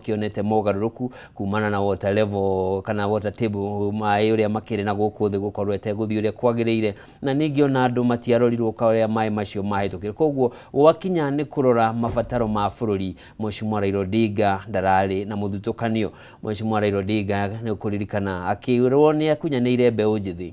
Makĩonete mogarũrũku kumana na water level kana water table, maĩ ũrĩa makĩrĩ na gũkũ thĩ gũkorwo ĩtegũthiĩ ũrĩa kwagĩrĩire, na ningĩ ona andũ matiarorirwo ũrĩa maĩ macio mahĩtũkire. Koguo gwakinya nĩ kũrora mabataro ma bũrũri, Mheshimiwa Raila Odinga ndararĩ na mũthutũkanio. Mheshimiwa Raila Odinga nĩ ũkũririkana akĩrwo nĩ akunyanĩire mbeũ njĩthĩ,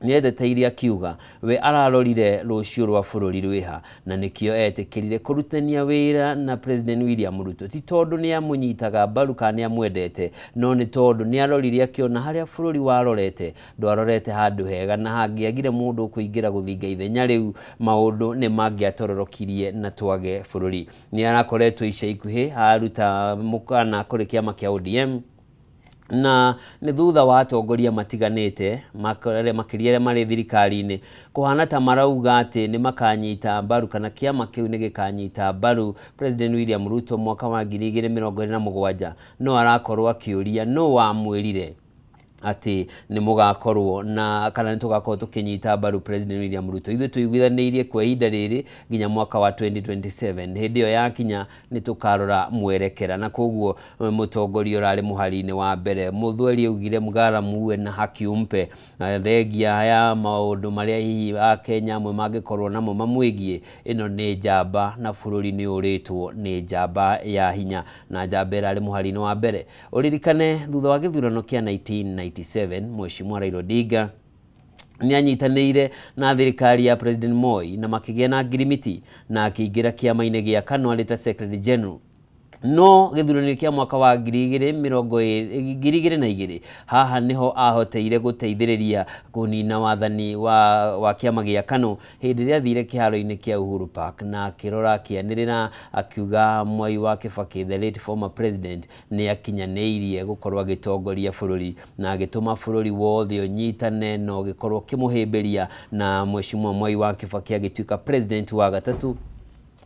nĩeteteire akiuga we ararorire rũciũ rwa bũrũri rwĩha, na nĩkĩo etĩkĩrire kũrutania wĩra na President William Ruto, ti tondũ nĩ amũnyitaga mbaru kana nĩ amwendete, no nĩ tondũ nĩ arorire akĩona harĩa bũrũri warorete ndwarorete handũ hega, na hangĩagire mũndũ ũkũingĩra gũthinga ithenya rĩu, maũndũ nĩ mangĩatororokirie na twage bũrũri. Nĩ arakoretwo ica ikuhĩ aruta mũkana kũrĩ kĩama kĩa ODM, na nĩ thutha wa atongoria matiganĩte makĩria arĩa marĩ thirikari-inĩ kũhana ta marauga atĩ nĩ makanyita mbaru kana kĩama kĩu nĩ gĩkanyita mbaru President William Ruto mwaka wa 2027. No arakorwo akĩũria no wamwĩrire atĩ nĩ mũgakorwo na kana nĩ tũgakorwo tũkĩnyita mbaru President William Ruto. Ithuĩ tũiguithanĩirie kwa ihinda rĩrĩ nginya mwaka wa 2027, hĩndĩ ĩyo yakinya nĩ tũkarora mwerekera. Na koguo mũtongoria ũrarĩ mũhari-inĩ wa mbere Mũthweri augire mgara muue na haki umpe, thengia ya maũndũ marĩa hihi Akenya amwe mangĩkorwo namo mamwĩgiĩ, ĩno nĩ njamba na bũrũri nĩ ũrĩtwo nĩ njamba ya hinya na njamba ĩrarĩ mũhari-inĩ wa mbere. Ũririkane thutha wa gĩthurano kĩa 1997, Mheshimiwa Raila Odinga nĩ anyitanĩire na thirikari ya President Moi na makĩgĩa na ngirimiti, na akĩingĩra kĩama-inĩ gĩa KANU arĩ ta Secretary General. No gĩthurano kĩa mwaka wa 2002, haha nĩho ahoteire gũteithĩrĩria kũnina wathani wa kĩama gĩa KANU hĩndĩ ĩrĩa athire kĩharo-inĩ kĩa Uhuru Park na akĩrora akĩanĩrĩra akiuga Mwai wa Kibaki, the late former president, nĩ akinyanĩirie gũkorwo agĩtongoria bũrũri na agĩtũma bũrũri wothe ũnyitane na ũgĩkorwo ũkĩmũhĩmbĩria, na Mheshimiwa Mwai wa Kibaki agĩtuĩka president wa gatatũ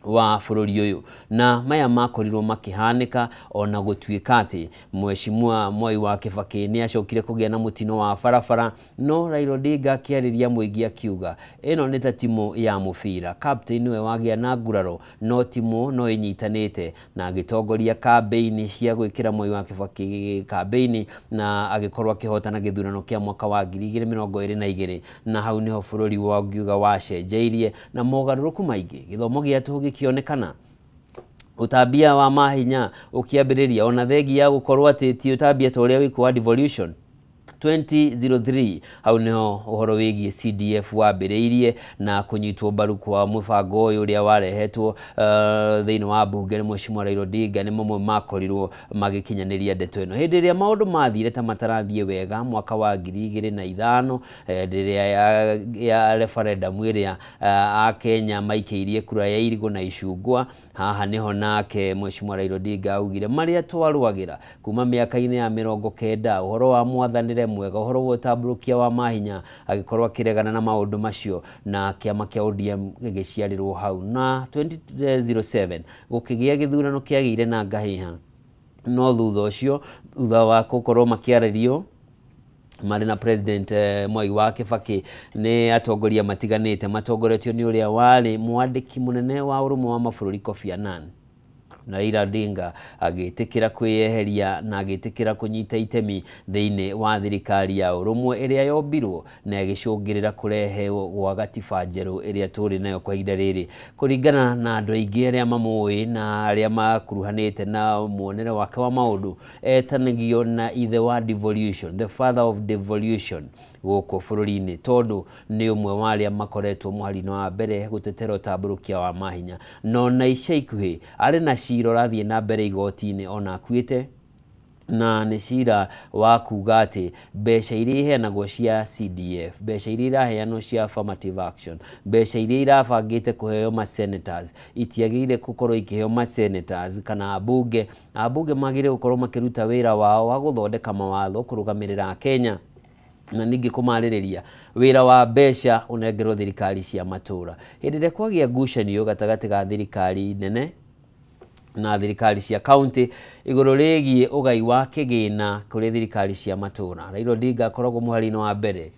wa bũrũri ũyũ. Na maya makorirwo makĩhanĩka ona gũtuĩka atĩ Mheshimiwa Mwai wa Kibaki nĩ acokire kũgĩa na mũtino wa barabara, no Raila Odinga akĩarĩria mũingĩ akiuga ĩno nĩ ta timu ya mũbira, captain nĩwe wagĩa na nguraro no timu no ĩnyitanĩte, na agĩtongoria kambĩini cia gwĩkĩra Mwai wa Kibaki kambĩini na agĩkorwo akĩhotana gĩthurano kĩa mwaka wa 2022. Na hau nĩho bũrũri wangiuga wacenjeirie na mogarũrũku maingĩ, gĩthomo gĩa tũhũ gĩkĩonekana, ũtambia wa mahinya ũkĩambĩrĩria, ona thengia ya gũkorwo atĩ ti ũtambia ta ũrĩa wĩkwo wa devolution. 2003 hau niho ũhoro wĩgiĩ CDF wambĩrĩirie na kũnyitwo mbaru kwa mũbango ũyũ ũrĩa warehetwo thĩinĩ wa mbunge nĩ Mheshimiwa Raila Odinga, nĩ mamwe makorirwo magĩkinyanĩria ndeto ĩno. Hĩndĩ ĩrĩa maũndũ mathire ta matarathiĩ wega mwaka wa 2005, hĩndĩ ĩrĩa ya referendum ĩrĩa Akenya maikĩirie kura ya irigũ na icungwa, haha niho nake Mheshimiwa Raila Odinga augire marĩa twarũagĩra kuma mĩaka-inĩ ya 90, ũhoro wa mwathanĩre mwega, ũhoro wa ũtambũrũkia wa mahinya, agĩkorwo akĩregana na maũndũ macio na kĩama kĩa ODM gĩgĩciarĩrwo hau. Na 2007 gũkĩgĩa gĩthurano kĩagĩire na ngahĩha, no thutha ũcio, thutha wa gũkorwo makĩarĩrio marĩ na President Mwai wa Kibaki nĩ atongoria matiganĩte matongoretio nĩ ũrĩa warĩ mwandĩki mũnene wa Ũrũmwe wa Mabũrũri Kofi Annan, Raila Odinga agĩtĩkĩra kwĩyeheria na agĩtĩkĩra kũnyita itemi thĩinĩ wa thirikari ya ũrũmwe ĩrĩa yombirwo na ĩgĩcũngĩrĩra kũrehe gwa gatiba njerũ ĩrĩa tũrĩ nayo kwa ihinda rĩrĩ. Kũringana na andũ aingĩ arĩa mamũĩ na arĩa makuruhanĩte na muonere wake wa maũndũ, etanagio na ithe wa devolution, the father of devolution gũkũ bũrũri-inĩ, tondũ nĩ ũmwe wa arĩa makoretwo mũhari-inĩ wa mbere gũtetera ũtambũrũkia wa mahinya. No na ica ikuhĩ arĩ na cira ũrathiĩ na mbere igoti-inĩ ona akuĩte, na nĩ cira wa kuga atĩ mbeca iria iheanagwo cia CDF, mbeca iria iraheanwo cia affirmative action, mbeca iria irabangĩte kũheo ma senators itiagĩrĩire gũkorwo ikĩheo ma senators kana ambunge. Ambunge magĩrĩire gũkorwo makĩruta wĩra wao wa gũthondeka mawatho, kũrũgamĩrĩra Akenya na ningĩ kũmarĩrĩria. Wĩra wa mbeca ũnengerwo thirikari cia matũra. Hĩndĩ ĩrĩa kwagĩa ngucanio gatagatĩ ga thirikari nene na thirikari cia county igũrũ rĩgiĩ ũgai wa kĩgĩna kũrĩ thirikari cia matũra, Raila Odinga akoragwo mũhari-inĩ wa mbere.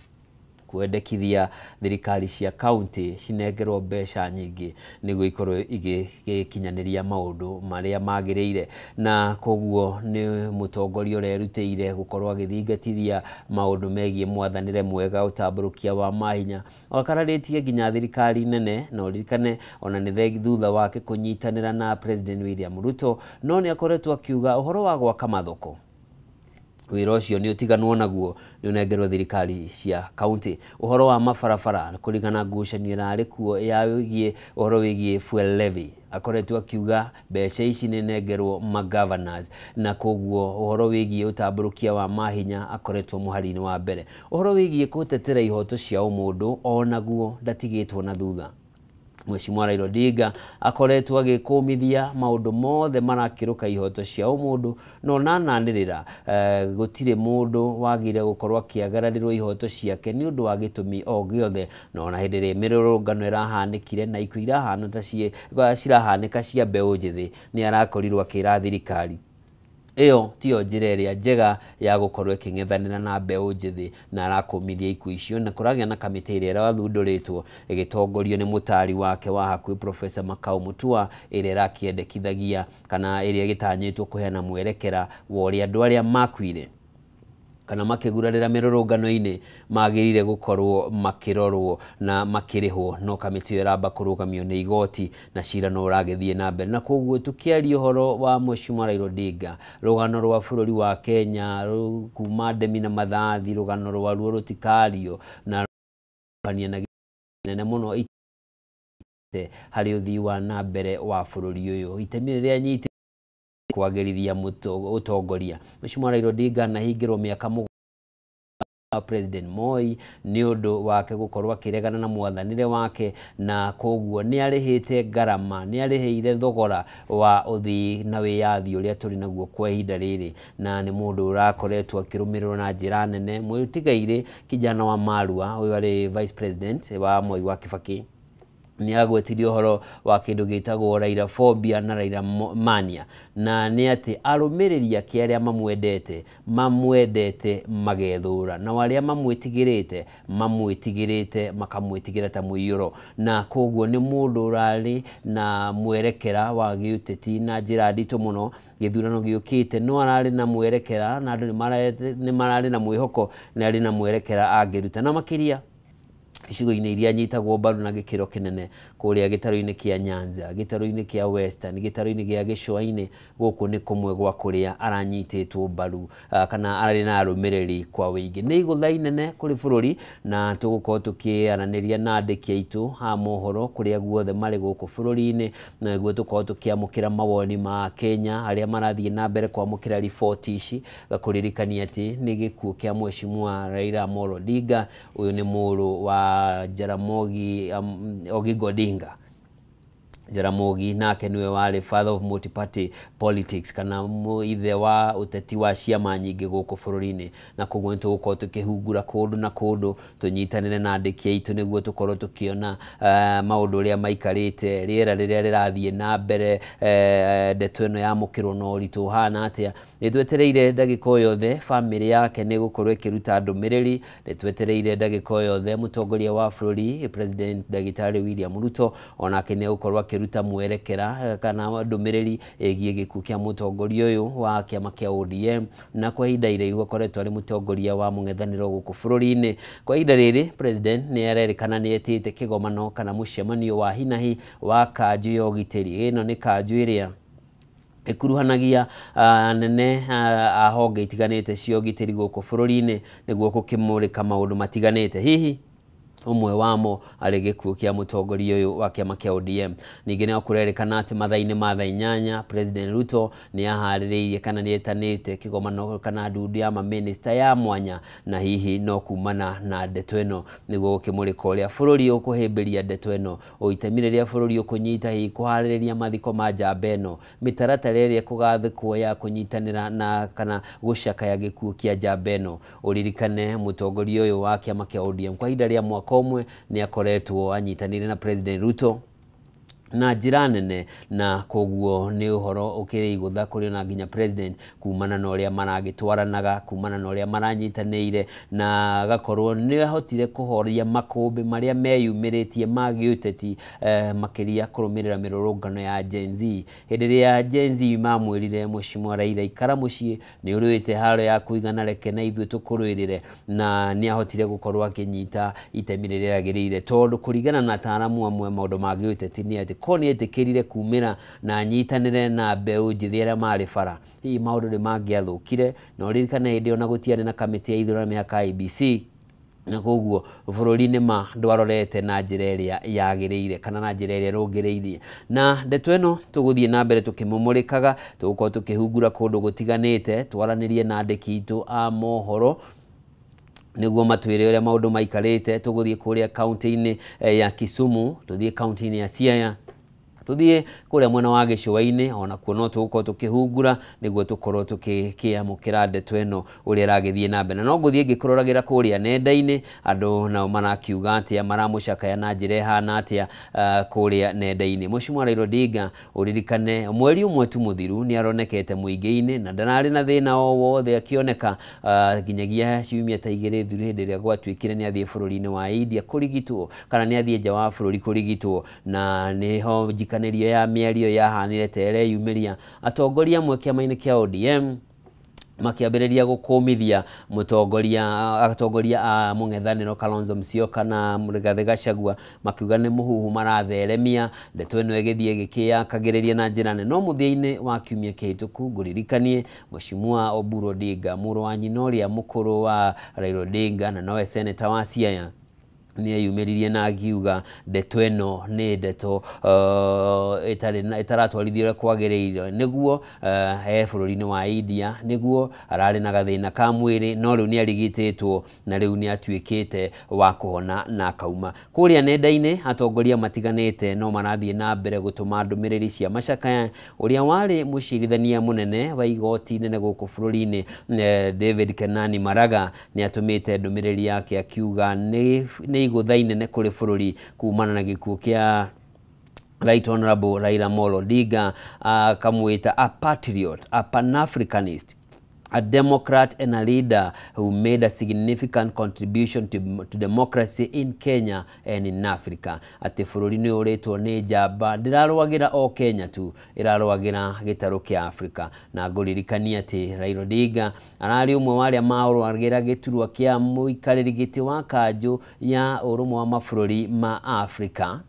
Kwendekithia thirikari cia kaunti cinengerwo mbeca nyingĩ nĩguo ikorwo igĩkinyanĩria maũndũ marĩa magĩrĩire. Na koguo nĩ mũtongoria ũrerutĩire gũkorwo agĩthingatithia maũndũ megiĩ mwathanĩre mwega, ũtambũrũkia wa mahinya, akararĩtie nginya thirikari nene. Na ũririkane ona nĩ thutha wake kũnyitanĩra na President William Ruto, no nĩ akoretwo akiuga ũhoro wa gwaka mathoko, wĩra ũcio nĩ ũtiganwo naguo, nĩ ũnengerwo thirikari cia kaunti. Ũhoro wa mabarabara, kũringana ngucanio ĩrarĩ kuo ya wĩgiĩ ũhoro wĩgiĩ fuel levy, akoretwo akiuga mbeca ici nĩ nengerwo magovernors. Na koguo ũhoro wĩgiĩ ũtambũrũkia wa mahinya akoretwo mũhari-inĩ wa mbere. Ũhoro wĩgiĩ gũtetera ihoto cia ũmũndũ onaguo ndatigĩtwo na thutha. Mheshimiwa Raila Odinga akoretwo agĩkũmithia maũndũ mothe marakĩrũka ihoto cia ũmũndũ, no nananĩrĩra gũtirĩ mũndũ wagire gũkorwo akĩagararĩrwo ihoto ciake nĩ ũndũ wa gĩtũmi o gĩothe. Na ona hĩndĩ ĩrĩa mĩrũrũngano ĩrahanĩkire na ikuũ irahana ta cirahanĩka cia mbeũ njĩthĩ, nĩ arakorirwo akĩra thirikari ĩyo tiyo njĩra ĩrĩa njega ya gũkorwo ĩkĩng'ethanĩra na mbeũ njĩthĩ, na arakũmithia ikuũ icio. Na kũragĩa na kamĩtĩ ĩrĩa ĩrathundũrĩtwo ĩgĩtongorio nĩ mũtari wake wa hakuhĩ Professor Makau Mutua, ĩrĩa ĩrakĩendekithagia kana ĩrĩa ĩgĩtanyĩtwo kũheana mwerekera wa ũrĩa andũ arĩa makuire kana makĩgurarĩra mĩrũrũngano-inĩ magĩrĩire gũkorwo makĩrorwo na makĩrĩhwo. No kamĩtĩ ĩyo ĩramba kũrũgamio nĩ igoti na cira no ũragĩthiĩ na mbere. Na koguo tũkĩaria ũhoro wa Mheshimiwa Raila Odinga, rũgano rwa bũrũri wa Kenya kuma ndemi na mathathi, rũgano rwaruo rũtikario na na nene mũno harĩ ũthii wa na mbere wa bũrũri ũyũ, itemi rĩrĩa anyitĩte kwagĩrithia ũtongoria. Mheshimiwa Raila Odinga anahingĩrwo mĩaka mũgwanja President Moi nĩ ũndũ wake gũkorwo akĩregana na mwathanĩre wake, na koguo nĩ arĩhĩte ngarama, nĩ arĩhĩire thogora wa ũthii na wĩyathi ũrĩa tũrĩ naguo kwa ihinda rĩrĩ, na nĩ mũndũ ũrakoretwo akĩrũmĩrĩrwo na njĩra nene. Mũtigairĩ kijana wa Marua, ũyũ arĩ Vice President wa Mwai wa Kibaki, nĩ agwetirie ũhoro wa kĩndũ gĩtagwo Raila phobia na Raila mania, na nĩ atĩ arũmĩrĩri ake arĩa mamwendete magethũra, na arĩa mamwĩtigĩrĩte makamwĩtigĩra ta mũiyũro. Na koguo nĩ mũndũ ũrarĩ na mwerekera wa gĩũteti na njĩra nditũ mũno. Gĩthurano gĩũkĩte no ararĩ na mwerekera, na andũ nĩ mararĩ na mwĩhoko nĩ arĩ na mwerekera angĩruta, na makĩria icigo-inĩ iria nyitagwo mbaru na gĩkĩro kĩnene kũrĩa gĩtarũ-inĩ kĩa Nyanza, gĩtarũ-inĩ kĩa Western, gĩtarũ-inĩ gĩa Gĩcũa-inĩ. Gũkũ nĩ kũmwe gwa kũrĩa aranyitĩtwo mbaru kana arĩ na arũmĩrĩri kwa wĩingĩ. Nĩ igũtha inene kũrĩ bũrũri, na tũgũkorwo tũkĩaranĩria na andĩki aitũ a mohoro kũrĩa guothe marĩ gũkũ bũrũri-inĩ, na nĩguo tũkorwo tũkĩamũkĩra mawoni ma Kenya arĩa marathiĩ na mbere kwamũkĩra riboti ici, kũririkania atĩ nĩ gĩkuũ kĩa Mheshimiwa Raila Amolo Odinga. Ũyũ nĩ mũrũ wa Jaramogi Oginga Odinga. Jaramogi nake niwe warĩ father of multi-party politics, kana ithe wa ũteti wa ciama nyingĩ gũkũ bũrũri-inĩ. Na koguo nĩ tũgũkorwo tũkĩhungura kũndũ na kũndũ, tũnyitanĩre na andĩki aitũ nĩguo tũkorwo tũkĩona maũndũ ũrĩa maikarĩte, rĩera rĩrĩa rĩrathiĩ na mbere, ndeto ĩno yamũkĩrwo na ũritũ ũhana atĩa. Nĩ twetereire ndagĩka o yothe bamĩrĩ yake nĩ gũkorwo ĩkĩruta ndũmĩrĩri. Nĩ twetereire ndagĩka o yothe mũtongoria wa bũrũri President Ndagĩtarĩ William Ruto onake nĩ egũkorwo akĩruta mwerekera kana ndũmĩrĩri ĩgiĩ gĩkuũ kĩa mũtongoria ũyũ wa kĩama kĩa ODM, na kwa ihinda iraihu akoretwo arĩ mũtongoria wa mũng'ethanĩro gũkũ bũrũri-inĩ. Kwa ihinda rĩrĩ President nĩ arerĩkana nĩ etĩte kĩgomano kana mũcemanio wa hinahi wa kanjũ ya ũgitĩri. Ĩno nĩ kanjũ ĩrĩa ĩkuruhanagia anene a honge itiganĩte cia ũgitĩri gũkũ bũrũri-inĩ nĩguo gũkĩmũrĩka maũndũ matiganĩte, hihi ũmwe wamo arĩ gĩkuũ kĩa mũtongoria ũyũ wa kĩama kĩa ODM. Ningĩ no kũrerĩkana atĩ mathaa-inĩ ma thaa 8 President Ruto nĩ aharĩrĩirie kana nĩ etanĩte kĩgomano kana ndundu ya mamĩnĩsta ya mwanya, na hihi no kumana na ndeto ĩno nĩguo gũkĩmũrĩka ũrĩa bũrũri ũkũhĩmbĩria ndeto ĩno, itemi rĩrĩa bũrũri ũkũnyita hihi kũharĩrĩria mathiko ma njamba ĩno, mĩtaratara ĩrĩa ĩkũgathĩkwo ya kũnyitanĩra na kana gũcakaya gĩkuũ kĩa njamba ĩno. Ũririkane mũtongoria ũyũ wa kĩama kĩa ODM kwa ihinda rĩa mwaka ũmwe nĩ akoretwo anyitanĩire na President Ruto na njĩra nene, na koguo nĩ ũhoro ũkĩrĩ igũtha kũrĩ na nginya president kumana na ũrĩa maragĩtwaranaga, kumana na ũrĩa maranyitanĩire, na agakorwo nĩ ahotire kũhoria makũmbĩ marĩa meyumĩrĩtie ma gĩũteti, makĩria kũrũmĩrĩra mĩrũrũngano ya Gen Z. Hĩndĩ ĩrĩa Gen Z mamwĩrire Mheshimiwa Raila ikara mũciĩ, nĩ ũrũĩte haro ya kũigana, reke na ithuĩ tũkũrũĩrĩre, na nĩ ahotire gũkorwo akĩnyita itemi rĩrĩa rĩagĩrĩire, tondũ kũringana na ataaramu amwe maũndũ ma gĩũteti nĩ atĩ ko nĩ etĩkĩrire kumĩra na anyitanĩre na mbeũ njĩthĩ arĩa marĩ bara, hihi maũndũ nĩ mangĩathũkire. Na ũririkane hĩndĩ ĩyo na gũtiarĩ na kamĩtĩ ya ithurano mĩhaka IEBC, na koguo bũrũri nĩ ma ndwarorete na njĩra ĩrĩa yagĩrĩire kana na njĩra ĩrĩa ĩrũngĩrĩirie. Na ndeto ĩno tũgũthiĩ na mbere tũkĩmũmũrĩkaga, tũgũkorwo tũkĩhungura kũndũ gũtiganĩte, twaranĩrie na andĩki aitũ a mohoro nĩguo matwĩre ũrĩa maũndũ maikarĩte. Tũgũthiĩ kũrĩa kaunti-inĩ ya Kisumu, tũthiĩ kaunti-inĩ ya Siaya, tũthiĩ kũrĩa mwena wa gĩcũa-inĩ, onakuo no tũgũkorwo tũkĩhungura nĩguo tũkorwo tũkĩamũkĩra ndeto ĩno ũrĩa ĩragĩthiĩ na mbere. Na no ngũthiĩ ngĩkũroragĩra kũrĩa nenda-inĩ andũ nao marakiuga atĩa, maramũcakaya na njĩra ĩhana atĩa kũrĩa nenda-inĩ. Mheshimiwa Raila Odinga, ũririkane mweri ũmwe tu mũthiru nĩ aronekete mũingĩ-inĩ na ndararĩ na thĩna o wothe akĩoneka, nginyagia ciumia ta igĩrĩ thiru hĩndĩ ĩrĩa gwatuĩkire nĩ athiĩ bũrũri-inĩ wa India kũrigitwo, kana nĩ athiĩ nja wa bũrũri kũrigitwo, na nĩho njikanĩrio ya mĩario yahanire ta ĩreyumĩria. Atongoria amwe kĩama-inĩ kĩa ODM makĩambĩrĩria gũkũmithia mũtongoria, atongoria a mũng'ethanĩro Kalonzo Musyoka na Rigathĩ Gachagua, makiuga nĩ mũhuhu maratheremia. Ndeto ĩno ĩgĩthiĩ ĩgĩkĩyakagĩrĩria na njĩra nene. No mũthia-inĩ wa kiumia kĩhĩtũku ngũririkanie Mheshimiwa Oburu Odinga, mũrũ wa nyina ũrĩa mũkũrũ wa Raila Odinga na nowe seneta wa Siaya, nĩ eyumĩririe na akiuga ndeto ĩno nĩ ndeto ĩtaratwarithio ũrĩa kwagĩrĩire, nĩguo e bũrũri-inĩ wa India, nĩguo ararĩ na gathĩna ka mwĩrĩ, no rĩu nĩ arigitĩtwo na rĩu nĩ atuĩkĩte wa kũhona na akauma. Kũrĩa nenda-inĩ atongoria matiganĩte no marathiĩ na mbere gũtũma ndũmĩrĩri cia macakaya. Ũrĩa warĩ mũcirithania mũnene wa igoti nene gũkũ bũrũri-inĩ, David Kenani Maraga, nĩ atũmĩte ndũmĩrĩri yake akiuga nĩ igũtha inene kũrĩ bũrũri kumana na gĩkuũ kĩa Right Honorable Raila Amolo Odinga, akamwĩta a patriot, a pan-Africanist, a democrat and a leader who made a significant contribution to democracy in Kenya and in Africa. Atĩ bũrũri nĩ ũrĩtwo nĩ njamba, ndĩrarũagĩra o Kenya tu, ĩrarũagĩra gĩtarũ kĩa Africa. Na ngũririkania atĩ Raila Odinga ararĩ ũmwe wa arĩa marũagĩra gĩturwa kĩa mũikarĩri gĩtĩ wa kanjũ ya ũrũmwe wa mabũrũri ma Africa,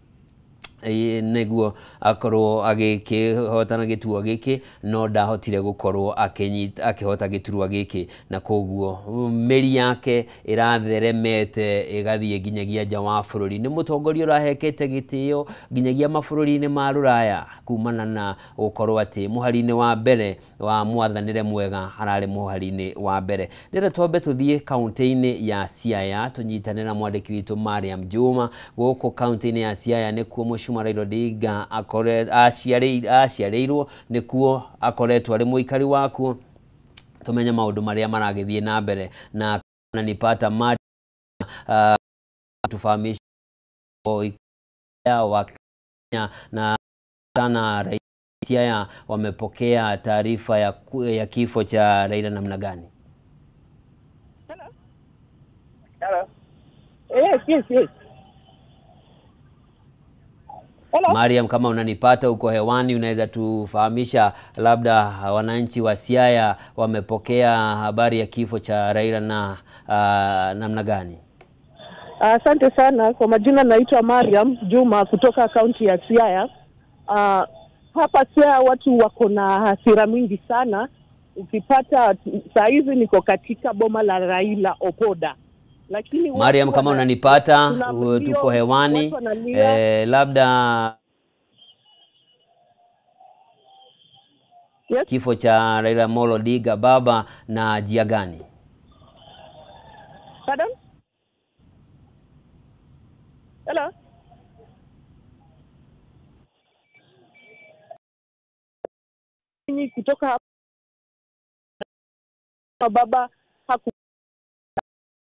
nĩguo akorwo agĩkĩhotana gĩturwa gĩkĩ, no ndahotire gũkorwo akĩhota gĩturwa gĩkĩ, na koguo mĩri yake ĩratheremete ĩgathiĩ nginyagia nja wa bũrũri. Nĩ mũtongoria ũrahekete gĩtĩo nginyagia mabũrũri-inĩ ma rũraya kumana na gũkorwo atĩ mũhari-inĩ wa mbere wa mwathanĩre mwega ararĩ mũhari-inĩ wa mbere. Ndĩrenda twambe tũthiĩ kaunti-inĩ ya Siaya tũnyitane na mwandĩki witũ Mariam Juma. Gũkũ kaunti-inĩ ya Siaya nĩkuo Mheshimiwa Raila Odinga aciarĩirwo, nĩkuo akoretwo arĩ mũikari wakuo. Tumenye maũndũ marĩa maragĩthiĩ na mbere, na nipata mada tufahamishe wa Kenya na sana raia Siaya wamepokea taarifa ya kifo cha Raila namna gani? Hello. Hello. Yes, yes, yes. Hello. Mariam, kama unanipata uko hewani, unaweza tufahamisha labda wananchi wa Siaya wamepokea habari ya kifo cha Raila na namna gani? Asante sana. Kwa majina naitwa Mariam Juma kutoka kaunti ya Siaya. Hapa Siaya watu wako na hasira mingi sana. Ukipata saa hizi niko katika boma la Raila Opoda. Lakini Mariam, kama unanipata tuko hewani, labda yes? Kifo cha Raila Amolo Odinga baba na jia gani? Pardon? Hello? Kutoka hapa baba haku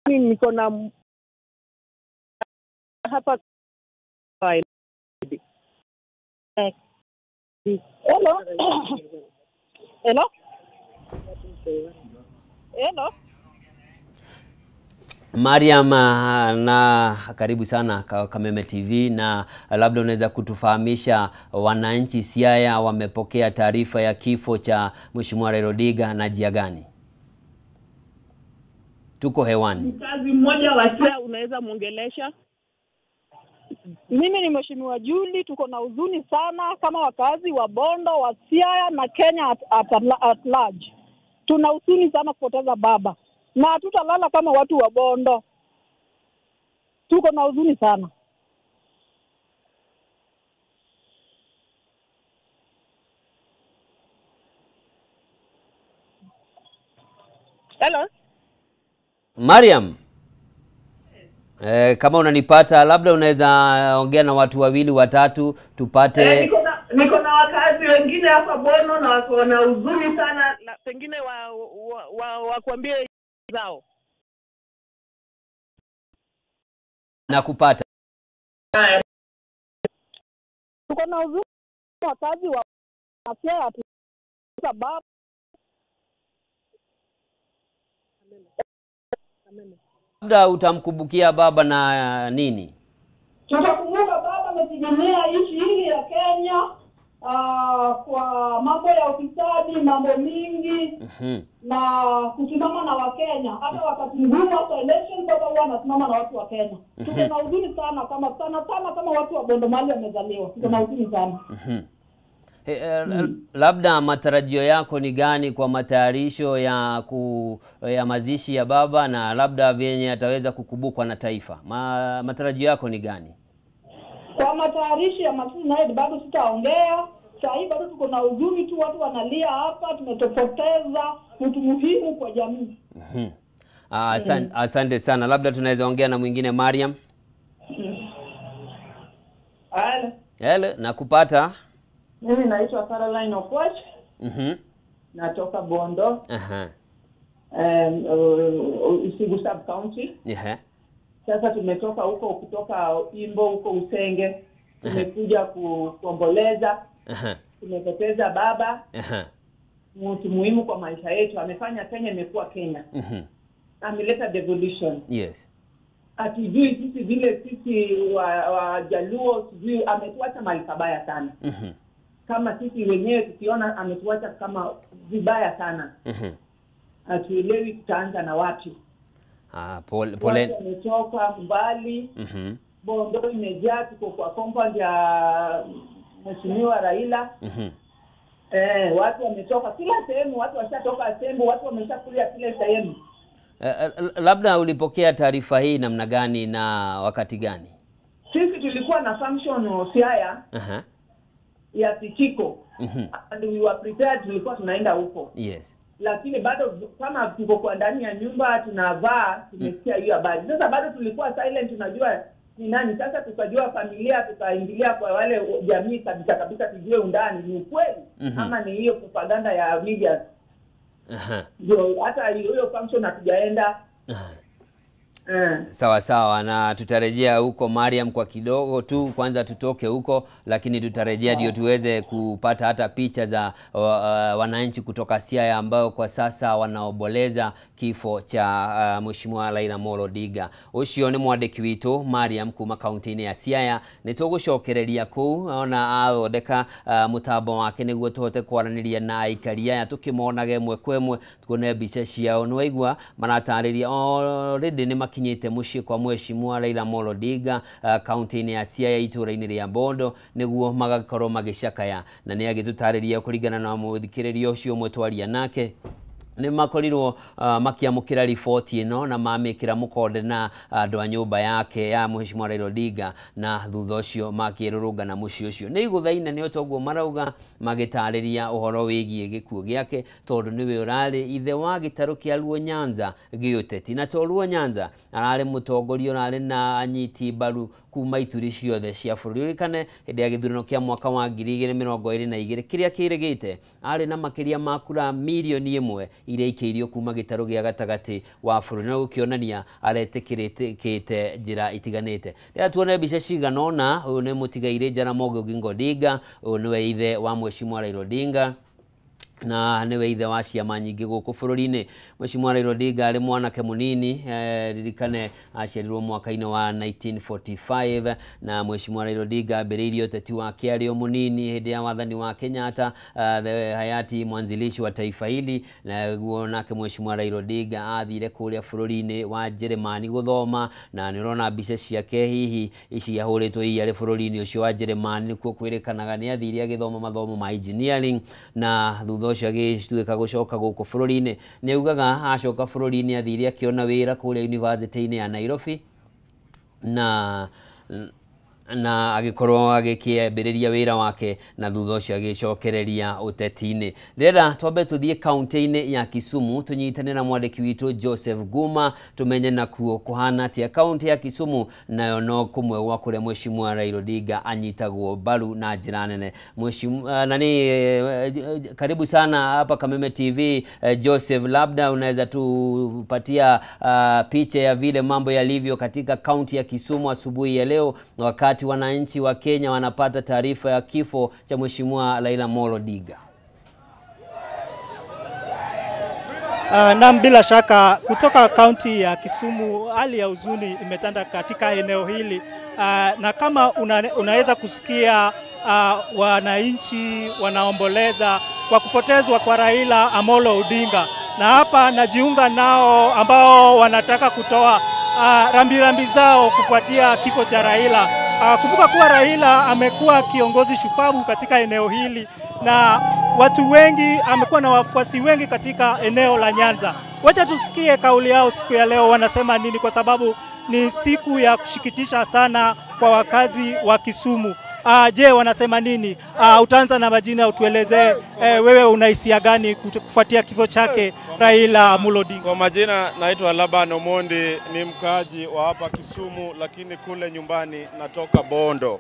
niko na hapa. Hello. Hello. Hello. Mariam, na karibu sana Kameme TV, na labda unaweza kutufahamisha wananchi Siaya wamepokea taarifa ya kifo cha Mheshimiwa Raila Odinga na njia gani? Tuko hewani. Mkazi mmoja wa Siaya unaweza muongelesha? Mimi ni Mheshimiwa Julie, tuko na huzuni sana kama wakazi wa Bondo, wa Siaya na Kenya at large. Tuna huzuni sana kupoteza baba. Na hatutalala kama watu wa Bondo. Tuko na huzuni sana. Hello. Mariam. Kama unanipata labda unaweza ongea na watu wawili watatu tupate. Niko na wakazi wengine hapa Bondo na wako na huzuni sana, pengine wakuambie zao. Na kupata. Tuko na huzuni wakazi wa Siaya sababu labda utamkumbukia baba na nini? Tutakumbuka baba amepigania nchi hii ya Kenya kwa mambo ya ufisadi, mambo mingi na kusimama na Wakenya. Hata wakati mgumu hata election baba huwa anasimama na watu wa Kenya. Tuko na huzuni sana kama sana sana kama watu wa Bondo mahali wamezaliwa. Tuko na huzuni sana. Labda matarajio yako ni gani kwa matayarisho ya mazishi ya baba na labda vyenye ataweza kukumbukwa na taifa? Matarajio yako ni gani? Kwa matayarisho ya mazishi naye bado sitaongea. Sasa hivi bado tuko na huzuni tu, watu wanalia hapa, tumetopoteza mtu muhimu kwa jamii. Asante sana. Labda tunaweza ongea na mwingine Mariam. Halo. Hello, nakupata. Mimi naitwa Caroline Okwach. Natoka Bondo. Usigu sub county. Sasa tumetoka huko kutoka Imbo huko Usenge. Tumekuja kuomboleza. Tumepoteza baba. Mtu muhimu kwa maisha yetu. Amefanya Kenya imekuwa Kenya. Ameleta devolution. Yes. Hatujui sisi vile sisi wa Jaluo, sijui ametuacha mahali pabaya sana. Kama sisi wenyewe tukiona ametuacha kama vibaya sana. Hatuelewi tutaanza na wapi. Pole pole. Tumetoka mbali. Bondo imejaa, tuko kwa compound ya Mheshimiwa Raila. Watu wametoka kila sehemu, watu washatoka sehemu, watu wameshakulia kila sehemu. Labda ulipokea taarifa hii namna gani na wakati gani? Sisi tulikuwa na function Siaya. Ya Tichiko. And we were prepared, tulikuwa tunaenda huko. Yes. Lakini bado kama tuko kwa ndani ya nyumba tunavaa, tumesikia hiyo habari. Sasa bado tulikuwa silent, tunajua ni nani. Sasa tukajua familia, tukaingilia kwa wale jamii kabisa kabisa tujue undani ni ukweli ama ni hiyo propaganda ya media. Ndio hata hiyo function hatujaenda. Sawa sawa, na tutarejea huko Mariam kwa kidogo tu, kwanza tutoke huko, lakini tutarejea ndio tuweze kupata hata picha za wananchi kutoka Siaya ambao kwa sasa wanaoboleza kifo cha Mheshimiwa Raila Amolo Odinga. Ucio ni mwandĩki witũ Mariam kuma kaunti-inĩ ya Siaya. Nĩtũgũcokereria kũu ona athondeka mũtambo wake nĩguo tũhote kwaranĩria na aikari aya tũkĩmonage ĩmwe kwa ĩmwe, tuone mbica ciao. Nĩwaigua maratarĩria already nĩ makinyĩte mũciĩ kwa Mheshimiwa Raila Amolo Odinga kaunti-inĩ ya Siaya itũũra-inĩ rĩa Bondo nĩguo magakorwo magĩcakaya, na nĩ agĩtũtarĩria kũringana na mũthikĩrĩria ũcio ũmwe twaria nake nĩ makorirwo makiamũkĩra riboti ĩno na mamĩkĩra mũkonde na andũ a nyũmba yake ya Mheshimiwa Raila Odinga, na thutha ũcio makĩrũrũngana mũciĩ ũcio. Nĩ igũtha inene o toguo marauga magĩtarĩria ũhoro wĩgiĩ gĩkuũ gĩake, tondũ nĩwe ũrarĩ ithe wa gĩtarũ kĩa Luo Nyanza gĩũteti, na to Luo Nyanza ararĩ mũtongoria ũrarĩ na anyiti mbaru kuma ituri ciothe cia bũrũri. Ũririkane hĩndĩ ya gĩthurano kĩa mwaka wa 2022 kĩrĩa kĩrĩgĩte arĩ na makĩria ma kura mirioni 1 iria ikĩirio kuma gĩtarũ gĩa gatagatĩ wa bũrũri, na gũkĩonania aretĩkĩrĩkĩte njĩra itiganĩte. Rĩrĩa tuone mbica cigana ũna, ũyũ nĩ mũtigairĩ Jaramogi Oginga Odinga, ũyũ nĩwe ithe wa Mheshimiwa Raila Odinga na nĩwe ithe wa ciama nyingĩ gũkũ bũrũri-inĩ. Mheshimiwa Raila Odinga arĩ mwanake mũnini, ririkane aciarirwo mwaka-inĩ wa 1945, na Mheshimiwa Raila Odinga ambĩrĩirie ũteti wake arĩ o mũnini hĩndĩ ya wathani wa Kenyatta, the hayati mwanzilishi wa taifa hili. Naguo nake Mheshimiwa Raila Odinga athire kũrĩa bũrũri-inĩ wa Jeremani gũthoma, na nĩ ũrona mbica ciake hihi ici ahũrĩtwo hihi arĩ bũrũri-inĩ ũcio wa Jeremani, nĩkuo kwĩrĩkanaga nĩ athire agĩthoma mathomo ma engineering, na thutha ũcio agĩtuĩka gũcoka gũkũ bũrũri-inĩ. Nĩ augaga acoka bũrũri-inĩ athire akĩona wĩra kũrĩa university-inĩ ya Nairobi, na agĩkorwo agĩkĩambĩrĩria wĩra wake, na thutha ũcio agĩcokereria ũteti-inĩ. Rĩrĩa twambe tũthiĩ kaunti-inĩ ya Kisumu tũnyitane na mwandĩki witũ Joseph Guma tũmenye nakuo kũhana atĩa. Kaunti ya Kisumu nayo no kũmwe gwa kũrĩa Mheshimiwa Raila Odinga anyitagwo mbaru na njĩra nene. Mheshimiwa nani, karibu sana hapa Kameme TV. Joseph, labda unaweza tupatia picha ya vile mambo yalivyo katika kaunti ya Kisumu asubuhi ya leo, wakati wananchi wa Kenya wanapata taarifa ya kifo cha Mheshimiwa Raila Amolo Odinga. Naam, bila shaka kutoka kaunti ya Kisumu hali ya huzuni imetanda katika eneo hili, na kama unaweza kusikia wananchi wanaomboleza kwa kupotezwa kwa Raila Amolo Odinga, na hapa najiunga nao ambao wanataka kutoa rambirambi zao kufuatia kifo cha Raila. Kumbuka kuwa Raila amekuwa kiongozi shupavu katika eneo hili, na watu wengi, amekuwa na wafuasi wengi katika eneo la Nyanza. Wacha tusikie kauli yao siku ya leo wanasema nini, kwa sababu ni siku ya kushikitisha sana kwa wakazi wa Kisumu. Je, wanasema nini? Utaanza na majina, utueleze wewe una hisia gani kufuatia kifo chake Raila Amolo Odinga. Kwa majina naitwa Laban Omondi, ni mkaaji wa hapa Kisumu, lakini kule nyumbani natoka Bondo,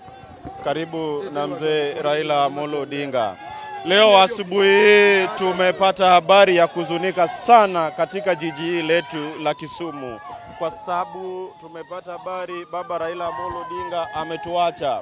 karibu na mzee Raila Amolo Odinga. Leo asubuhi tumepata habari ya kuzunika sana katika jiji letu la Kisumu, kwa sababu tumepata habari baba Raila Amolo Odinga ametuacha.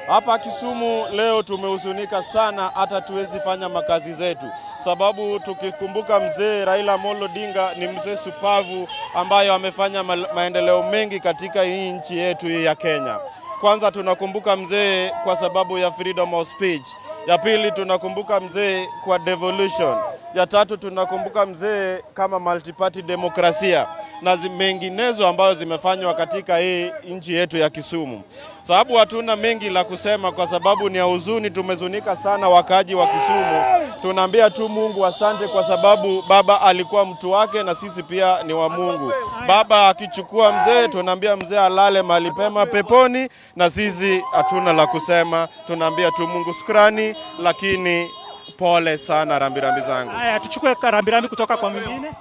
Hapa Kisumu leo tumehuzunika sana, hata tuwezi fanya makazi zetu, sababu tukikumbuka mzee Raila Amolo Odinga ni mzee supavu ambayo amefanya maendeleo mengi katika hii nchi yetu hii ya Kenya. Kwanza tunakumbuka mzee kwa sababu ya freedom of speech. Ya pili tunakumbuka mzee kwa devolution. Ya tatu tunakumbuka mzee kama multiparty demokrasia na menginezo ambayo zimefanywa katika hii nchi yetu ya Kisumu. Sababu hatuna mengi la kusema kwa sababu ni ya huzuni, tumezunika sana wakaaji wa Kisumu. Tunaambia tu Mungu asante kwa sababu baba alikuwa mtu wake na sisi pia ni wa Mungu. Baba akichukua mzee, tunaambia mzee alale mahali pema peponi, na sisi hatuna la kusema, tunaambia tu Mungu shukrani, lakini pole sana rambirambi zangu. Haya, tuchukue rambirambi kutoka kwa mwingine.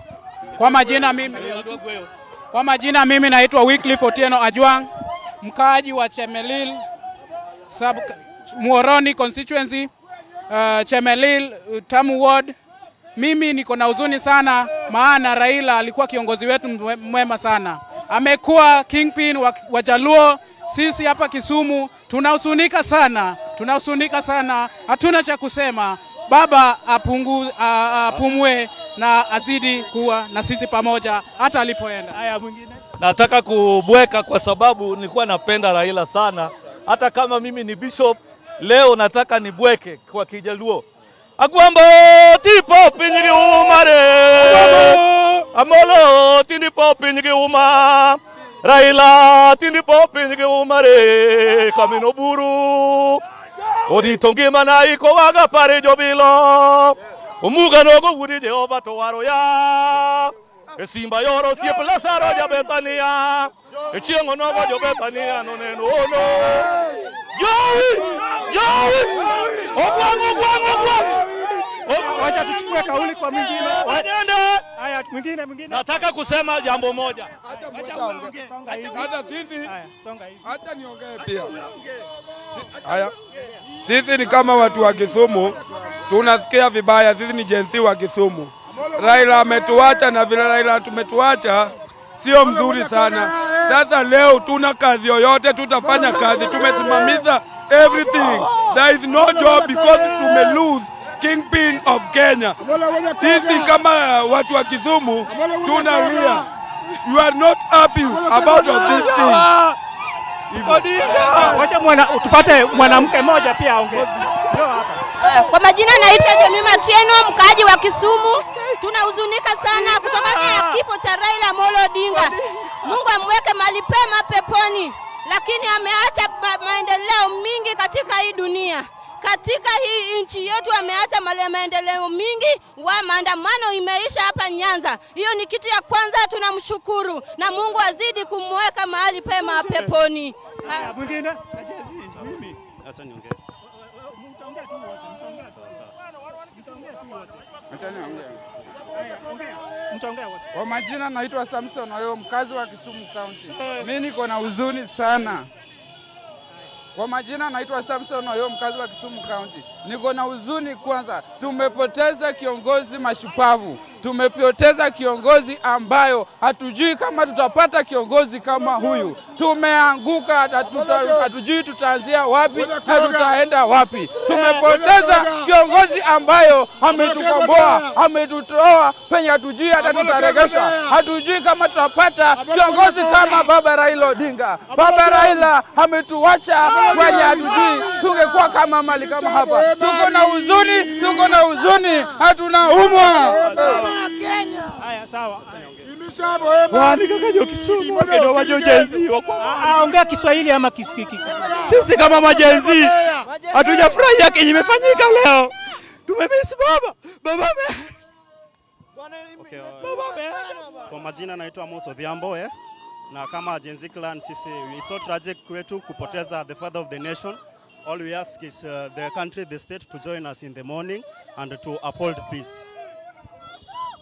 Kwa majina mimi naitwa Wycliffe Otieno Ajwang, mkaaji wa Chemelil sub Muhoroni constituency, Chemelil Tamu ward. Mimi niko na huzuni sana, maana Raila alikuwa kiongozi wetu mwema sana. Amekuwa kingpin wa Jaluo. Sisi hapa Kisumu tunahuzunika sana, tunahuzunika sana, hatuna cha kusema. Baba apumue na azidi kuwa na sisi pamoja hata alipoenda. Haya, mwingine. Nataka kubweka kwa sababu nilikuwa napenda Raila sana. Hata kama mimi ni bishop, leo nataka nibweke kwa Kijaluo. Agwambo tipo pinyigi umare. Amolo tindipo pinyigi uma. Raila tindipo pinyigi umare. Kamino buru. Oditongi mana iko waga pare jobilo. Umuga nogo wudi Jehova to waro ya. Simba yoro siep Lazaro ja Bethania. Chiengo nogo jo Bethania no neno no. Jowi! Jowi! Ogwang ogwang ogwang. Wacha tuchukue kauli kwa mwingine. Haya, mwingine mwingine. Nataka kusema jambo moja. Hata sisi, acha niongee pia. Haya. Sisi ni kama watu wa Kisumu, tunasikia vibaya. Sisi ni jensi wa Kisumu. Raila ametuacha, na vile Raila tumetuacha sio mzuri sana. Sasa leo tuna kazi yoyote, tutafanya kazi, tumesimamisha everything. There is no job because tume lose kingpin of Kenya. Sisi kama watu wa Kisumu tunalia. You are not happy about this thing. Wacha tupate mwanamke mmoja pia aongee. Kwa majina naitwa Jemima Tieno, mkaaji wa Kisumu. Tunahuzunika sana kutokana na kifo cha Raila Amolo Odinga. Mungu amweke mahali pema peponi, lakini ameacha maendeleo mingi katika hii dunia. Katika hii nchi yetu ameacha maendeleo mingi, wa maandamano imeisha hapa Nyanza. Hiyo ni kitu ya kwanza, tunamshukuru na Mungu azidi kumweka mahali pema peponi. Mwingine? Mimi acha niongee. Kwa majina naitwa Samson Oyo, mkazi wa Kisumu County. Mimi niko na huzuni sana. Kwa majina naitwa Samson Oyo, mkazi wa Kisumu County. Niko na huzuni kwanza. Tumepoteza kiongozi mashupavu. Tumepoteza kiongozi ambayo hatujui kama tutapata kiongozi kama huyu. Tumeanguka, hatujui tutaanzia wapi na tutaenda wapi. Tumepoteza kiongozi ambayo ametukomboa, ametutoa penye hatujui hata tutaregeshwa. Hatujui kama tutapata kiongozi kama Baba Raila Odinga. Baba Raila ametuacha kwenye hatujui tungekuwa kama mali kama hapa. Tuko na huzuni, tuko na huzuni, hatunaumwa. Haya, sawa. Wani kaka jo Kisumu kendo wajo Gen Z. Ongea Kiswahili ama Kisikiki. Sisi kama ma-Gen Z hatujafurahia kenye imefanyika leo. Tumemiss baba. Baba. Okay, kwa majina naitwa Amos Odhiambo na kama Gen Z clan sisi, it's so tragic kwetu kupoteza the father of the nation. All we ask is the country, the state to join us in the morning and to uphold peace.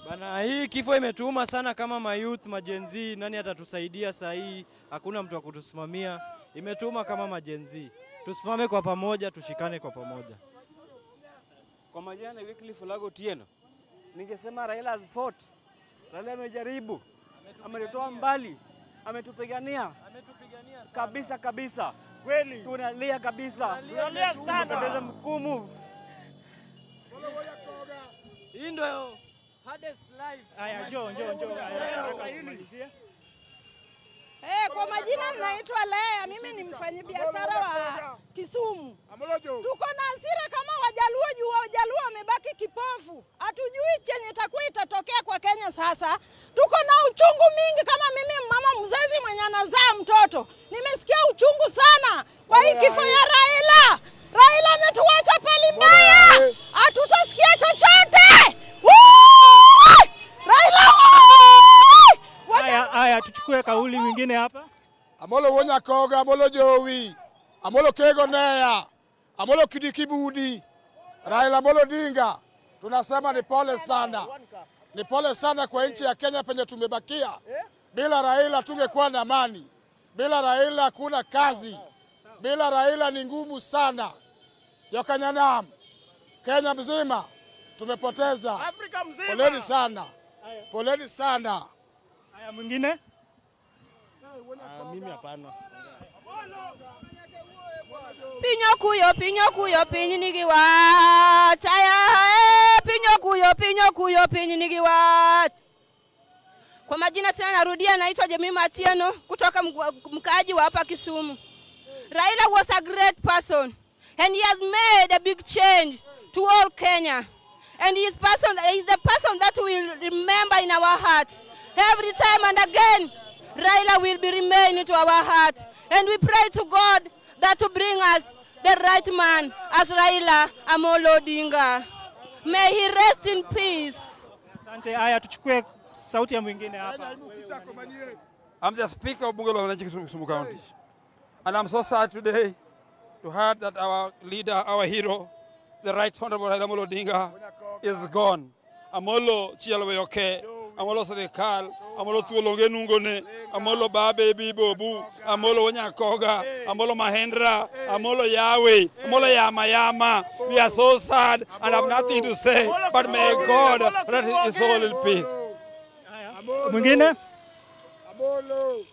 Bana, hii kifo imetuuma sana kama mayouth, ma-Gen Z. Nani atatusaidia saa hii? Hakuna mtu wa kutusimamia. Imetuuma kama ma-Gen Z. Tusimame kwa pamoja, tushikane kwa pamoja. Kwa majina ni Wycliffe Lago Tieno. Ningesema Raila has fought. Raila amejaribu. Ametutoa mbali. Ametupigania. Kabisa kabisa. Kweli. Tunalia kabisa. Tunalia sana. Tumepoteza mkumu. Hii ndio hardest life. Aya, njoo. Kwa majina naitwa Lea, mimi ni mfanyabiashara wa Kisumu. Tuko na hasira kama Wajaluo juu Wajaluo wamebaki kipofu. Hatujui chenye itakuwa itatokea kwa Kenya sasa. Tuko na uchungu mingi kama mimi mama mzazi mwenye anazaa mtoto. Nimesikia uchungu sana kwa hii kifo ya Raila. Raila ametuacha pali mbaya. Hatutasikia chochote. Raila! Haya, tuchukue kauli nyingine hapa. Amolo wonya koga, Amolo jowi, Amolo kego nea, Amolo kidikibudi, Raila Amolo Odinga. Tunasema ni pole sana. Ni pole sana kwa nchi ya Kenya penye tumebakia. Bila Raila tungekuwa na amani. Bila Raila hakuna kazi. Bila Raila ni ngumu sana. Yokanyanam, Kenya mzima tumepoteza. Afrika mzima. Poleni sana. Poleni sana. Haya, mwingine? Mimi hapana. Pinyo kuyo pinyi nigiwa chaya pinyo kuyo pinyi nigiwa. Kwa majina tena narudia, naitwa Jemima Atieno kutoka mkaaji wa hapa Kisumu. Raila was a great person and he has made a big change to all Kenya. And he is the person that we will remember in our heart. Every time and again, Raila will be remaining to our heart. And we pray to God that to bring us the right man as Raila Amolo Odinga. May he rest in peace. Asante. Haya, tuchukue sauti ya mwingine hapa. I'm the speaker of Bunge la Wananchi Kisumu County. And I'm so sad today to hear that our leader, our hero, the Right Honorable Raila Amolo Odinga is gone. Amolo Chialweyoke, Amolo Serikal, Amolo thuol onge nungone, Amolo babe bibobu, Amolo Onyakoga, Amolo Mahendra, Amolo Yahweh, Amolo Yama Yama. We are so sad and have nothing to say, but may God rest his soul in peace. Mwingine? Amolo.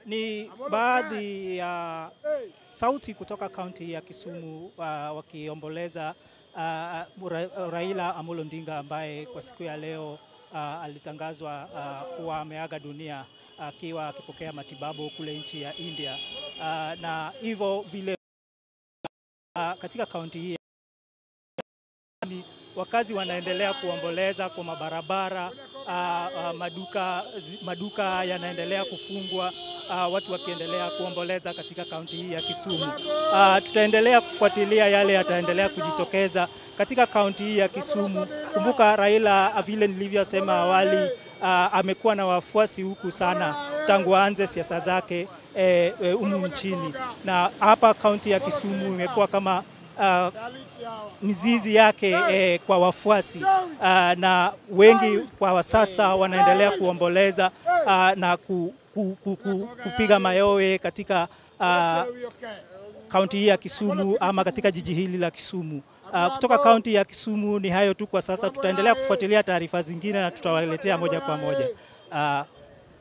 Ni baadhi ya sauti kutoka kaunti ya Kisumu wakiomboleza Raila Amolo Odinga ambaye kwa siku ya leo alitangazwa kuwa ameaga dunia akiwa akipokea matibabu kule nchi ya India. Na hivyo vile katika kaunti hii wakazi wanaendelea kuomboleza kwa mabarabara, maduka yanaendelea kufungwa, watu wakiendelea kuomboleza katika kaunti hii ya Kisumu. Tutaendelea kufuatilia yale yataendelea kujitokeza katika kaunti hii ya Kisumu. Kumbuka Raila, vile nilivyosema awali, amekuwa na wafuasi huku sana tangu aanze siasa zake humu nchini, na hapa kaunti ya Kisumu imekuwa kama mizizi yake kwa wafuasi, na wengi kwa sasa wanaendelea kuomboleza na kupiga mayowe katika kaunti hii ya Kisumu ama katika jiji hili la Kisumu. Kutoka kaunti ya Kisumu ni hayo tu kwa sasa. Tutaendelea kufuatilia taarifa zingine na tutawaletea moja kwa moja.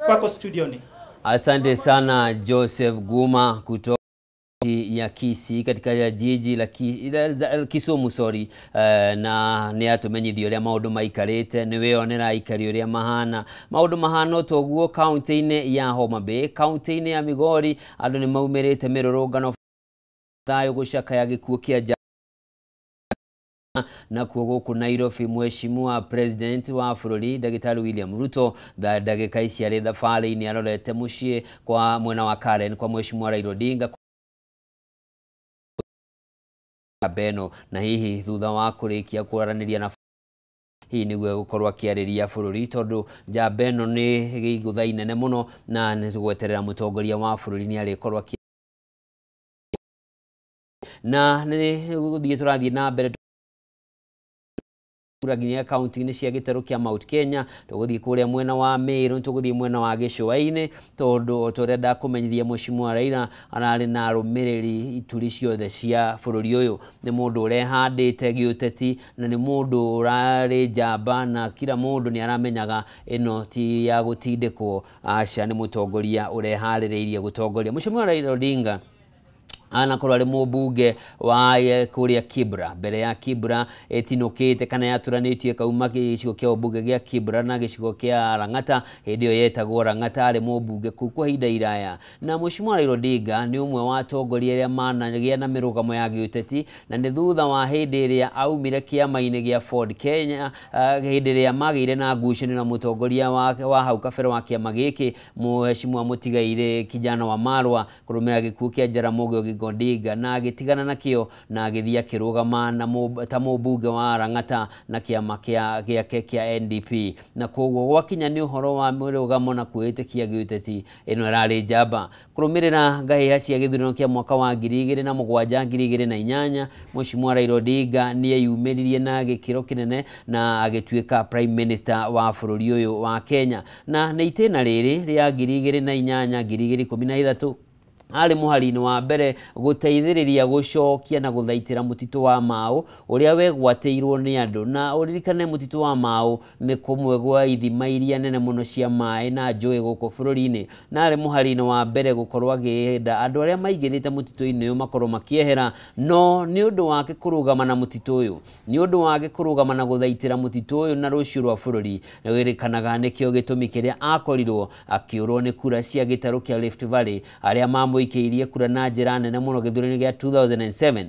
Kwako studioni. Asante sana Joseph Guma kutoka ya Kisii katika jiji la Kisumu, sorry, na nĩ atũmenyithia ũrĩa maũndũ maikarĩte, nĩ weyonera aikari ũrĩa mahana. Maũndũ mahana toguo kaunti-inĩ ya Homa Bay, kaunti-inĩ ya Migori, andũ nĩ maumĩrĩte mĩrũrũngano thayũ gũcakaya gĩkuũ kĩa na kuo gũkũ Nairobi. Mheshimiwa President wa bũrũri Ndagĩtarĩ William Ruto ndagĩka ici arĩ thabarĩ-inĩ arorete mũciĩ kwa mwena wa Karen kwa Mheshimiwa Raila Odinga Beno, na hihi thutha wa kũrĩkia kwaranĩria na hihi nĩguo gũkorwo akĩarĩria bũrũri, tondũ njamba ĩno nĩ gĩigũtha inene mũno na nĩ tũgweterera mũtongoria wa bũrũri nĩ arĩkorwo na nĩ gũthiĩ tũrathiĩ na mbere nginya kaunti-inĩ cia gĩtarũ kĩa Mount Kenya, tũgũthiĩ kũrĩa mwena wa Meru, tũgũthiĩ mwena wa Gĩcũa-inĩ, tondũ o ta ũrĩa ndakũmenyithia Mheshimiwa Raila ararĩ na arũmĩrĩri ituri ciothe cia bũrũri ũyũ. Nĩ mũndũ ũrehandĩte gĩũteti na nĩ mũndũ ũrarĩ njamba na kila mũndũ nĩ aramenyaga ĩno ti ya gũtindĩkwo, aca, nĩ mũtongoria ũreharĩrĩirie gũtongoria. Mheshimiwa Raila Odinga anakorwo arĩ mũmbunge wa kũrĩa Kibra, mbere ya Kibra ĩtinũkĩte kana yatũranĩtio ĩkauma gĩcigo kĩa ũmbunge gĩa Kibra na gĩcigo kĩa Lang'ata, hĩndĩ ĩyo yetagwo Lang'ata, arĩ mũmbunge kũu kwa ihinda iraya. Na Mheshimiwa Raila Odinga nĩ ũmwe wa atongoria arĩa managĩa na mĩrũgamo ya gĩũteti, na nĩ thutha wa hĩndĩ ĩrĩa aumire kĩama-inĩ gĩa Ford Kenya, hĩndĩ ĩrĩa magĩire na ngucanio na mũtongoria wa hau kabere wa kĩama gĩkĩ Mheshimiwa Mũtigairĩ Kijana wa Marwa kũrũmĩrĩra gĩkuũ kĩa Jaramogi Oginga Odinga, na agĩtigana nakĩo na agĩthiĩ akĩrũgama ta mũmbunge wa Lang'ata na kĩama gĩake kĩa NDP. Na koguo gwakinya nĩ ũhoro wa mĩrũgamo na kwĩĩtĩkia gĩũteti, ĩno ĩrarĩ njamba. Kũrũmĩrĩra ngahĩha cia gĩthurano kĩa mwaka wa 2007 2008, Mheshimiwa Raila Odinga nĩ eyumĩririe na gĩkĩro kĩnene na agĩtuĩka Prime Minister wa bũrũri ũyũ wa Kenya. Na nĩ itĩna rĩrĩ rĩa 2008 2013 arĩ mũhari-inĩ wa mbere gũteithĩrĩria gũcokia na gũthaitĩra mũtitũ wa Mau ũrĩa wegwatĩirwo nĩ andũ. Na ũririkane mũtitũ wa Mau nĩ kũmwe gwa ithima iria nene mũno cia maĩ na njũĩ gũkũ bũrũri-inĩ, na arĩ mũhari-inĩ wa mbere gũkorwo akĩenda andũ arĩa maingĩrĩte mũtitũ-inĩ ũyũ makorwo makĩehera. No nĩ ũndũ wake kũrũgama na mũtitũ ũyũ, nĩ ũndũ wake kũrũgama na gũthaitĩra mũtitũ ũyũ na rũciũ rwa bũrũri, nĩ wĩrĩkanaga nĩkĩo gĩtũmi kĩrĩa akorirwo akĩũrwo nĩ kura cia gĩtarũ kĩa Rift Valley arĩa mamũikĩirie kura na njĩra nene mũno gĩthurano gĩa 2007.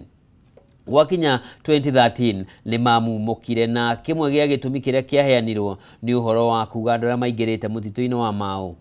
Gwakinya 2013 nĩ mamumũkire, na kĩmwe gĩa gĩtũmi kĩrĩa kĩaheanirwo nĩ ũhoro wa kuga andũ arĩa maingĩrĩte mũtitũ-inĩ wa Mau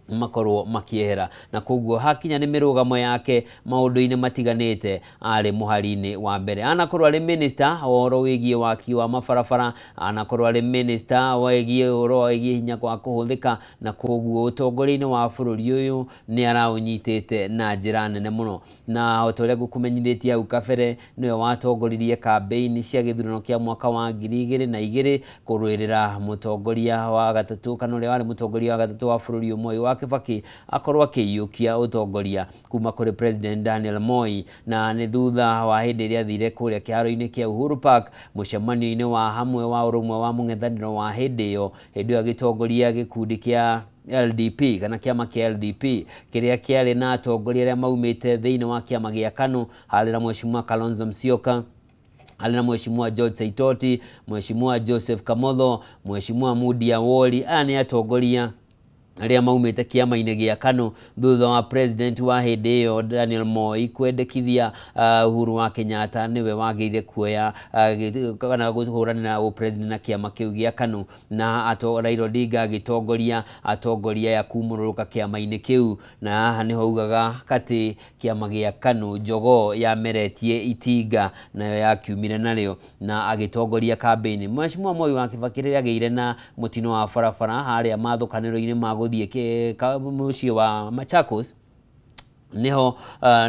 makorwo makiehera na koguo hakinya ni mirugamo yake maundu-ini matiganite ari muhari-ini wa mbere. Anakorwo ari minister uhoro wigie waki wa mabarabara, anakorwo ari minister wigie uhoro wigie hinya kwa kuhuthika, na koguo utongoria-ini wa bururi uyu ni araunyitite na njira nene muno. Na o ta uria ngukumenyithitie hau kabere, niwe watongoririe kambeini cia githurano kia mwaka wa 2002 kuruirira mutongoria wa gatatu kana uria wari mutongoria wa gatatu wa bururi Moi wa Kibaki akorwo akĩiyũkia ũtongoria kuma kũrĩ President Daniel Moi. Na nĩ thutha wa hĩndĩ ĩrĩa athire kũrĩa kĩharo-inĩ kĩa Uhuru Park mũcemanio-inĩ wa hamwe wa ũrũmwe wa mũng'ethanĩro wa hĩndĩ ĩyo, hĩndĩ ĩyo agĩtongoria gĩkundi kĩa LDP kana kĩama kĩa LDP kĩrĩa kĩarĩ na atongoria arĩa maumĩte thĩinĩ wa kĩama gĩa KANU, harĩ na Mheshimiwa Kalonzo Musyoka, harĩ na Mheshimiwa George Saitoti, Mheshimiwa Joseph Kamotho, Mheshimiwa Mudi Awori. Aya nĩ atongoria arĩa maumĩte kĩama-inĩ gĩa KANU thutha wa president wa hĩndĩ ĩyo Daniel Moi kwendekithia Uhuru wa Kenyatta nĩwe wagĩrĩire kuoya kana kũhũranĩra ũpresident na kĩama kĩu gĩa KANU, na Raila Odinga agĩtongoria atongoria ya kumũrũrũka kĩama-inĩ kĩu. Na haha nĩho augaga katĩ kĩama gĩa KANU jogoo yameretie itinga nayo yakiumire narĩo, na agĩtongoria kambĩini. Mheshimiwa Moi wa Kibaki rĩrĩa agĩire na mũtino wa barabara harĩa mathũkanĩro-inĩ ma gũthiĩ mũciĩ wa Machakos, niho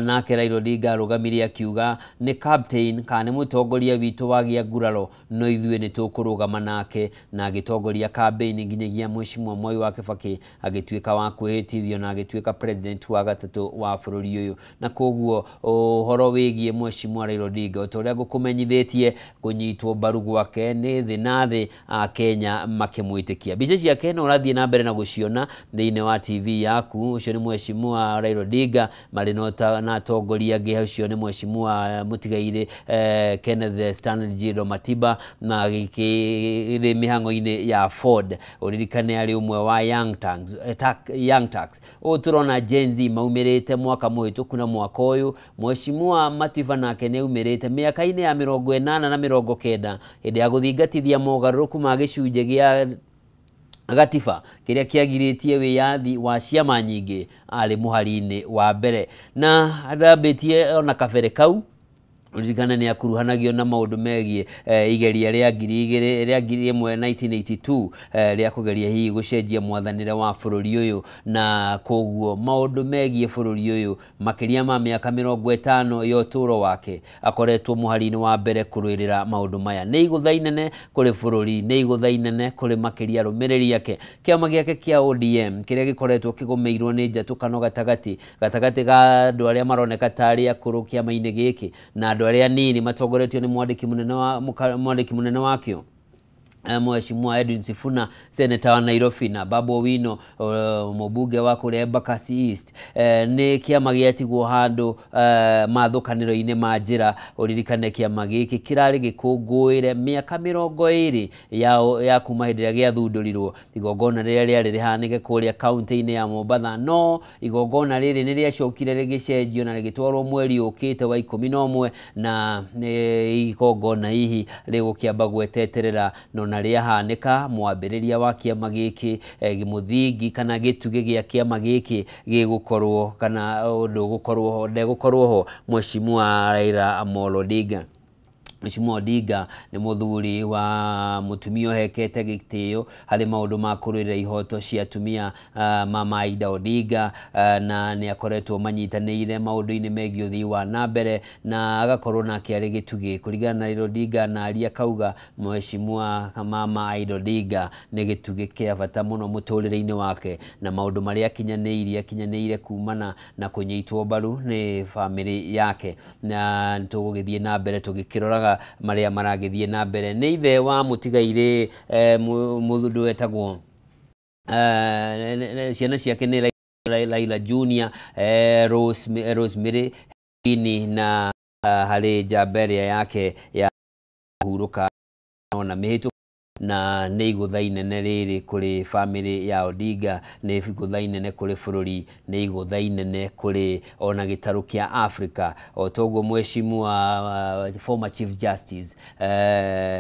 nake Raila Odinga arũgamirie akiuga nĩ captain kana nĩ mũtongoria witũ wagĩa nguraro, no ithuĩ nĩ tũkũrũgama nake, na agĩtongoria campaign nginyagia Mheshimiwa Moi wa Kibaki agĩtuĩka wa kwĩhĩtithio na agĩtuĩka president wa gatatũ wa bũrũri ũyũ. Na koguo ũhoro wĩgiĩ Mheshimiwa Raila Odinga o ta ũrĩa ngũkũmenyithĩtie, kũnyitwo mbaru gwake nĩ thĩ na thĩ a Kenya makĩmwĩtĩkia. Mbica ciake no ũrathiĩ na mbere na gũciona thĩinĩ wa TV yaku. Ũcio nĩ Mheshimiwa Raila Odinga marĩ na atongoria angĩ, ũcio nĩ Mheshimiwa Mũtigairĩ Kenneth Stanley Jindo Matiba, na gĩkĩrĩ mĩhang'o-inĩ ya Ford. Ũririkane arĩ ũmwe wa Young Turks. Ũũ tũrona Gen Z maumĩrĩte mwaka mũhĩtũku na mwaka ũyũ. Mheshimiwa Matiba nake nĩ aumĩrĩte mĩaka-inĩ ya 80 na 90 hĩndĩ ya gũthingatithia mogarũrũku ma gĩcunjĩ gĩa gatiba kĩrĩa kĩagirĩtie wĩyathi wa ciama nyingĩ, arĩ mũhari-inĩ wa mbere na arambĩtie ona kabere kau. Ũririkane nĩ akuruhanagio na maũndũ megiĩ igeria rĩa 1982 rĩa kũgeria hihi gũcenjia mwathanĩre wa bũrũri ũyũ, na koguo maũndũ megiĩ bũrũri ũyũ makĩria ma mĩaka 50 ya ũtũũro wake akoretwo mũhari-inĩ wa mbere kũrũĩrĩra maũndũ maya. Nĩ igũtha inene kũrĩ bũrũri, nĩ igũtha inene kũrĩ makĩria arũmĩrĩri ake. Kĩama gĩake kĩa ODM kĩrĩa gĩkoretwo kĩgũmĩirwo nĩ njatũkano gatagatĩ ga andũ arĩa maroneka tarĩ akũrũ kĩama-inĩ gĩkĩ na andũ arĩa nini matongoretio nĩ mwandĩki mũnene wakĩo Mheshimiwa Edwin Sifuna, seneta wa Nairobi, na Babu Owino mũmbunge wa kũrĩa Embakasi East. Nĩ kĩama gĩatigwo handũ mathũkanĩro-inĩ ma njĩra. Ũririkane kĩama gĩkĩ kĩrarĩ gĩkũngũĩre mĩaka 20 ya kuma hĩndĩ ĩrĩa gĩathundũrirwo. Igongona rĩrĩa rĩarĩ rĩhanĩke kũrĩa kaunti-inĩ ya Mombatha, no igongona rĩrĩ nĩ rĩacokire rĩgĩcenjio na rĩgĩtwarwo mweri ũkĩte wa 11, na igongona hihi rĩgũkĩamba gweteterera no na rĩahanĩka mwambĩrĩria wa kĩama gĩkĩ, mũthingi kana gĩtugĩ gĩa kĩama gĩkĩ gĩgũkorwo kana ũndũ ũgũkorwo ho ndegũkorwo ho Mheshimiwa Raila Amolo Odinga. Mheshimiwa Odinga nĩ mũthuri wa mũtumia ũhekete gĩtĩo harĩ maũndũ ma kũrũĩrĩra ihoto cia atumia, Mama Aida Odinga, na nĩ akoretwo manyitanĩire maũndũ-inĩ megiĩ ũthii wa na mbere, na agakorwo nake arĩ gĩtugĩ kũringana na Raila Odinga. Na aria kauga Mheshimiwa Mama Aida Odinga nĩ gĩtugĩ kĩa bata mũno mũtũrĩre-inĩ wake, na maũndũ marĩa akinyanĩire kumana na kũnyitwo mbaru nĩ bamĩrĩ yake. Na tũgũgĩthiĩ na mbere tũgĩkĩroraga marĩa maragĩthiĩ na mbere. Nĩ ithe wa mũtigairĩ mũthuri wetagwo ciana ciake nĩ Raila Junior, Rosemary na harĩ njamba ĩrĩa yake ya kũhurũka ona mĩhĩtũku Na nĩ igũtha inene rĩrĩ kũrĩ famĩlĩ ya Odinga, nĩ igũtha inene kũrĩ bũrũri, nĩ igũtha inene kũrĩ ona gĩtarũ kĩa Africa. O toguo mheshimiwa former Chief Justice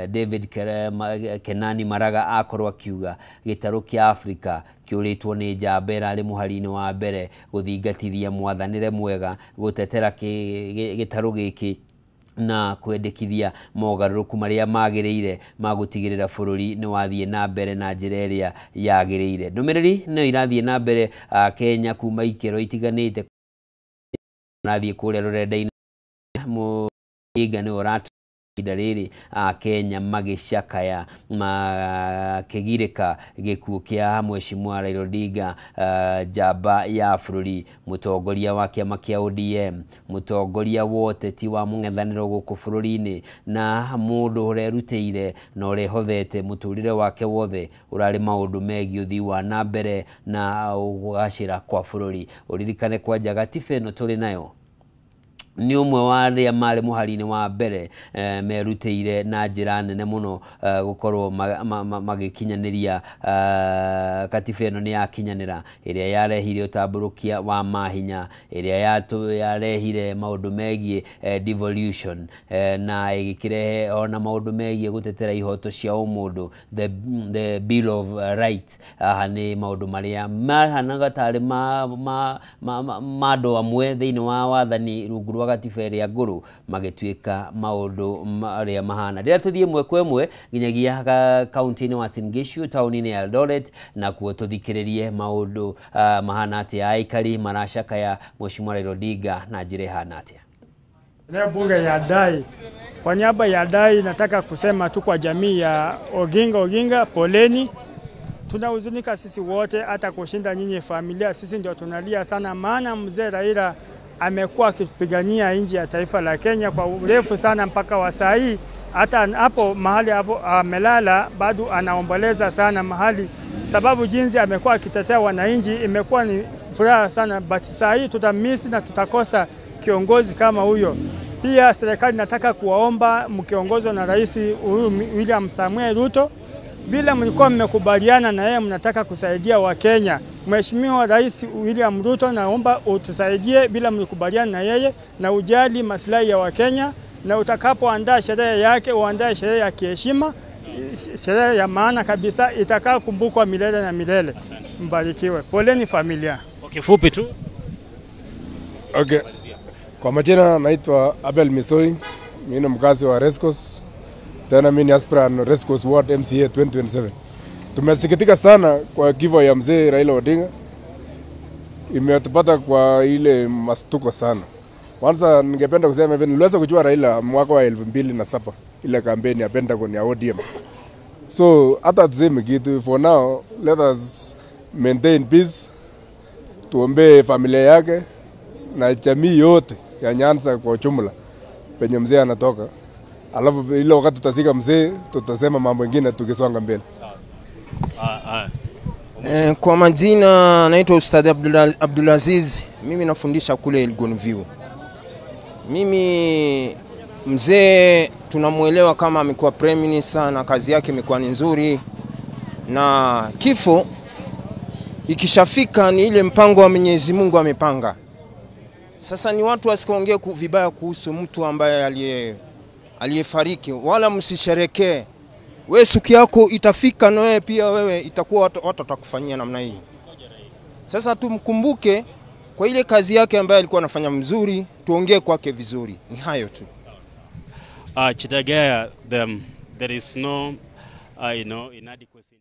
David Kenani Maraga akorwo akiuga gĩtarũ kĩa Africa kĩũrĩtwo nĩ njamba ĩrarĩ mũhari-inĩ wa mbere gũthingatithia mwathanĩre mwega, gũtetera gĩtarũ gĩkĩ na kwendekithia mogarũrũku marĩa magĩrĩire ma gũtigĩrĩra bũrũri nĩ wathiĩ na mbere na njĩra ĩrĩa yagĩrĩire. Ndũmĩrĩri no irathiĩ na mbere Kenya kuma ikĩro itiganĩte, rathiĩ kũrĩa rũrenda-inĩ Odinga nĩwe ũrata ihinda rĩrĩ Kenya magĩcakaya makĩgirĩka gĩkuũ kĩa mheshimiwa Raila Odinga, njamba ya bũrũri, mũtongoria wa kĩama kĩa ODM, mũtongoria wa ũteti wa mũng'ethanĩro gũkũ bũrũri-inĩ, na mũndũ ũrerutĩire na ũrehothete mũtũrĩre wake wothe ũrarĩ maũndũ megiĩ ũthii wa na mbere na kũgacĩra kwa bũrũri. Ũririkane kwanja gatiba ĩno tũrĩ nayo nĩ ũmwe wa arĩa marĩ mũhari-inĩ wa mbere merutĩire na njĩra nene mũno gũkorwo magĩkinyanĩria katiba ĩno nĩ yakinyanĩra, ĩrĩa yarehire ũtambũrũkia wa mahinya, ĩrĩa yarehire maũndũ megiĩ devolution, na ĩgĩkĩrehe ona maũndũ megiĩ gũtetera ihoto cia ũmũndũ, the Bill of Rights. Haha nĩ maũndũ marĩa mahanaga tarĩ ma andũ amwe thĩinĩ wa wathani rungu rwa gatiba ĩrĩa ngũrũ magĩtuĩka maũndũ marĩa mahana. Rĩrĩa tũthiĩ ĩmwe kwa ĩmwe nginyagia kaunti-inĩ wa Uasin Gishu, taũni-inĩ ya Eldoret, na kuo tũthikĩrĩrie maũndũ mahana atĩa, aikari maracakaya mheshimiwa Raila Odinga na njĩra ĩhana atĩa. Leo bunge ya Dai, kwa niaba ya Dai nataka kusema tu kwa jamii ya Oginga Oginga, poleni. Tunahuzunika sisi wote, hata kushinda nyinyi familia, sisi ndio tunalia sana, maana mzee Raila amekuwa akipigania nchi ya taifa la Kenya kwa urefu sana mpaka wa saa hii. Hata hapo mahali hapo amelala bado anaomboleza sana mahali, sababu jinsi amekuwa akitetea wananchi imekuwa ni furaha sana, but saa hii tutamisi na tutakosa kiongozi kama huyo. Pia serikali nataka kuwaomba mkiongozwa na Rais William Samuel Ruto, vile mlikuwa mmekubaliana na yeye mnataka kusaidia Wakenya, Mheshimiwa Rais William Ruto, naomba utusaidie bila mlikubaliana na yeye, na ujali maslahi ya Wakenya, na utakapoandaa sherehe yake uandae sherehe ya kiheshima, sherehe ya maana kabisa itakayokumbukwa milele na milele. Mbarikiwe. Poleni familia. Kifupi tu. Okay. Kwa majina naitwa Abel Misoi, mimi ni mkazi wa Rescos. Tena mimi ni aspirant Rescos Ward MCA 2027. Tumesikitika sana kwa kifo ya mzee Raila Odinga. Imetupata kwa ile mastuko sana. Kwanza ningependa kusema hivi, niliweza kujua Raila mwaka wa 2007 ile kampeni ya Pentagon ya ODM. So hata tuseme kitu, for now let us maintain peace. Tuombe familia yake na jamii yote ya Nyanza kwa ujumla penye mzee anatoka. Alafu ile wakati tutasika mzee tutasema mambo mengine tukisonga mbele. Kwa majina naitwa Ustadh Abdulaziz, mimi nafundisha kule Elgon View. Mimi mzee tunamuelewa kama amekuwa prime minister na kazi yake imekuwa ni nzuri, na kifo ikishafika ni ile mpango wa Mwenyezi Mungu amepanga. Sasa ni watu wasikaongee vibaya kuhusu mtu ambaye aliyefariki, wala msisherekee. Wewe siku yako itafika na wewe pia wewe itakuwa watu watakufanyia namna hii. Sasa tumkumbuke kwa ile kazi yake ambayo alikuwa anafanya mzuri, tuongee kwake vizuri. Ni hayo tu. Chitagaya, there is no inadequacy.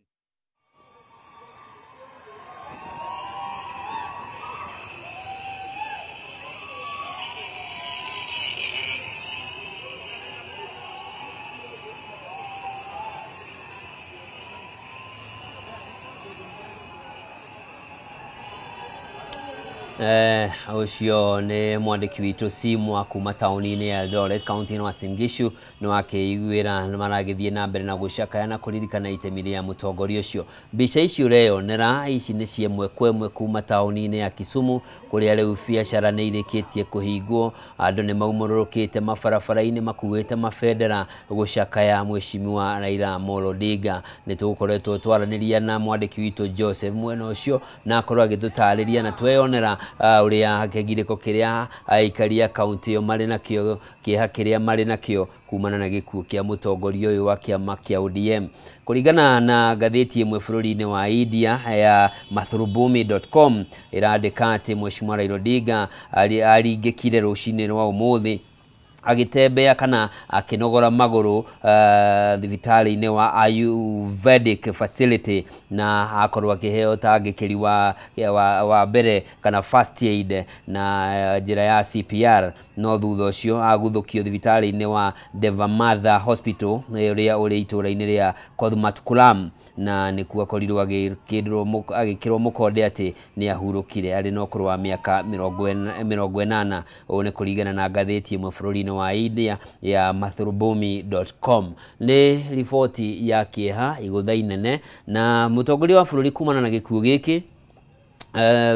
Ũcio nĩ mwandĩki witũ Simwa kuma taũni-inĩ ya Eldoret, kaunti-inĩ Uasin Gishu, nĩ wakĩiguĩra maragĩthiĩ na mbere na gũcakaya na kũririkana itemi rĩa mũtongoria ũcio. Mbica ici ũreyonera ici nĩ cia ĩmwe kwa ĩmwe kuma taũni-inĩ ya Kisumu, kũrĩa rĩu biacara nĩ irĩkĩtie kũhingwo, andũ nĩ maumũrũrũkĩte mabarabara-inĩ makuĩte mabendera gũcakaya Mheshimiwa Raila Amolo Odinga. Nĩ tũgũkoretwo twaranĩria na mwandĩki witũ Joseph mwena ũcio na akorwo agĩtũtarĩria na tweyonera ũrĩa kĩgirĩko kĩrĩa aikari a kaunti ĩyo marĩ nakĩo, kĩeha kĩrĩa marĩ nakĩo kumana na gĩkuũ kĩa mũtongoria ũyũ wa kĩama kĩa ODM. Kũringana na ngathĩti ĩmwe bũrũri-inĩ wa India ya mathrubhumi.com, ĩrandĩka atĩ Mheshimiwa Raila Odinga aringĩkire rũcinĩ rwa ũmũthĩ agĩtembea kana akĩnogora magũrũ thibitarĩ-inĩ wa Ayurvedic facility, na akorwo akĩheo ũtangĩkĩri wa mbere kana first aid na njĩra ya CPR, no thutha ũcio aguthũkio thibitarĩ-inĩ wa Devamatha Hospital ũrĩa ũrĩ itũũra-inĩ rĩa Kothmatkulam, na nĩkuo akorirwo agĩkĩrwo mũkonde atĩ nĩ ahurũkire arĩ na ũkũrũ wa mĩaka 80. Ũũ nĩ kũringana na ngathĩti ĩmwe bũrũri-inĩ wa India ya mathrubhumi.com. Nĩ riboti ya kĩeha, igũtha inene, na mũtongoria wa bũrũri kumana na gĩkuũ gĩkĩ,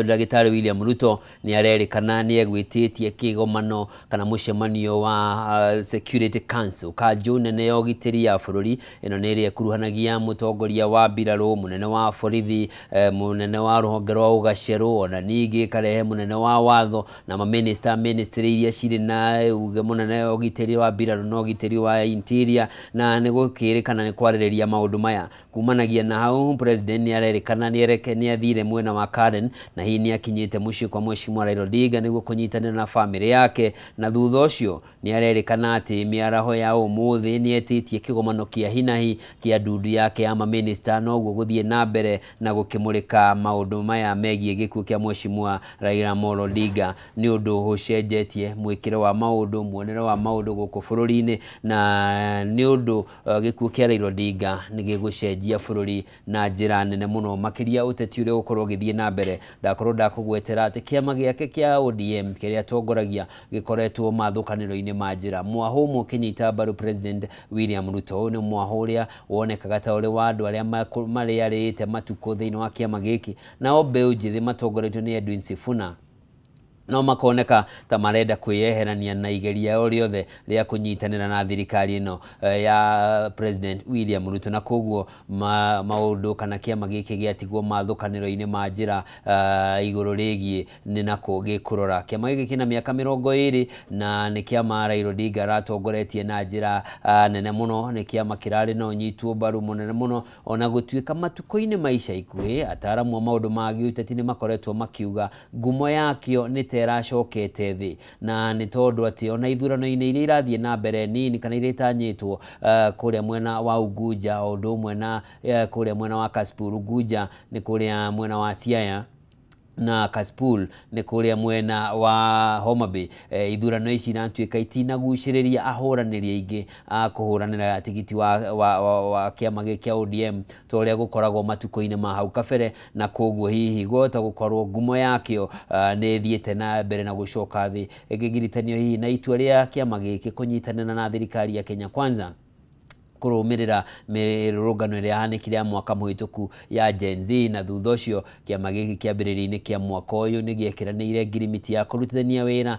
Ndagĩtarĩ William Ruto nĩ arerĩkana nĩ egwĩtĩtie kĩgomano kana mũcemanio wa Security Council, kanjũ nene ya ũgitĩri ya bũrũri. Ĩno nĩ ĩrĩa ĩkuruhanagia mũtongoria wa mbirarũ, mũnene wa borithi, mũnene wa rũhonge rwa ũgacerũ, ona ningĩ ĩkarehe mũnene wa watho na mamĩnĩsta, ministry iria cirĩ na uge mũnene wa ũgitĩri wa mbirarũ na ũgitĩri wa interior, na nĩ gũkĩrĩkana nĩ kwarĩrĩria maũndũ maya. Kumanagia na hau, president nĩ arerĩkana nĩ athire mwena wa Karen, na hihi nĩ akinyĩte mũciĩ kwa Mheshimiwa Raila Odinga nĩguo kũnyitanĩra na bamĩrĩ yake, na thutha ũcio nĩ arerĩkana atĩ mĩaraho ya ũmũthĩ nĩ etĩtie kĩgomano kĩa hinahi kĩa ndundu yake ya mamĩnĩsta, noguo gũthiĩ na mbere na gũkĩmũrĩka maũndũ maya megiĩ gĩkuũ kĩa Mheshimiwa Raila Amolo Odinga. Nĩ ũndũ ũcenjetie mwĩkĩre wa maũndũ, muonere wa maũndũ gũkũ bũrũri-inĩ, na nĩ ũndũ gĩkuũ kĩa Raila Odinga nĩ gĩgũcenjia bũrũri na njĩra nene mũno, makĩria ũteti ũrĩa ũgũkorwo ũgĩthiĩ na mbere. Ndakorwo ndakũgwetera atĩ kĩama gĩake kĩa ODM kĩrĩa atongoragia gĩkoretwo mathũkanĩro-inĩ ma njĩra, mwahũ ũmwe ũkĩnyita mbaru President William Ruto. Ũyũ nĩ mwahũ ũrĩa wonekaga ta ũrĩ wa andũ arĩa marĩarĩte matukũ thĩinĩ wa kĩama gĩkĩ, nao mbeũ njĩthĩ matongoretio nĩ Edwin Sifuna no makoneka ta marenda kwĩyeherania na igeria o rĩothe rĩa kũnyitanĩra na thirikari ĩno ya President William Ruto, na koguo maũndũ kana kĩama gĩkĩ gĩatigwo mathũkanĩro-inĩ ma njĩra igũrũ rĩgiĩ nĩ nakũ gĩkũrora. Kĩama gĩkĩ kĩna mĩaka 20 na nĩ kĩama Raila Odinga aratongoretie na njĩra nene mũno. Nĩ kĩama kĩrarĩ na ũnyitwo mbaru mũnene mũno, ona gũtuĩka matukũ-inĩ ma ica ikuhĩ ataaramu a maũndũ ma gĩũteti nĩ makoretwo makiuga ngumo yakĩo nĩ ta ĩracokete thĩ, na nĩ tondũ atĩ ona ithurano-inĩ iria irathiĩ na mbere nini kana iria itanyĩtwo kũrĩa mwena wa Unguja, o ũndũ ũmwe na kũrĩa mwena wa Kasipul. Unguja nĩ kũrĩa mwena wa Siaya na Kasipul nĩ kũrĩa mwena wa Homa Bay. Ithurano ici iratuĩka itinagucĩrĩria ahũranĩri aingĩ a kũhũranĩra tigiti wa kĩama gĩkĩ kĩa ODM ta ũrĩa gũkoragwo matukũ-inĩ ma hau kabere, na koguo hihi gwahota gũkorwo ngumo yakĩo nĩ ĩthiĩte na mbere na gũcoka thĩ, ĩkĩgiritanio hihi na itua rĩa kĩama gĩkĩ kũnyitanĩra na thirikari ya Kenya Kwanza kũrũmĩrĩra mĩrũrũngano ĩrĩa yahanĩkire ya mwaka mũhĩtũku ya Gen Z. Na thutha ũcio kĩama gĩkĩ kĩambĩrĩria-inĩ kĩa mwaka ũyũ nĩ gĩekĩranĩire ngirimiti ya kũrutithania wĩra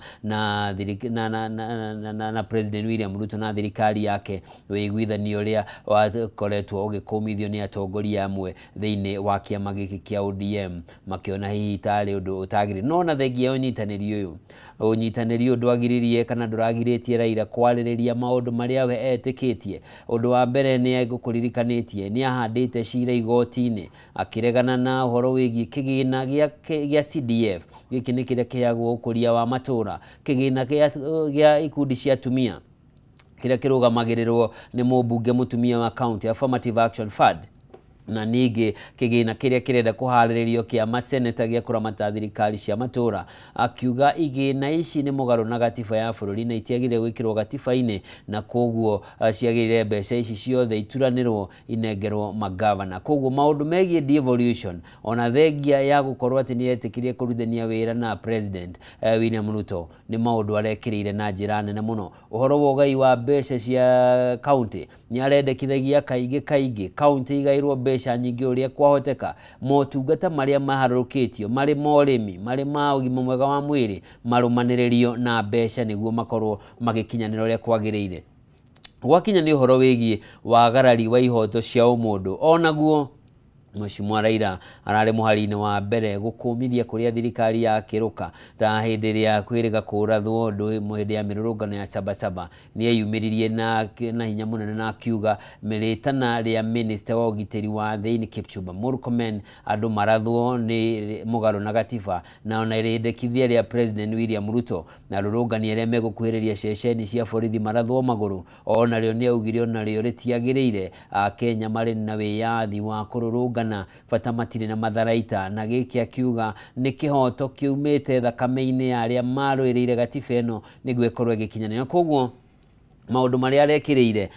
na President William Ruto na thirikari yake, wĩiguithanio ũrĩa wakoretwo ũgĩkũmithio nĩ atongoria amwe thĩinĩ wa kĩama gĩkĩ kĩa ODM, makĩona hihi tarĩ ũndũ ũtagĩrĩire. No ona thengia ya ũnyitanĩri ũyũ ndwagiririe kana ndũragirĩtie Raila kwarĩrĩria maũndũ marĩa we etĩkĩtie. Ũndũ wa mbere nĩ egũkũririkanĩtie nĩ ahandĩte cira igoti-inĩ akĩregana na ũhoro wĩgiĩ kĩgĩna gĩa CDF. Gĩkĩ nĩ kĩrĩa kĩheagwo ũkũria wa matũũra, kĩgĩna gĩa ikundi cia atumia kĩrĩa kĩrũgamagĩrĩrwo nĩ mũmbunge mũtumia wa county, Affirmative Action Fund. Na ningĩ kĩgĩna kĩrĩa kĩrenda kũharĩrĩrio kĩa maseneta gĩa kũramata thirikari cia matũra, akiuga igĩna ici nĩ mũgarũ na gatiba ya bũrũri na itiagĩrĩire gwĩkĩrwo gatiba-inĩ, na koguo ciagĩrĩire mbeca ici ciothe ituranĩrwo inengerwo magavana. Koguo maũndũ megiĩ devolution, ona thengia ya gũkorwo atĩ nĩ etĩkĩrie kũrutithania wĩra na President William Ruto, nĩ maũndũ arekĩrĩire na njĩra nene mũno. Ũhoro wa ũgai wa mbeca cia kaunti, nĩ arendekithagia kaingĩ kaingĩ kaunti igaĩrwo mbeca nyingĩ ũrĩa kwahoteka, motungata marĩa maharũrũkĩtio marĩ ma ũrĩmi, marĩ ma ũgima mwega wa mwĩrĩ, marũmanĩrĩrio na mbeca nĩguo makorwo magĩkinyanĩra ũrĩa kwagĩrĩire. Gwakinya nĩ ũhoro wĩgiĩ wagarari wa ihoto cia ũmũndũ, onaguo Mheshimiwa Raila ararĩ mũhari-inĩ wa mbere gũkũmithia kũrĩa thirikari ya kĩrũka, ta hĩndĩ ĩrĩa kwĩrĩga kũrathwo hĩndĩ ya mĩrũrũngano ya Sabasaba, nĩ eyumĩririe na hinya mũnene na akiuga rĩtana rĩa minister wa ũgitĩri wa thĩinĩ Kipchumba Murkomen andũ marathwo nĩ mũgarũ na gatiba, na ona rĩendekithia rĩa President William Ruto na rũrũngani arĩa megũkuhĩrĩria ceceni cia borithi marathwo magũrũ, onarĩo nĩ augire onarĩo rĩtiagĩrĩire. Akenya marĩ na wĩyathi wa kũrũrũngana bata matirĩ na matharaita, na gĩkĩ akiuga nĩ kĩhoto kĩumĩte thakame-inĩ ya arĩa marũĩrĩire gatiba ĩno nĩguo ĩkorwo ĩgĩkinyanĩra. Koguo maũndũ marĩa arekĩrĩire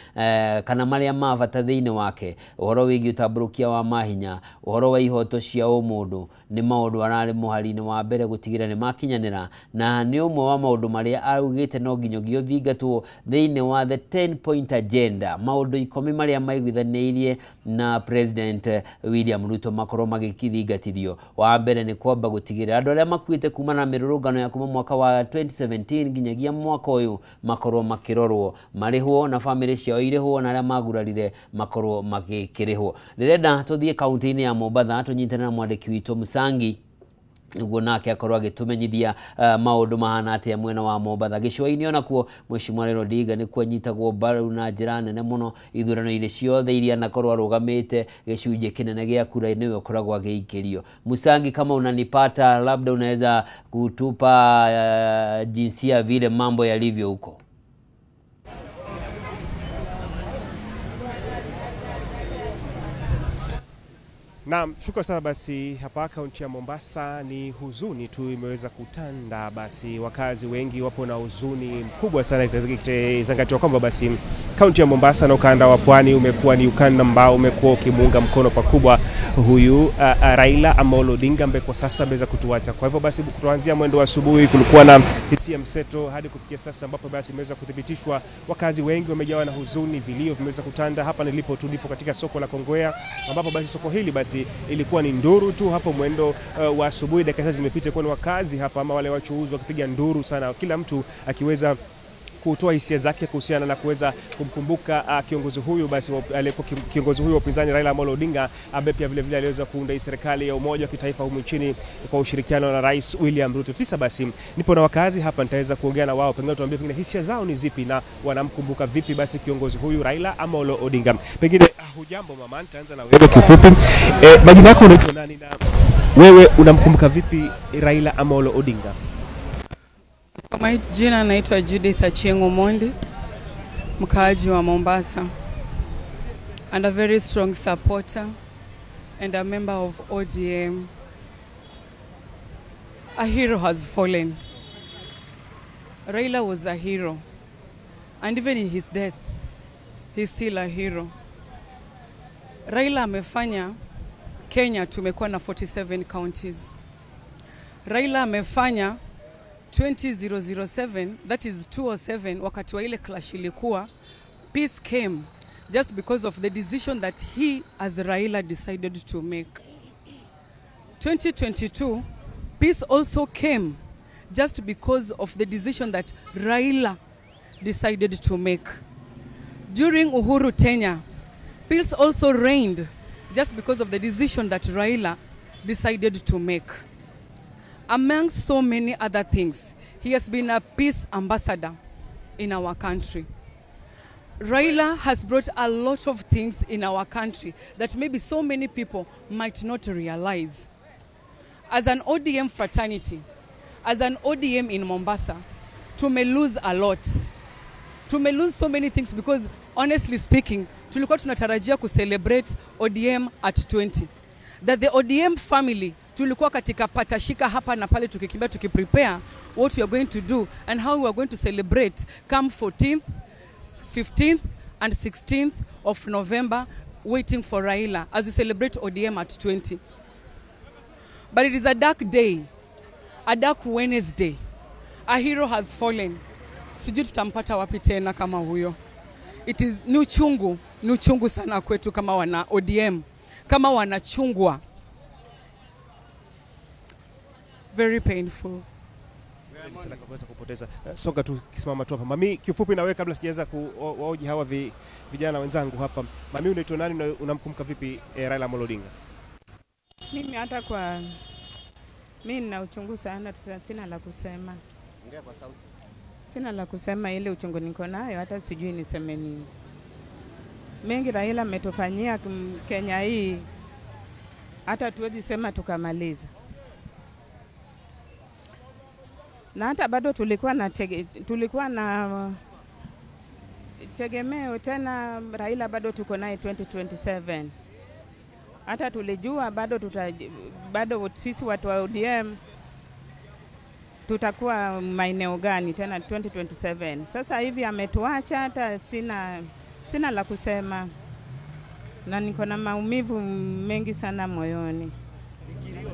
kana marĩa ma bata thĩinĩ wake, ũhoro wĩgiĩ ũtambũrũkia wa mahinya, ũhoro wa ihoto cia ũmũndũ, nĩ maũndũ ararĩ mũhari-inĩ wa mbere gũtigĩrĩra nĩ makinyanĩra, na nĩ ũmwe wa maũndũ marĩa augĩte no nginyagia ũthingatwo thĩinĩ wa the 10 point agenda, maũndũ 10 marĩa maiguithanĩirie na President William Ruto makorwo magĩthingatithio. Wa mbere nĩ kwamba gũtigĩrĩra andũ arĩa makuĩte kumana na mĩrũrũngano ya kuma mwaka wa 2017 nginyagia mwaka ũyũ makorwo makĩrorwo, marĩhwo na bamĩrĩ ciao irĩhwo, na arĩa magurarire makorwo magĩkĩrĩhwo. Ndĩrenda tũthiĩ kaunti-inĩ ya Mombatha tũnyitane na mwandĩki witũ Musangi nĩguo nake akorwo agĩtũmenyithia maũndũ mahana atĩa mwena wa Mombatha. Gĩcũa-inĩ onakuo Mheshimiwa Raila Odinga nĩkuo anyitagwo mbaru na njĩra nene mũno ithurano-inĩ ciothe iria anakorwo arũgamĩte, gĩcunjĩ kĩnene gĩa kura nĩwe ũkoragwo agĩikĩrio. Musangi, kama unanipata, labda unaweza kutupa jinsia vile mambo yalivyo huko. Naam, shukrani sana. Basi hapa kaunti ya Mombasa ni huzuni tu imeweza kutanda. Basi wakazi wengi wapo na huzuni mkubwa sana, ikizingatiwa kwamba basi kaunti ya Mombasa na ukanda wa Pwani umekuwa ni ukanda ambao umekuwa ukimuunga mkono pakubwa huyu Raila Amolo Odinga ambaye kwa sasa ameweza kutuacha. Kwa hivyo basi kuanzia mwendo wa asubuhi kulikuwa na hisia mseto hadi kufikia sasa ambapo basi imeweza kuthibitishwa wakazi wengi wamejawa na huzuni, vilio vimeweza kutanda. Hapa nilipo tulipo katika soko la Kongowea, ambapo basi soko hili basi ilikuwa ni nduru tu hapo mwendo wa asubuhi. Dakika zimepita kwa wakazi hapa ama wale wachuuzi wakipiga nduru sana, kila mtu akiweza kutoa hisia zake kuhusiana na kuweza kumkumbuka kiongozi huyu basi aliyekuwa kiongozi huyu wa upinzani Raila Amolo Odinga, ambaye pia vile vile aliweza kuunda hii serikali ya umoja wa kitaifa humu nchini kwa ushirikiano na Rais William Ruto. Tisa basi nipo na wakazi hapa, nitaweza kuongea na wao, pengine tuambie pengine hisia zao ni zipi na wanamkumbuka vipi basi kiongozi huyu Raila Amolo Odinga. Pengine hujambo mama, nitaanza na wewe kifupi. Majina yako unaitwa nani na wewe unamkumbuka vipi Raila Amolo Odinga? Kwa majina naitwa Judith Achieng' Omondi, mkaaji wa Mombasa, and a very strong supporter and a member of ODM. A hero has fallen. Raila was a hero, and even in his death, he's still a hero. Raila amefanya Kenya tumekuwa na 47 counties. Raila amefanya 2007, that is 207, wakati wa ile clash ilikuwa, peace came just because of the decision that he as Raila decided to make. 2022, peace also came just because of the decision that Raila decided to make. During Uhuru tenure, peace also reigned just because of the decision that Raila decided to make. Among so many other things, he has been a peace ambassador in our country. Raila has brought a lot of things in our country that maybe so many people might not realize. As an ODM fraternity, as an ODM in Mombasa, to may lose a lot. To may lose so many things because, honestly speaking, Tulikuwa tunatarajia kucelebrate ODM at 20. That the ODM family tulikuwa katika patashika hapa na pale tukikimbia tukiprepare what we are going to do and how we are going to celebrate come 14th, 15th and 16th of November, waiting for Raila as we celebrate ODM at 20. But it is a dark day, a dark Wednesday. A hero has fallen. Sijui tutampata wapi tena kama huyo. It is ni uchungu sana kwetu kama wana ODM, kama wanachungwa. Very painful. Sana kuweza kupoteza. Soga tu kisimama tu hapa. Mami, kifupi na wewe kabla sijaweza kuwaoji hawa vijana wenzangu hapa. Mami, unaitwa nani na unamkumbuka vipi Raila Amolo Odinga? Mimi hata kwa mimi nina uchungu sana, sina la kusema. Ongea kwa sauti. Sina la kusema, ile uchungu niko nayo hata sijui niseme nini. Mengi Raila ametufanyia Kenya hii, hata tuwezi sema tukamaliza. Na hata bado tulikuwa na tegemeo tena Raila bado tuko naye 2027. Hata tulijua bado sisi watu wa ODM tutakuwa maeneo gani tena 2027. Sasa hivi ametuacha, hata sina la kusema. Na niko na maumivu mengi sana moyoni.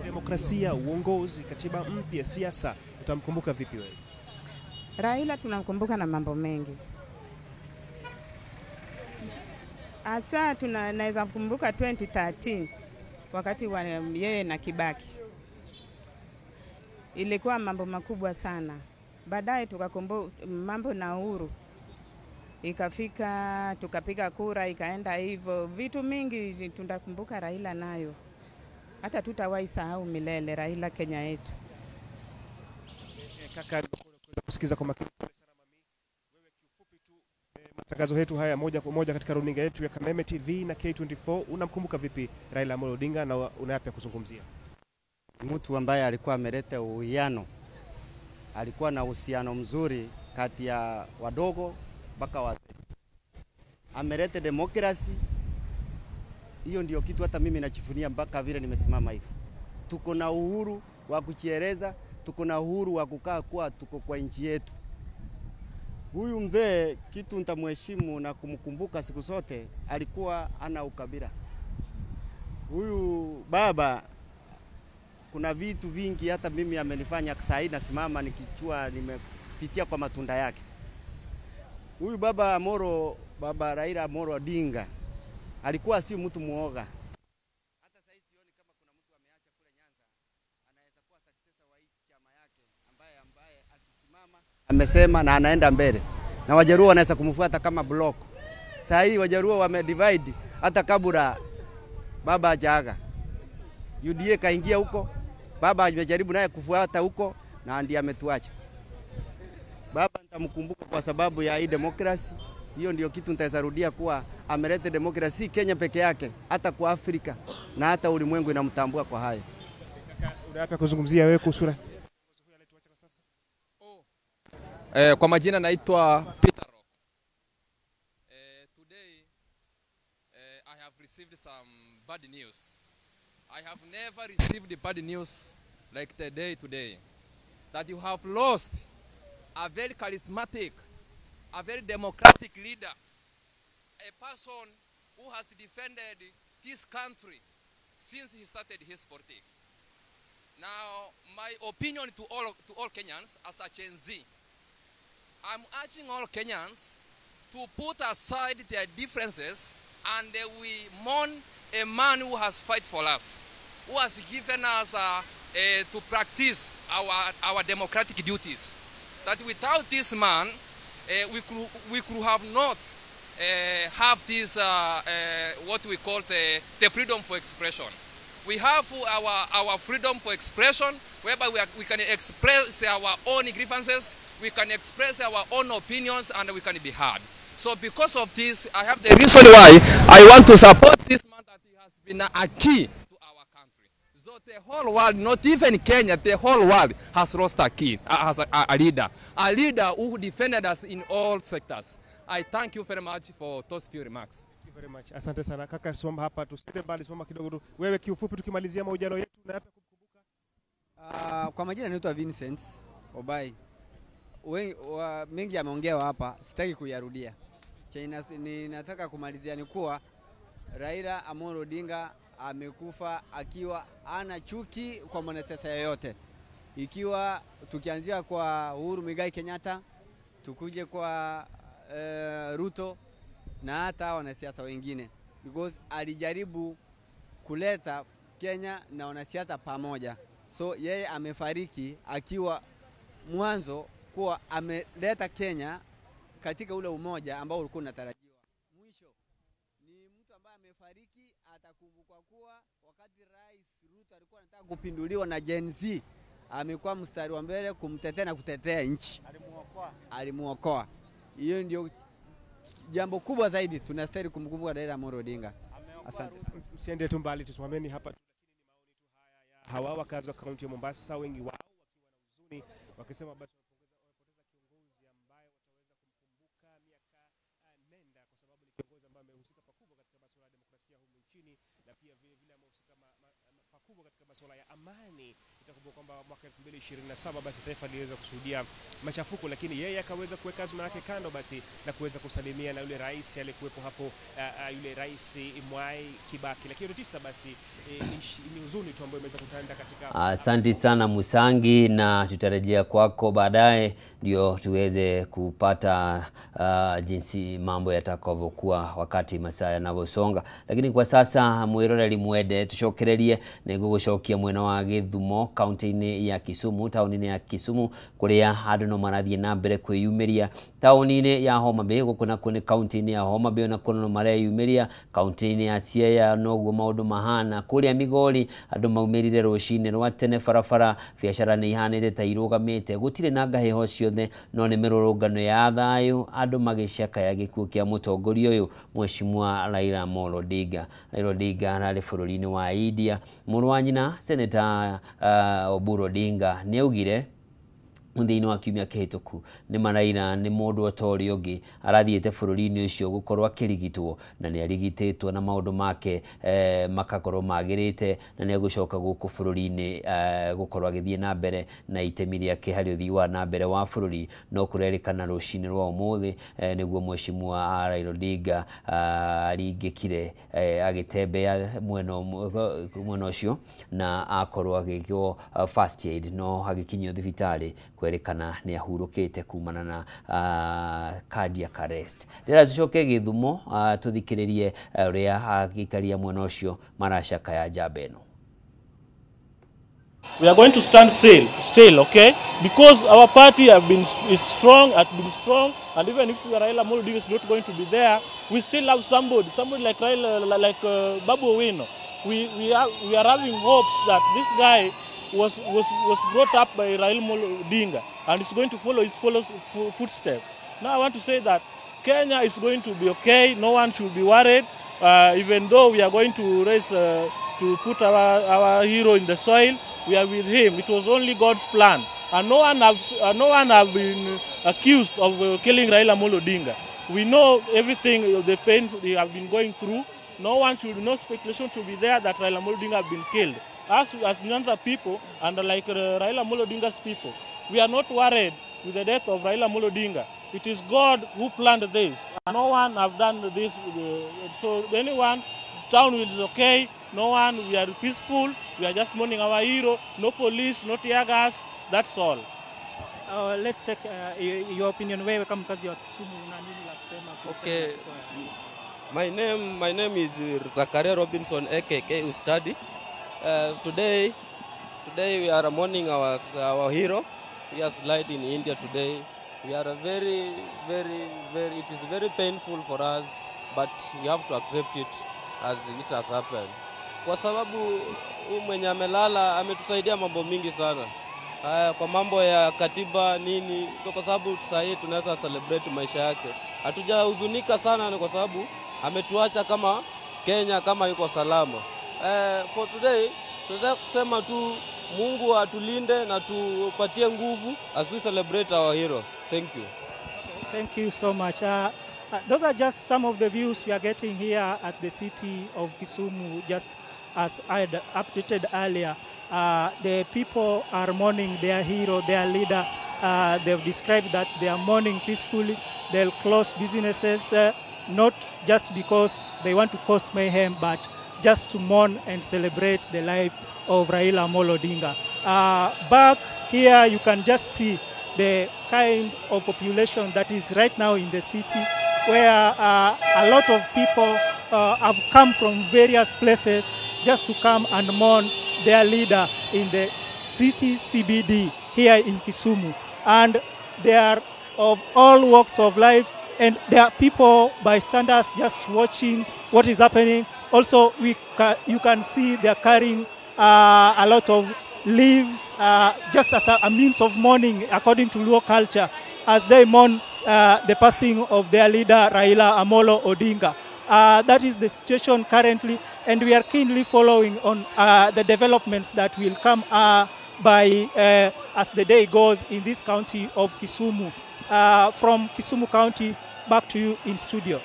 Demokrasia, uongozi, katiba mpya, siasa, utamkumbuka vipi wewe? Raila tunamkumbuka na mambo mengi. Hasa tunaweza kukumbuka 2013 wakati wa yeye na Kibaki. Ilikuwa mambo makubwa sana. Baadaye tukakumbuka mambo na Uhuru. Ikafika tukapiga kura ikaenda hivyo. Vitu mingi tunakumbuka Raila nayo. Hata tutawahi sahau milele Raila Kenya yetu. Kaka, kusikiza kwa makini sana mami. Wewe kiufupi tu matangazo yetu haya moja kwa moja katika runinga yetu ya Kameme TV na K24, unamkumbuka vipi Raila Amolo Odinga na una yapi ya kuzungumzia? Mtu ambaye alikuwa ameleta uwiano, alikuwa na uhusiano mzuri kati ya wadogo mpaka wazee. Ameleta demokrasi. Hiyo ndio kitu hata mimi nachifunia mpaka vile nimesimama hivi. Tuko na uhuru wa kujieleza, tuko na uhuru wa kukaa kwa tuko kwa nchi yetu. Huyu mzee kitu nitamheshimu na kumkumbuka siku zote, alikuwa ana ukabila. Huyu baba kuna vitu vingi hata mimi amenifanya saa hii nasimama nikichua nimepitia kwa matunda yake. Huyu baba Amolo, baba Raila Amolo Odinga alikuwa si mtu muoga. Hata sasa sioni kama kuna mtu ameacha kule Nyanza anaweza kuwa successor wa hii chama yake ambaye akisimama amesema na anaenda mbele. Na Wajaruo wanaweza kumfuata kama block. Sasa hii Wajaruo wame divide hata kabla baba hajaaga. UDA kaingia huko, baba amejaribu naye kufuata huko na ndiye ametuacha. Baba nitamkumbuka kwa sababu ya hii demokrasi. Hiyo ndio kitu nitarudia kuwa ameleta demokrasi Kenya peke yake, hata kwa Afrika na hata ulimwengu inamtambua kwa hayo. Una yapi kuzungumzia wewe kuhusu? Kwa majina naitwa Peter Rock. Today I have received some bad news. I have never received bad news like the day today. That you have lost a very charismatic, a very democratic leader, a person who has defended this country since he started his politics. Now, my opinion to all Kenyans as a Gen Z, I'm urging all Kenyans to put aside their differences and we mourn a man who has fought for us, who has given us to practice our democratic duties. That without this man, we could have not have this what we call the freedom for expression. We have our freedom for expression, whereby we can express our own grievances, we can express our own opinions, and we can be heard. So because of this, I have the reason why I want to support this man, that he has been a key to our country. So the whole world, not even Kenya, the whole world has lost a key, has a leader who defended us in all sectors. I thank you very much for those few remarks. you very much. Asante sana kaka, simama hapa, tusiende mbali, simama kidogo tu. Wewe kiufupi, tukimalizia mahojiano yetu na yapi kumkumbuka? Kwa majina naitwa Vincent Obai. Mengi yameongewa hapa, sitaki kuyarudia. Chenye ninataka kumalizia ni kuwa Raila Amolo Odinga amekufa akiwa ana chuki kwa mwanasiasa yeyote. Ikiwa tukianzia kwa Uhuru Muigai Kenyatta, tukuje kwa Ruto na hata wanasiasa wengine, because alijaribu kuleta Kenya na wanasiasa pamoja. So yeye amefariki akiwa mwanzo kuwa ameleta Kenya katika ule umoja ambao ulikuwa unatarajiwa. Mwisho ni mtu ambaye amefariki, atakumbukwa kuwa wakati Rais Ruto alikuwa anataka kupinduliwa na Gen Z, amekuwa mstari wa mbele kumtetea na kutetea nchi. Alimuokoa. Hiyo ndio jambo kubwa zaidi tunastahili kumkumbuka Raila Amolo Odinga. Asante. Msiende tu mbali, tusimameni hapa. Lakini ni maoni tu haya ya hawa wakazi wa kaunti ya Mombasa, wengi wao wakiwa na huzuni wakisema basi wamepoteza kiongozi ambaye wataweza kumkumbuka miaka nenda, kwa sababu ni kiongozi ambaye amehusika pakubwa katika masuala ya demokrasia humu nchini na pia vile vile amehusika pakubwa katika masuala ya amani. Itakumbuka kwamba mwaka 2027 basi taifa liliweza kushuhudia machafuko, lakini yeye akaweza kuweka azma yake kando basi na kuweza kusalimia na yule rais aliyekuwepo hapo, yule rais Mwai Kibaki. Lakini tisa basi ni huzuni tu ambayo imeweza kutanda katika. Asante sana Musangi, na tutarejea kwako baadaye ndio tuweze kupata jinsi mambo yatakavyokuwa wakati masaa yanavyosonga. Lakini kwa sasa mwiroreri mwende tucokererie nigugucokia mwena wa Githumo kaunti-inĩ ya Kisumu, tauni-inĩ ya Kisumu kuria andu no marathiĩ na mbere kwĩyumĩria. Tauni-inĩ ya Homa Bay gũkũ nakuo nĩ kaunti-inĩ ya Homa Bay onakuo no mareyumĩria. Kaunti-inĩ ya Siaya noguo maũndũ mahana. Kũrĩa Migori andũ maumĩrire rũcinĩ rwa tene barabara, biacara nĩ ihanĩte ta irũgamĩte, gũtirĩ na ngahĩho ciothe, no nĩ mĩrũrũngano ya thayũ, andũ magĩcakaya gĩkuũ kĩa mũtongoria ũyũ Mheshimiwa Raila Amolo Odinga. Raila Odinga ararĩ bũrũri-inĩ wa India. Mũrũ wa nyina Senator Oburu Odinga nĩaugire mũthia-inĩ wa kiumia kĩhĩtũku nĩ maraira nĩ mũndũ o ta ũrĩa ũngĩ arathiĩte bũrũri-inĩ ũcio gũkorwo akĩrigitwo, na nĩ arigitĩtwo na maũndũ make makakorwo magĩrĩte, na nĩ egũcoka gũkũ bũrũri-inĩ gũkorwo agĩthiĩ na mbere na itemi rĩake harĩ ũthii wa na mbere wa bũrũri. No kũrerĩkana rũcinĩ rwa ũmũthĩ nĩguo Mheshimiwa Raila Odinga aringĩkire agĩtembea mwena ũcio na akorwo agĩkwo first aid, no agĩkinyio thibitarĩ kwerĩkana nĩ ahurũkĩte kumana na cardiac arrest. Rĩrĩa tucoke Gĩthumo tũthikĩrĩrie ũrĩa agĩikaria mwena ũcio maracakaya njamba ĩno. We are going to stand still, okay? Because our party is strong, has been strong, and even if Raila Amolo Odinga is not going to be there, we still have somebody like Raila, like Babu Owino. We are having hopes that this guy was brought up by Raila Amolo Odinga and is going to follow his footsteps. Now I want to say that Kenya is going to be okay. No one should be worried. Even though we are going to raise, to put our hero in the soil, we are with him. It was only God's plan, and no one have been accused of killing Raila Amolo Odinga. We know everything, the pain they have been going through. No speculation should be there that Raila Amolo Odinga have been killed. As Nyanza people and like Raila Amolo Odinga's people, we are not worried with the death of Raila Amolo Odinga. It is God who planned this. No one have done this. So anyone, town is okay. No one, we are peaceful. We are just mourning our hero. No police, no tear gas. That's all. Let's check your opinion. Wewe kama mkazi wa Kisumu una nini la kusema? Okay. My name is Zakaria Robinson, aka Ustadi. Today we are mourning our hero. He has died in India today. We are very, very, very. It is very painful for us, but we have to accept it as it has happened. Kwa sababu huyu mwenye amelala ametusaidia mambo mingi sana. Kwa mambo ya katiba nini, kwa sababu sasa hivi tunaweza celebrate maisha yake. Hatujahuzunika sana ni kwa sababu ametuacha kama Kenya kama yuko salama. For today tunataka kusema tu Mungu atulinde na tupatie nguvu as we celebrate our hero. Thank you. Okay, thank you so much. Those are just some of the views we are getting here at the city of Kisumu, just as I had updated earlier. The people are mourning their hero, their leader. They've described that they are mourning peacefully. They'll close businesses, not just because they want to cause mayhem, but just to mourn and celebrate the life of Raila Amolo Odinga. Back here, you can just see the kind of population that is right now in the city, where a lot of people have come from various places just to come and mourn their leader in the city CBD here in Kisumu. And they are of all walks of life, and there are people, bystanders, just watching what is happening. Also, you can see they are carrying a lot of leaves, just as a means of mourning, according to Luo culture, as they mourn the passing of their leader, Raila Amolo Odinga. That is the situation currently, and we are keenly following on the developments that will come by as the day goes in this county of Kisumu. From Kisumu County, back to you in studio.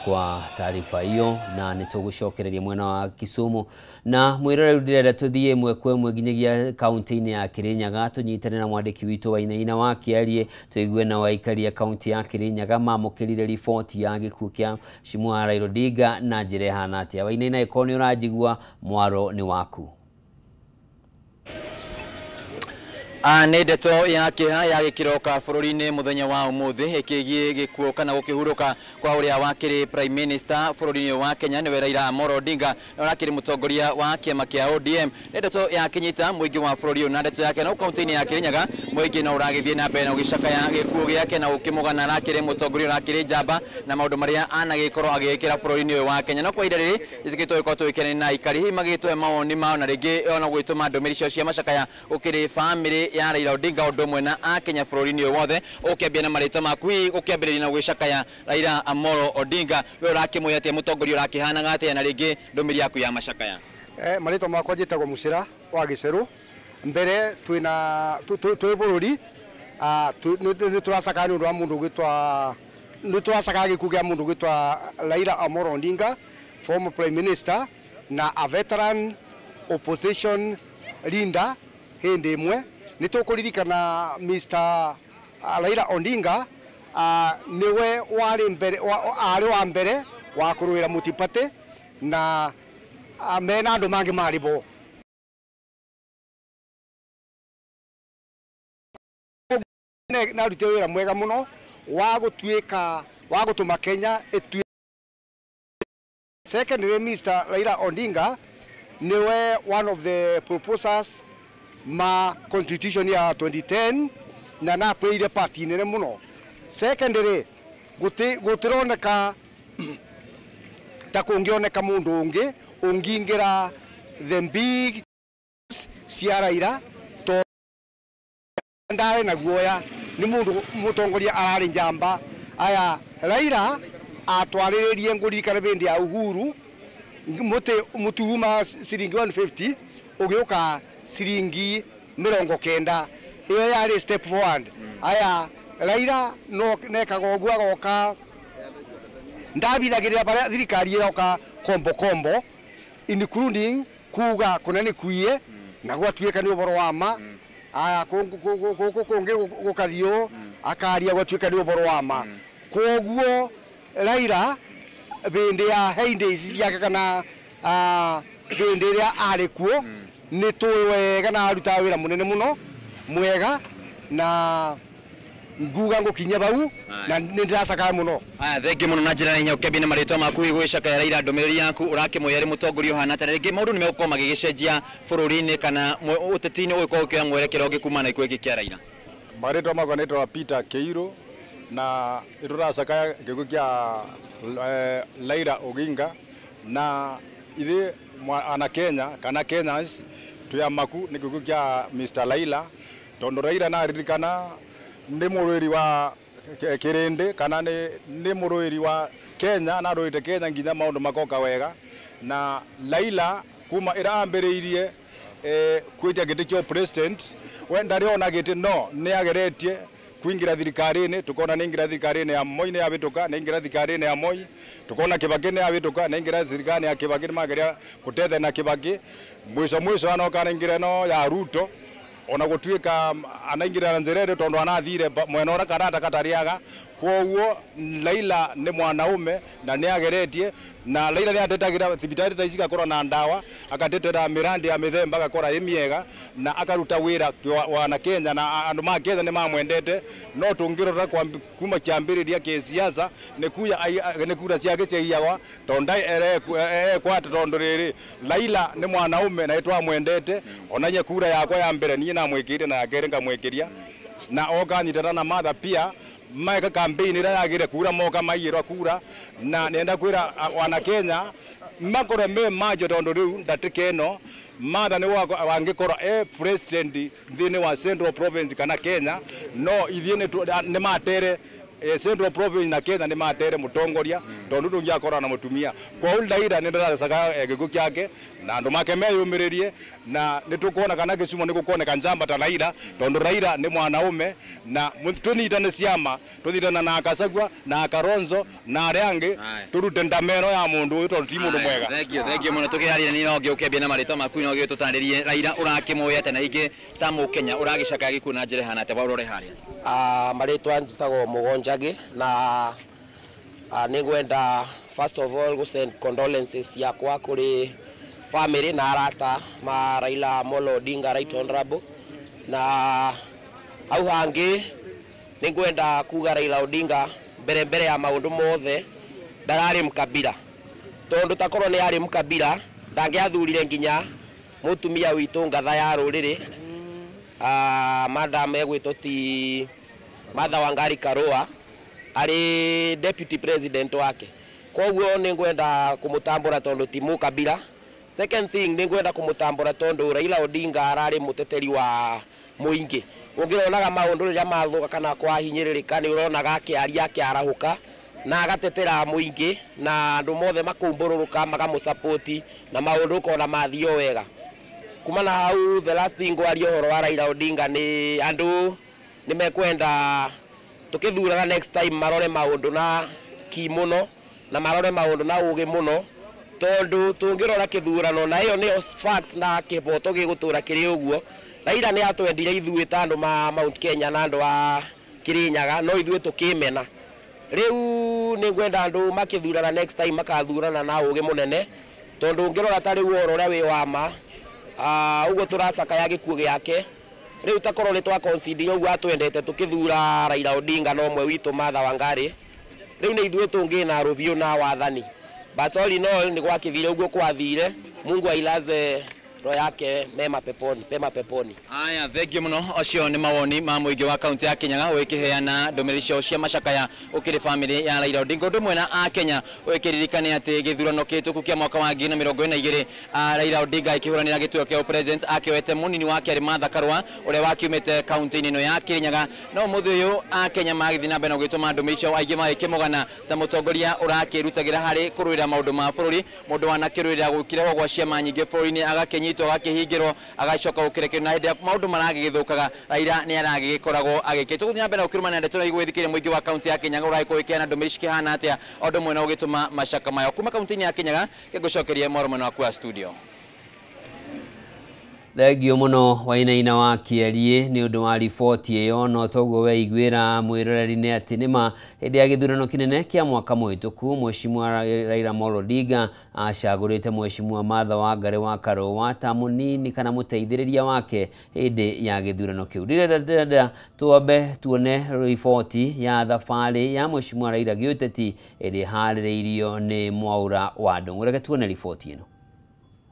Kwa taarifa hiyo na nitugucokereria mwena wa Kisumu na mwirore ndirenda tuthie ĩmwe kwa ĩmwe nginyagia kaunti-inĩ ya Kirinyaga tunyitane na mwandĩki witũ Wainaina wa Kĩarie tuigue na waikaria kaunti ya Kirinyaga mamũkĩrire riboti ya gĩkuũ kĩa Mheshimiwa Raila Odinga na njĩra ĩhana atĩa. Wainaina, ĩkorwo nĩ ũranjigua, mwaro nĩ waku. Nĩ ndeto ya kĩeha ya gĩkĩroka bũrũri-inĩ mũthenya wa ũmũthĩ ĩkĩgiĩ gĩkuũ kana gũkĩhurũka kwa ũrĩa wakĩrĩ Prime Minister bũrũri-inĩ wa Kenya nĩwe Raila Amolo Odinga na ũrakĩrĩ mũtongoria wa kĩama kĩa ODM. Nĩ ndeto ya kĩnyita mũingĩ wa bũrũri ũyũ na ndeto yake no kaunti-inĩ ya Kirinyaga mũingĩ no ũragĩthiĩ na mbere na ũgĩcakaya gĩkuũ gĩake na ũkĩmũgana arakĩrĩ mũtongoria ũrakĩrĩ njamba na maũndũ marĩa anagĩkorwo agĩĩkĩra bũrũri-inĩ ũyũ wa Kenya. No kwa ihinda rĩrĩ icigĩtwo gĩkorwo tũgĩkenania na aikari hihi magĩtũhe mawoni mao na rĩngĩ ona gwĩtũma ndũmĩrĩri ciao cia macakaya gũkĩrĩ bamĩrĩ ya Raila Odinga ũndũ ũmwe na akenya bũrũri-inĩ ũyũ wothe. Ũkĩambia na marĩtwa maku hihi ũkĩambĩrĩria na gwĩcakaya Raila Amolo Odinga, we ũrakĩmwĩra atĩa mũtongoria ũrakĩhanaga atĩa na rĩngĩ ndũmĩrĩri yaku ya macakaya? Marĩtwa makwa njĩtagwo Mũcĩra wa Gĩcerũ. Mbere twĩna twĩ bũrũri nĩ tũracakaya nĩ ũndũ wa mũndũ ũgwĩtwa nĩ tũracakaya gĩkuũ kĩa mũndũ ũgwĩtwa Raila Amolo Odinga, former Prime Minister na a veteran opposition leader hĩndĩ ĩmwe. Nĩ tũkũririkana Mr. Raila Odinga nĩwe warĩ mbere arĩ wa mbere wa kũrũĩra Multiparty na mena andũ mangĩ marĩ bo. Na arutire wĩra mwega mũno wa gũtuĩka wa gũtũma Kenya ĩtuĩke. Secondly, Mr. Raila Odinga niwe one of the proposers ma constitution ya 2010 na na played part nene muno. Secondly, gutironeka ta kungioneka mundu ungi ungingira the big cia Raila to ndare na guoya ni mundu mutongoria arari njamba. Aya Raila atwariririe nguririkana bindi ya Uhuru muti mutuma ciringi 150 ugiuka ciringi 90 iyo yari step forward. Aya Raila no nekaga uguo agoka ndabithagirira baria thirikari iroka kombo kombo including kuga kuna ni kuiye na gwatuika ni uboro wa ma. Aya kungi gukathio akaria gwatuika ni uboro wa ma. Koguo Raila bindi ya heydays ciake kana bindi iria ari kuo ni tui wega na aruta wira munene muno mwega na nguga ngukinya bau na ni ndiracakaya muno. Aya, thengi muno na njira hinya ũkĩambia na marĩtwa maku gwĩcakaya Raila ndũmĩrĩri yaku ũrakĩmwĩra arĩ mũtongoria ũhana atĩa na rĩngĩ maũndũ nĩmegũkorwo magĩgĩcenjia bũrũri-inĩ kana ũteti-inĩ ũgĩkorwo ũkĩoya mwerekero ũngĩ kumana na gĩkuũ gĩkĩ kĩa Raila? Marĩtwa makwa nĩtwa Peter Kĩirũ na nĩtũracakaya gĩkuũ kĩa Raila Odinga na ithuĩ ana Kenya kana Kenyans twĩ amaku nĩ gĩkuũ kĩa Mr. Raila tondu Raila naririkana nĩ mũrũĩri wa kĩrĩndĩ kana nĩ mũrũĩri wa Kenya na arũĩte Kenya nginya maũndũ makoka wega na Raila kuma ĩra ambĩrĩirie kwitia giti kio president we ndari ona giti no ni ageretie kuingira thirikari-ini tukona ni ingira thirikari-ini ya Moi ni yabituka ni ingira thirikari-ini ya Moi tukona Kibaki ni yabituka ni ingira thirikari ya Kibaki ni mageria kutethe na Kibaki mwisho mwisho anoka ingira no ya Ruto ona gutuika anaingira nzerere tondu anathire mwena ora karata katariaga koguo Raila ni mwanaume na ni ageretie na Raila ni atetagira thibitari ta ici gakorwo na ndawa akatetera mirandi ya mithemba agakora imiega na akaruta wira wana Kenya na andu ma Kenya ni mamwendete no tungirora kuma kiambiriria kisiasa ni kuya ni kura ciake ciaiyagwa tondu ekwata tondu riri Raila ni mwanaume na itwamwendete onanye kura yakwa ya mbere ni na mwikire na yakere ngamwikiria na oka nyitana na Martha pia maeka campaign ira yagire kura moka maiyirwa kura na nenda kwira wana Kenya makore me majo tondu riu ndatike ino Martha ni wangikorwo e president thini wa Central Province kana Kenya no ithie ni matere Central Province na Kenya ni matere mutongoria tondu tungiakorwo na mutumia kwa Raila ni ndiracaga gikuo kiake na andu make meyumiririe na nitukuona kana Kisumu ni gukuoneka njamba ta Raila tondu Raila ni mwanaume na tunyitane ciama tunyitana na Akasagwa na Akaronzo na aria angi turute ndameno ya mundu uyu tondu ti mundu mwega. Thank you muno tukiaria ni no ngiukiambia na maritwa maku no ngitutarĩrie Raila urakĩmũĩ atĩa na ingĩ ta Mũkenya ũragĩcakaya gĩkuũ na njĩra ĩhana atĩa waurore harĩa. Marĩtwa njĩtagwo Mũgonjagi na nĩngwenda first of all go send condolences yakwa kũrĩ family na arata ma Raila Amolo Odinga Right Honorable na hau hangĩ nĩngwenda kuga Raila Odinga mbere mbere ya maũndũ mothe ndararĩ mkabira tondu takorwo nĩ arĩ mkabira ndangĩathurire nginya mũtumia witũ ngatha ya rũrĩrĩ madam egwĩtwo ti Martha Wangari Karua ari deputy president wake koguo nĩngwenda kumutambura tondu ti mukabira. Second thing nĩngwenda kumutambura tondu Raila Odinga ararĩ muteteri wa muingi ungironaga maundu riria mathuka kana kwahinyĩrĩrĩka nĩ ũronaga akĩaria akĩarahũka na agatetera muingi na andu mothe makumbũrũrũka makamũsupport na maundu ukona mathio wega. Kuma na hau the last thing ngwaria ũhoro wa Raila Odinga nĩ andu nĩ mekwenda tukithuraga next time marore maundu na ki muno na marore maundu na ugi muno tondu tungirora kithurano na iyo niyo fact na kiboto gigutura kiri uguo. Raila ni atwendire ithuĩ ta andu ma Mount Kenya na andu a Kirinyaga no ithuĩ tukimena. Riu ni ngwenda andu makithurana next time makathurana na ugi munene tondu ungirora ta riu ũhoro ũrĩa wĩ wa ma uguo turacakaya gĩkuũ gĩake. Riu takorwo nĩ twa concede ũguo atwendete tukithura Raila Odinga no mwe witũ Martha Wangari riu nĩ ithuĩ tũngĩ na rũbiũ na wathani but all in all nĩ gwakĩthire ũguo kwathire. Mungu ailaze roho yake mema peponi, pema peponi. Aya, thank you muno. Ocio ni mawoni ma muingi wa kaunti ya Kinyaga ukiheana ndumĩrĩri ciao cia macakaya ukiri family ya Raila Odinga. Undu mwena a Kenya ukiririkane ati githurano kituku kia mwaka wa 2022 Raila Odinga ikihuranira gituo kia president akioete munini wake ari Martha Karua uria wakiumite kaunti-inĩ ĩno ya Kirinyaga. No mũthĩ ũyũ a Kenya magĩthiĩ na mbere na gwĩtũma ndumĩrĩri ciao aingĩ magĩkĩmũgana ta mũtongoria ũrakĩrutagĩra harĩ kũrũĩra maũndũ ma bũrũri, mũndũ wanakĩrũĩra gũkĩrehwo gwa ciama nyingĩ bũrũri-inĩ agakĩnyitwo agakĩhingĩrwo agacoka gũkĩrekererio na hĩndĩ ya maũndũ maragĩgĩthũkaga Raila nĩ aragĩgĩkoragwo agĩkĩtwo. Tũgũthiĩ na mbere na gũkĩrũmana ndeto na igũgĩthikĩrĩria mũingĩ wa kaunti ya Kirinyaga ũragĩkorwo ũkĩheana ndũmĩrĩri cikĩhana atĩa o ũndũ ũmwe na ũgĩtũma macaka mayo kuma kaunti-inĩ ya Kirinyaga. Kĩngũcokerie mwaro mwena waku wa studio. Thengio muno Wainaina wa Kĩeriĩ nĩ ũndũ wa riboti ĩyo. No toguo weiguĩra mwĩroreri nĩ atĩ nĩma hĩndĩ ya gĩthurano kĩnene kĩa mwaka mũhĩtũku Mheshimiwa Raila Amolo Odinga acagũrĩte Mheshimiwa Martha Wangari wa Karũa ta mũnini kana mũteithĩrĩria wake hĩndĩ ya gĩthurano kĩu. Ndĩrenda twambe tuone riboti ya thabarĩ ya Mheshimiwa Raila gĩũteti ĩrĩa ĩharĩrĩirio nĩ Mwaura wa Ndũng'ũ. Reke tuone riboti ĩno.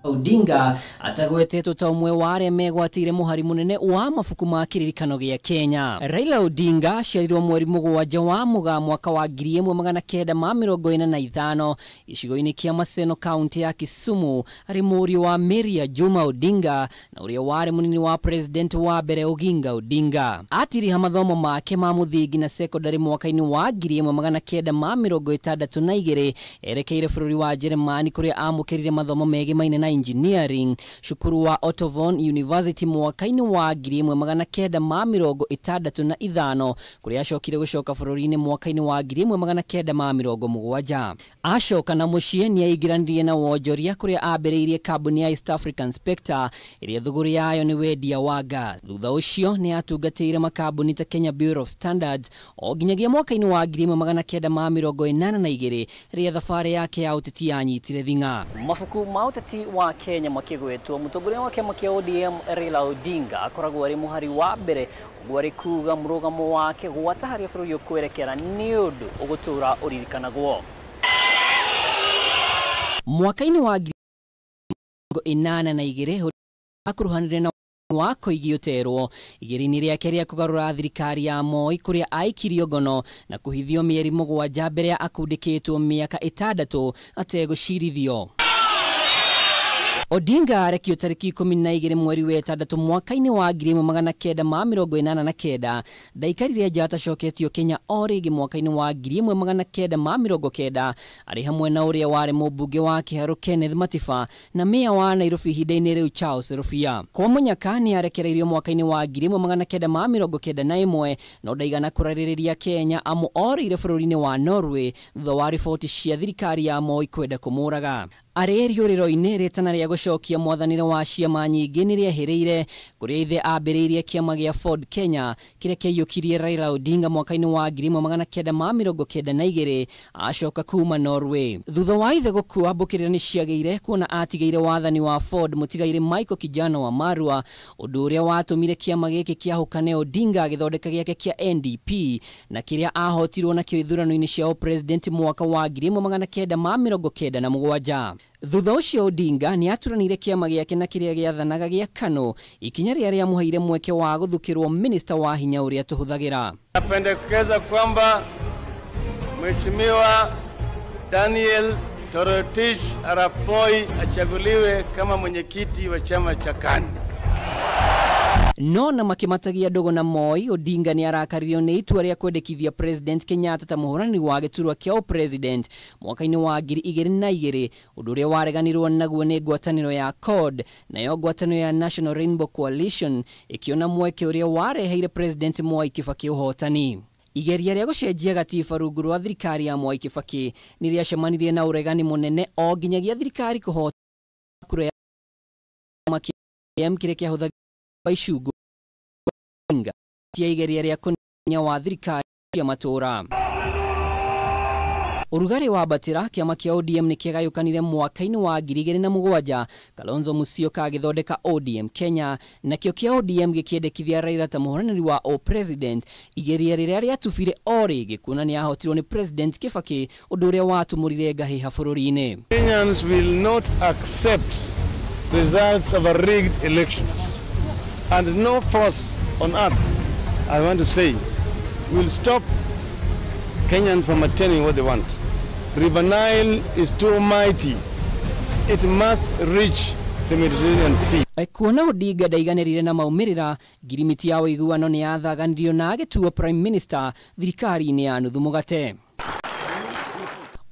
Odinga atagwetetwo ta ũmwe wa arĩa megwatĩire mũhari mũnene wa mabuku ma kĩririkano gĩa Kenya. Raila Odinga aciarirwo mweri 7 wa Mũgaa mwaka wa 1945 gĩcigo-inĩ kĩa Maseno kaunti ya Kisumu, arĩ mũriũ wa Maria Juma Odinga na ũrĩa warĩ mũnini wa president wa mbere Oginga Odinga. Atiriha mathomo make ma mũthingi na secondary mwaka-inĩ wa 1962 erekeire bũrũri wa Jeremani kũrĩa amũkĩrire mathomo megimaine na na Engineering cukuru wa Otto von University mwaka-inĩ wa 1965 kũrĩa acokire gũcoka bũrũri-inĩ mwaka-inĩ wa 1970. Acoka na mũciĩ nĩ aingĩranirie na wonjoria kũrĩa ambĩrĩirie kambuni ya East African Spectre ĩrĩa thũgũrĩ yayo nĩ wendia wa gas. Thutha ũcio nĩ atungatĩire makambuni ta Kenya Bureau of Standards o nginyagia mwaka-inĩ wa 1982 rĩrĩa thabarĩ yake ya ũteti yanyitire thing'a. Mabuku ma ũteti wa Kenya makĩgwetwo, mũtongoria wa kĩama kĩa ODM Raila Odinga akoragwo arĩ mũhari wa mbere ũguo arĩ kuga mũrũgamo wake gwata harĩa bũrũri ũkwerekera nĩ ũndũ ũgũtũra ũririkanagwo. Mwaka-inĩ wa 1982 akuruhanire na wa Koigi Ũterwo igĩrĩ-inĩ rĩake rĩa kũgarũra thirikari ya Moi kũrĩa aikirio ngono na kũhithio mĩeri 7 mbere ya akundĩkĩtwo mĩaka 6 ategũcirithio. Odinga arekio tarĩki 12 mweri wa 6 mwaka-inĩ wa 1989 ndaikarire nja atacoketio Kenya o rĩngĩ mwaka-inĩ wa 1990 arĩ hamwe na ũrĩa warĩ mũmbunge wa Kĩharũ Kenneth Matiba na meya wa Nairobi ihinda-inĩ rĩu Charles Rufia. Kwa mũnyaka nĩ arekereirio mwaka-inĩ wa 1991 no ndaigana kũrarĩrĩria Kenya amu orĩire bũrũri-inĩ wa Norway thutha wa riboti cia thirikari ya Moi kwenda kũmũraga. Arĩ rĩũrĩro-inĩ rĩtana rĩa gũcokia mwathanĩre wa ciama nyingĩ nĩ rĩehĩrĩire kũrĩa ithe ambĩrĩirie kĩama gĩa Ford Kenya kĩrĩa kĩaiyũkirie Raila Odinga mwaka-inĩ wa 1992 acoka kuma Norway. Thutha wa ithe gũkua mbũkĩrĩra nĩ ciagĩire kuona atigĩire wathani wa Ford mũtigaire Michael Kijana wa Marua, ũndũ ũrĩa watũmire kĩama gĩkĩ kĩahũkane Odinga agĩthondeka gĩake kĩa NDP na kĩrĩa ahotirwo nakĩo ithurano-inĩ cia ũpresident mwaka wa 1997. Thutha ũcio Odinga nĩ aturanire kĩama gĩake na kĩrĩa gĩathanaga gĩa KANU, ikinya rĩrĩa rĩamũheire mweke wa gũthukĩrwo minista wa hinya ũrĩa tũhũthagĩra. Napendekeza kwamba Mheshimiwa Daniel Toroitich arap Moi achaguliwe kama mwenyekiti wa chama cha KANU. No na makĩmatagia ndogo na Moi, Odinga nĩ arakaririo nĩ itua rĩa kwendekithia President Kenyatta ta mũhũrani wa gĩturwa kĩa ũpresident mwaka-inĩ wa 2002, ũndũ ũrĩa wareganirwo naguo nĩ ngwatanĩro ya CORD nayo ngwatanĩro ya National Rainbow Coalition ĩkĩona mweke ũrĩa wareheire President Mwai Kibaki ũhotani. Igeria rĩa gũcenjia gatiba rungu rwa thirikari ya Mwai Kibaki nĩ rĩacemanirie na ũregani mũnene o nginyagia thirikari kũhota kura ya kĩrĩa kĩahũthagĩrwo icungu tia igeria rĩa kũniina wa thirikari ya matũra. Ũrugarĩ wambatĩra, kĩama kĩa ODM nĩ kĩagayũkanire mwaka-inĩ wa 2007 Kalonzo Musyoka agĩthondeka ODM Kenya nakĩo kĩa ODM gĩkĩendekithia Raila ta mũhũranĩri wa o-president, igeria rĩrĩa rĩatubire o rĩngĩ kuona nĩ ahotirwo nĩ President Kibaki, ũndũ ũrĩa watumũrire ngahĩha bũrũri-inĩ. Kenyans will not accept results of a rigged election, and no force on earth, I want to say, will stop Kenyans from attaining what they want. River Nile is too mighty. It must reach the Mediterranean Sea. Kuona Odinga ndaiganĩrire na maumĩrĩra, ngirimiti ya ũiguano nĩ yathaganirio na agĩtuo Prime Minister thirikari-inĩ ya nuthu mũgate.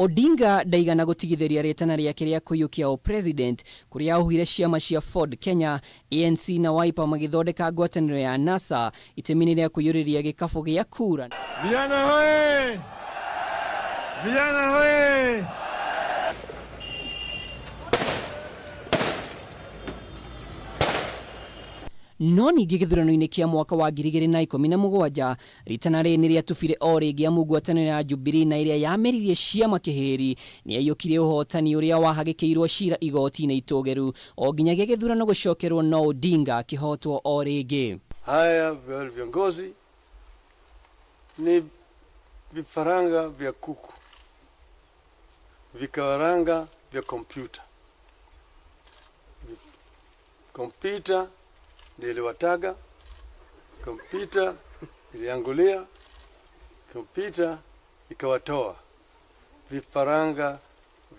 Odinga ndaigana gũtigithĩria rĩtana rĩake rĩa kũiyũkia ũpresident kũrĩa auhire ciama cia Ford Kenya, ANC na Wiper magĩthondeka ngwatanĩro ya NASA itemi-inĩ rĩa kũiyũrĩria gĩkabũ gĩa kura. Vijana hoye! Vijana hoye! No ningĩ gĩthurano-inĩ kĩa mwaka wa 2017 ritana rĩrĩ nĩ rĩatubire o rĩngĩ amu ngwatanĩro ya Jubilee na ĩrĩa yameririe ciama kĩhĩri nĩ yaiyũkirie ũhotani ũrĩa wahagĩkĩirwo cira igoti-inĩ itũgĩru o nginyagia gĩthurano gũcokerwo no Odinga akĩhotwo o rĩngĩ. Haya viongozi ni vifaranga vya kuku, vifaranga vya kompyuta. Kompyuta iliwataga, kompyuta iliangulia, kompyuta ikawatoa. Vifaranga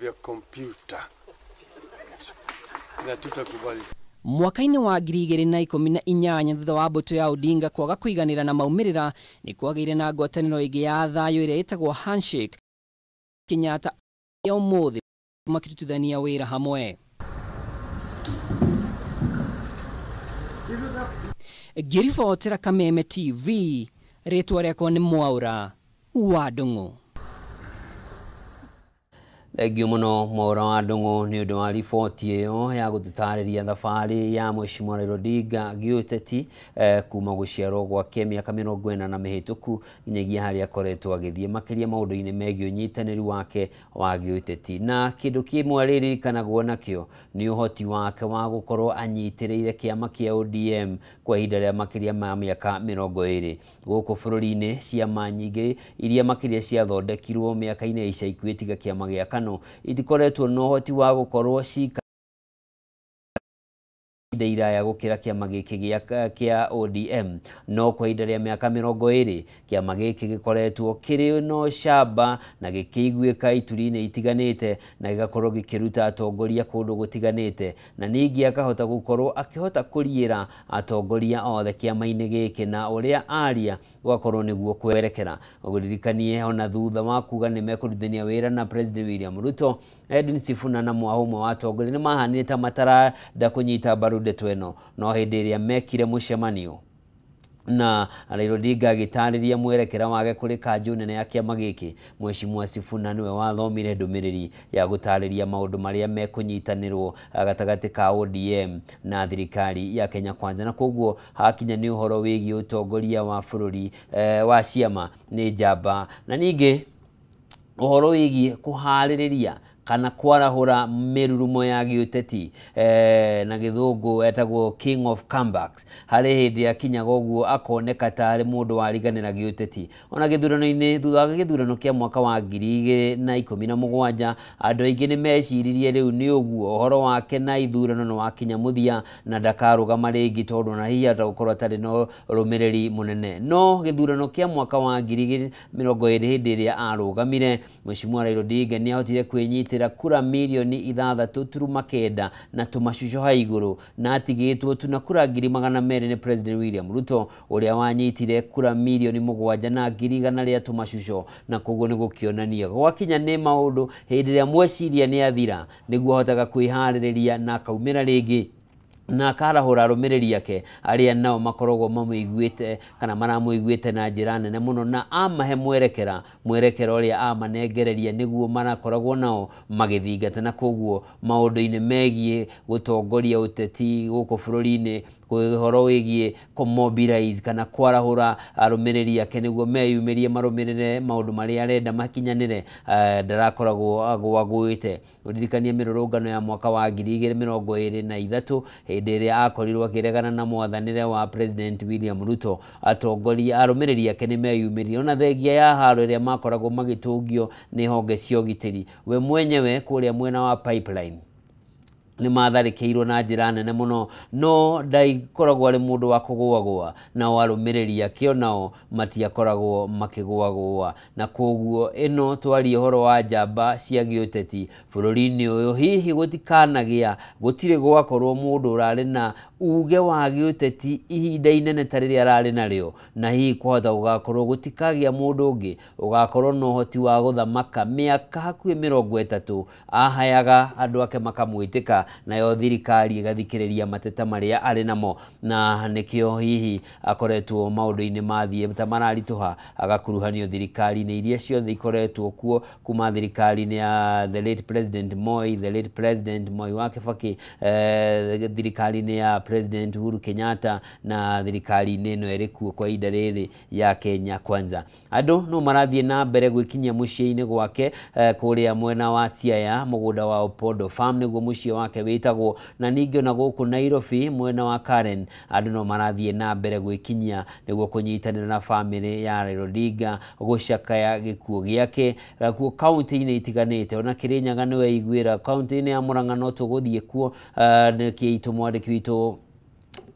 vya kompyuta. Na tutakubali. Mwaka-inĩ wa 2018 thutha wa mbũtũ ya Odinga kwaga kũiganĩra na maumĩrĩra nĩ kwagĩire na ngwatanĩro ĩngĩ ya thayũ ĩrĩa ĩtagwo Handshake. Kenyatta ya ũmũthĩ makĩrutithania wĩra hamwe. Ngĩribotera Kameme TV, rĩtwa rĩakwa nĩ Mwaura wa Ndung'u. Thengiũ mũno Mwaura wa Ndung'u nĩ ũndũ wa riboti ĩyo ya gũtũtarĩria thabarĩ ya Mheshimiwa Raila Odinga gĩũteti kuma gũciarwo gwake mĩaka 40 mĩhĩtũku nginyagia harĩa akoretwo agĩthiĩ makĩria maũndũ-inĩ megiĩ ũnyitanĩri wake wa gĩũteti. Na kĩndũ kĩmwe arĩririkanagwo nakĩo nĩ ũhoti wake wa gũkorwo anyitĩrĩire kĩama kĩa ODM kwa ihinda rĩa makĩria ma mĩaka 20 gũkũ bũrũri-inĩ. Ciama nyingĩ iria makĩria ciathondekirwo mĩaka-inĩ ya ica ikuhĩ tiga kĩama gĩa KANU itikoretwo na ũhoti wa gũkorwo cika ihinda iraya gũkĩra kĩama gĩkĩ kĩa ODM. No kwa ihinda rĩa mĩaka 20 kĩama gĩkĩ gĩkoretwo kĩrĩ na ũcamba na gĩkĩiguĩka ituri-inĩ itiganĩte na gĩgakorwo gĩkĩruta atongoria kũndũ gũtiganĩte, na ningĩ akahota gũkorwo akĩhota kũriĩra atongoria othe kĩama-inĩ gĩkĩ na ũrĩa aria gũgakorwo nĩguo kwerekera. Ũririkanie ona thutha wa kuga nĩ mekũrutithania wĩra na President William Ruto, Edwin Sifuna na mwaho ũmwe wa atongoria nĩ mahanire ta matarenda kũnyita mbaru ndeto ĩno, no hĩndĩ ĩrĩa mekire mũcemanio na Raila Odinga agĩtarĩria mwerekera wake kũrĩ kanjũ nene ya kĩama gĩkĩ, Mheshimiwa Sifuna nĩwe wathomire ndũmĩrĩri ya gũtarĩria maũndũ marĩa mekũnyitanĩrwo gatagatĩ ka ODM na thirikari ya Kenya Kwanza. Na koguo hakinya nĩ ũhoro wĩgiĩ ũtongoria wa bũrũri wa ciama nĩ njamba, na ningĩ ũhoro wĩgiĩ kũharĩrĩria kana kwarahũra mĩrurumo ya gĩũteti na gĩthũngũ etagwo King of Comebacks. Harĩ hĩndĩ akinyaga ũguo akoneka tarĩ mũndũ wariganĩra gĩũteti. Ona gĩthurano-inĩ, thutha wa gĩthurano kĩa mwaka wa 2017 andũ aingĩ nĩ meciririe rĩu nĩ ũguo ũhoro wake na ithurano nĩ wakinya mũthia na ndakarũgama rĩngĩ, tondũ ona hihi atagũkorwo atarĩ na ũrũmĩrĩri mũnene. No gĩthurano kĩa mwaka wa 2020 hĩndĩ ĩrĩa arũgamire, Mheshimiwa Raila Odinga nĩ ahotire kwĩnyitĩra kura mirioni 6.9 na tũmacuco ha igũrũ, na atigĩtwo tu na kura 200,000 nĩ President William Ruto ũrĩa wanyitire kura mirioni 7 na 100,000 rĩa tũmacuco. Na koguo nĩ gũkĩonania gwakinya nĩ maũndũ hĩndĩ ĩrĩa mweciria nĩ athira nĩguo ahotaga kwĩharĩrĩria na akaumĩra rĩngĩ na akarahũra arũmĩrĩri ake arĩa nao makoragwo mamũiguĩte kana maramũiguĩte na njĩra nene mũno, na amahe mwerekera ũrĩa amanengereria nĩguo marakoragwo nao magĩthingata. Na koguo maũndũ-inĩ megiĩ gũtongoria ũteti gũkũ bũrũri-inĩ, ũhoro wĩgiĩ kũmobilize kana kwarahũra arũmĩrĩri ake nĩguo meyumĩrie marũmĩrĩre maũndũ marĩa arenda makinyanĩre, ndarakoragwo agũagũĩte. Ũririkanie mĩrũrũngano ya mwaka wa 2023 hĩndĩ ĩrĩa akorirwo akĩregana na mwathanĩre wa President William Ruto, atongoria arũmĩrĩri ake nĩ meyumĩrie ona thengia ya haro ĩrĩa makoragwo magĩtũngio nĩ honge cia ũgitĩri. We mwenyewe kũrĩa mwena wa Pipeline nĩ matharĩkĩirwo na njĩra nene mũno, no ndaikoragwo arĩ mũndũ wa kũgũagũa, nao arũmĩrĩri ake onao matiakoragwo makĩgũagũa. Na koguo ĩno twarie ũhoro wa njamba cia gĩũteti bũrũri-inĩ ũyũ, hihi gũtikanagĩa gũtirĩ gwakorwo mũndũ ũrarĩ na uge wa gĩũteti ihinda inene ta rĩrĩa ararĩ narĩo, na hihi kwahota gũgakorwo gũtikagĩa mũndũ ũngĩ ũgakorwo na ũhoti wa gũthamaka mĩaka hakuhĩ 30 ahayaga andũ ake makamwĩtĩka, nayo thirikari ĩgathikĩrĩria mateta marĩa arĩ namo. Na nĩkĩo hihi akoretwo maũndũ-inĩ mathiĩ ta mararitũha agakuruhanio thirikari-inĩ iria ciothe ikoretwo kuo, kuma thirikari-inĩ ya the late President Moi, the late President Moi wa Kibaki, thirikari-inĩ ya President Uhuru Kenyatta na thirikari-inĩ ĩno ĩrĩ kuo kwa ihinda rĩrĩ ya Kenya Kwanza. Andũ no marathiĩ na mbere gwĩkinyia mũciĩ-inĩ gwake kũrĩa mwena wa Siaya, mũgũnda wa Opondo Farm nĩguo mũciĩ wake wĩtagwo, na ningĩ ona gũkũ Nairobi mwena wa Karen andũ no marathiĩ na mbere gwĩkinyia nĩguo kũnyitanĩra na bamĩrĩ ya Raila Odinga gũcakaya gĩkuũ gĩake kuo kaunti-inĩ itiganĩte. Ona Kĩrĩnyaga nĩwe iguĩra kaunti-inĩ ya Murang'a no tũgũthiĩ kuo, nĩkĩ mwandĩki witũ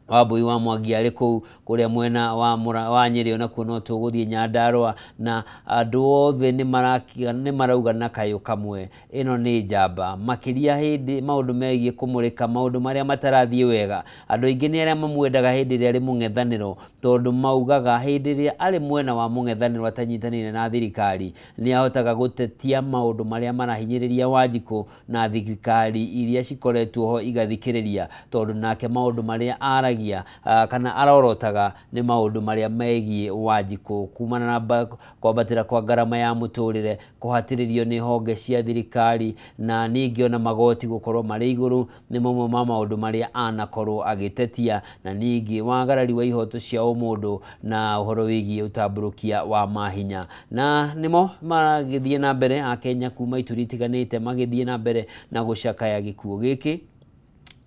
Wambui wa Mwangi arĩ kũu kũrĩa mwena wa Nyĩrĩ, onakuo no tũgũthiĩ Nyandarũa, na andũ othe nĩ marauga na kayũ kamwe ĩno nĩ njamba, makĩria hĩndĩ maũndũ megiĩ kũmũrĩka maũndũ marĩa matarathiĩ wega. Andũ aingĩ nĩ arĩa mamwendaga hĩndĩ ĩrĩa arĩ mũng'ethanĩro, tondũ maugaga hĩndĩ ĩrĩa arĩ mwena wa mũng'ethanĩro atanyitanĩire na thirikari nĩ ahotaga gũtetia maũndũ marĩa marahinyĩrĩria Wanjikũ na thirikari iria cikoretwo ho igathikĩrĩria, tondũ nake maũndũ marĩa aragia aragia kana arorotaga nĩ maũndũ marĩa megiĩ Wanjikũ kumana na kwambatĩra kwa ngarama ya mũtũrĩre, kũhatĩrĩrio nĩ honge cia thirikari na ningĩ ona magoti gũkorwo marĩ igũrũ nĩ mamwe ma maũndũ marĩa anakorwo agĩtetia, na ningĩ wagarari wa ihoto cia ũmũndũ na ũhoro wĩgiĩ ũtambũrũkia wa mahinya. Na nĩmo maragĩthiĩ na mbere Akenya kuma ituri itiganĩte magĩthiĩ na mbere na gũcakaya gĩkuũ gĩkĩ.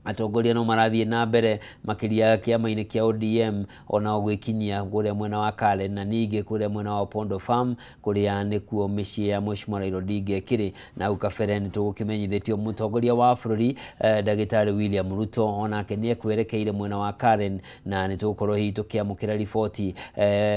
Atongoria no marathiĩ na mbere makĩria kĩama-inĩ kĩa ODM ona gwĩkinyia kũrĩa mwena wa Karen na ningĩ kũrĩa mwena wa Opondo Farm kũrĩa nĩkuo mĩciĩ ya Mheshimiwa Raila Odinga ĩkĩrĩ. Na hau kabere nĩtũgũkĩmenyithĩtio mũtongoria wa bũrũri Ndagĩtarĩ William Ruto onake nĩekwerekeire mwena wa Karen, na nĩtũgũkorwo hihi tũkĩamũkĩra riboti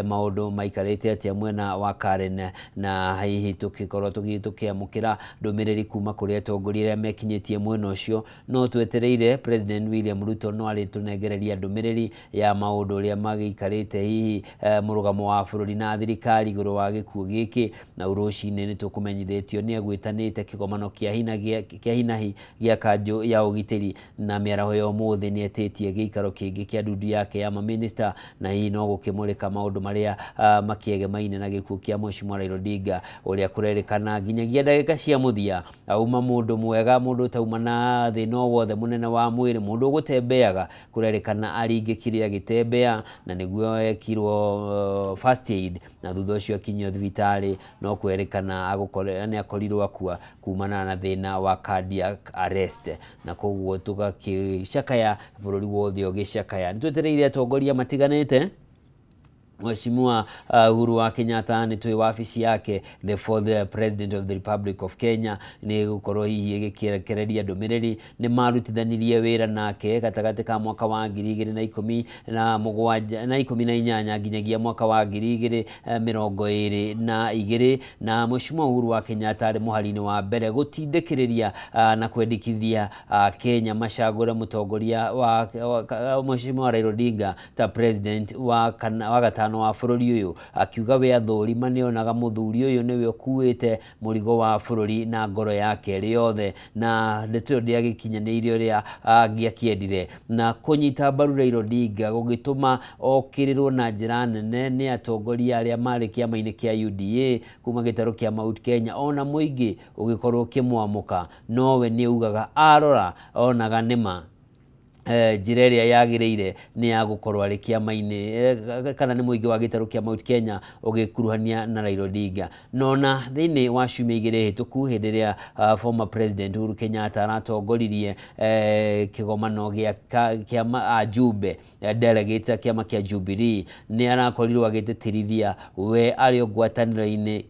maũndũ maikarĩte atĩa mwena wa Karen, na hihi tũkĩkorwo tũkĩamũkĩra ndũmĩrĩri kuma kũrĩ atongoria arĩa mekinyĩtie mwena ũcio. No twetereire President William Ruto no arĩtũnengereria ndũmĩrĩri ya maũndũ ũrĩa magĩikarĩte hihi mũrũgamo wa bũrũri na thirikari igũrũ wa gĩkuũ gĩkĩ. Na rũcinĩ nĩtũkũmenyithĩtio nĩ agwĩtanĩte kĩgomano kĩa hinahi gĩa kanjũ ya ũgitĩri, na mĩaraho ya ũmũthĩ nĩetĩtie gĩikaro kĩngĩ kĩa ndundu yake ya mamĩnĩsta, na hihi no gũkĩmũrĩka maũndũ marĩa makĩegemaine na gĩkuũ kĩa Mheshimiwa Raila Odinga ũrĩa kũrerĩkana nginyagia ndagĩka cia mũthia auma mũndũ mwega, mũndũ ũtauma na thĩna o wothe mũnene wa mwĩrĩ, mũndũ ũgũtembeaga kũrerĩkana aringĩkire agĩtembea na nĩguo ekirwo first aid, na thutha ũcio akinyio thibitarĩ no kwerĩkana nĩ akorirwo akua kumana na thĩna wa cardiac arrest. Na koguo tũgakĩcakaya bũrũri wothe ũgĩcakaya. Nĩtwetereire atongoria matiganĩte. Mheshimiwa Uhuru wa Kenyatta nĩ tũĩ wabici yake the fourth president of the Republic of Kenya nĩ gũkorwo hihi ĩgĩkĩrekereria ndũmĩrĩri. Nĩ marutithanirie wĩra nake gatagatĩ ka mwaka wa 2017 na 18 nginyagia mwaka wa 2022, na Mheshimiwa Uhuru wa Kenyatta arĩ mũhari-inĩ wa mbere gũtindĩkĩrĩria na kwendekithia Kenya macagũre mũtongoria wa Mheshimiwa Raila Odinga ta president wa gatano wa bũrũri ũyũ, akiuga we athũrima nĩonaga mũthuri ũyũ nĩwe ũkuĩte mũrigo wa bũrũri na ngoro yake ĩrĩ yothe, na ndeto ĩyo ndĩagĩkinyanĩirie ũrĩa angĩakĩendire. Na kũnyita mbaru Raila Odinga gũgĩtũma okĩrĩrwo na njĩra nene nĩ atongoria arĩa marĩ kĩama-inĩ kĩa UDA kuma gĩtarũ kĩa Mount Kenya, ona mũingĩ ũgĩkorwo ũkĩmwamũka, nowe nĩaugaga arora onaga nĩma njĩra ĩrĩa yagĩrĩire nĩ ya gũkorwo arĩ kĩama-inĩ kana nĩ mũingĩ wa gĩtarũ kĩa Mount Kenya ũgĩkuruhania na Raila Odinga. Nona thĩinĩ wa ciumia igĩrĩ hĩtũku hĩndĩ ĩrĩa former president Uhuru Kenyatta aratongoririe kĩgomano gĩa ajumbe delegates a kĩama kĩa Jubilee, nĩ arakorirwo agĩtĩtĩrithia we arĩ ngwatanĩro-inĩ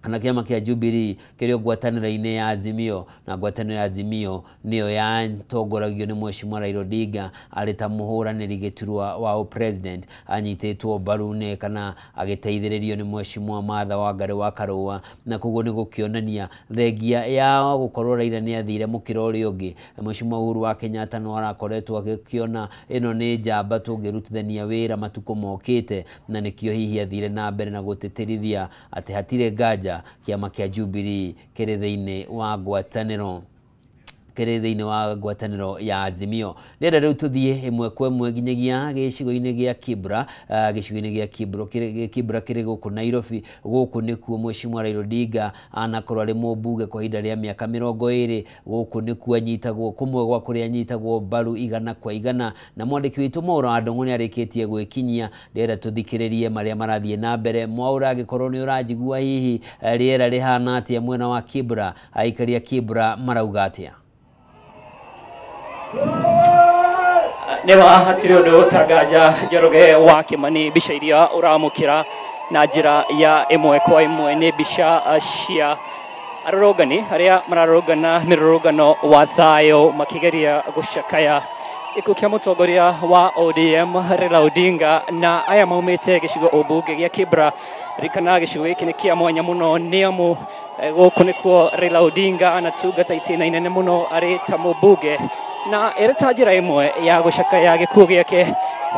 na kĩama kĩa Jubilee kĩrĩ ngwatanĩro-inĩ ya Azimio, na ngwatanĩro ya Azimio nĩyo yatongoragio nĩ Mheshimiwa Raila Odinga arĩ ta mũhũranĩri gĩturwa wa president, anyitĩtwo mbaru nĩ kana agĩteithĩrĩrio nĩ Mheshimiwa Martha Wangari wa Karũa. Na koguo nĩ gũkĩonania thengia ya gũkorwo Raila nĩ athire mũkĩra ũrĩa ũngĩ, Mheshimiwa Uhuru wa Kenyatta no arakoretwo agĩkĩona ĩno nĩ njamba tũngĩrutithania wĩra matukũ mokĩte, na nĩkĩo hihi athire na mbere na gũtĩtĩrithia atĩ hatirĩ nganja kĩama kĩa Jubilee kĩrĩ thĩinĩ wa ngwatanĩro kĩrĩ thĩinĩ wa ngwatanĩro ya Azimio. Ndĩrenda rĩu tũthiĩ ĩmwe kwa ĩmwe nginyagia gĩcigo-inĩ gĩa Kibra, gĩcigo-inĩ gĩa Kibra kĩrĩ gũkũ Nairobi. Gũkũ nĩkuo Mheshimiwa Raila Odinga anakorwo arĩ mũmbunge kwa ihinda rĩa mĩaka 20. Gũkũ nĩkuo anyitagwo kũmwe gwa kũrĩa anyitagwo mbaru 100 kwa 100, na mwandĩki witũ Mwaura wa Ndung'u nĩarĩkĩtie gwĩkinyia. Ndĩrenda tũthikĩrĩrie marĩa marathiĩ na mbere. Mwaura, angĩkorwo nĩ ũranjigua hihi rĩera rĩhana atĩa mwena wa Kibra, aikari a Kibra marauga atĩa? Nĩma hatirĩ ũndũ ũtanganja Njoroge wa Kĩmani, mbica iria ũramũkĩra na njĩra ya ĩmwe kwa ĩmwe nĩ mbica cia arũrũngani arĩa mararũrũngana mĩrũrũngano wa thayũ makĩgeria gũcakaya gĩkuũ kĩa mũtongoria wa ODM Raila Odinga, na aya maumĩte gĩcigo ũmbunge gĩa Kibra. Ririkana gĩcigo gĩkĩ nĩ kĩa mwanya mũno nĩ amu gũkũ nĩkuo Raila Odinga anatungata itĩna inene mũno arĩ ta mũmbunge, na ĩrĩ ta njĩra ĩmwe ya gũcakaya gĩkuũ gĩake.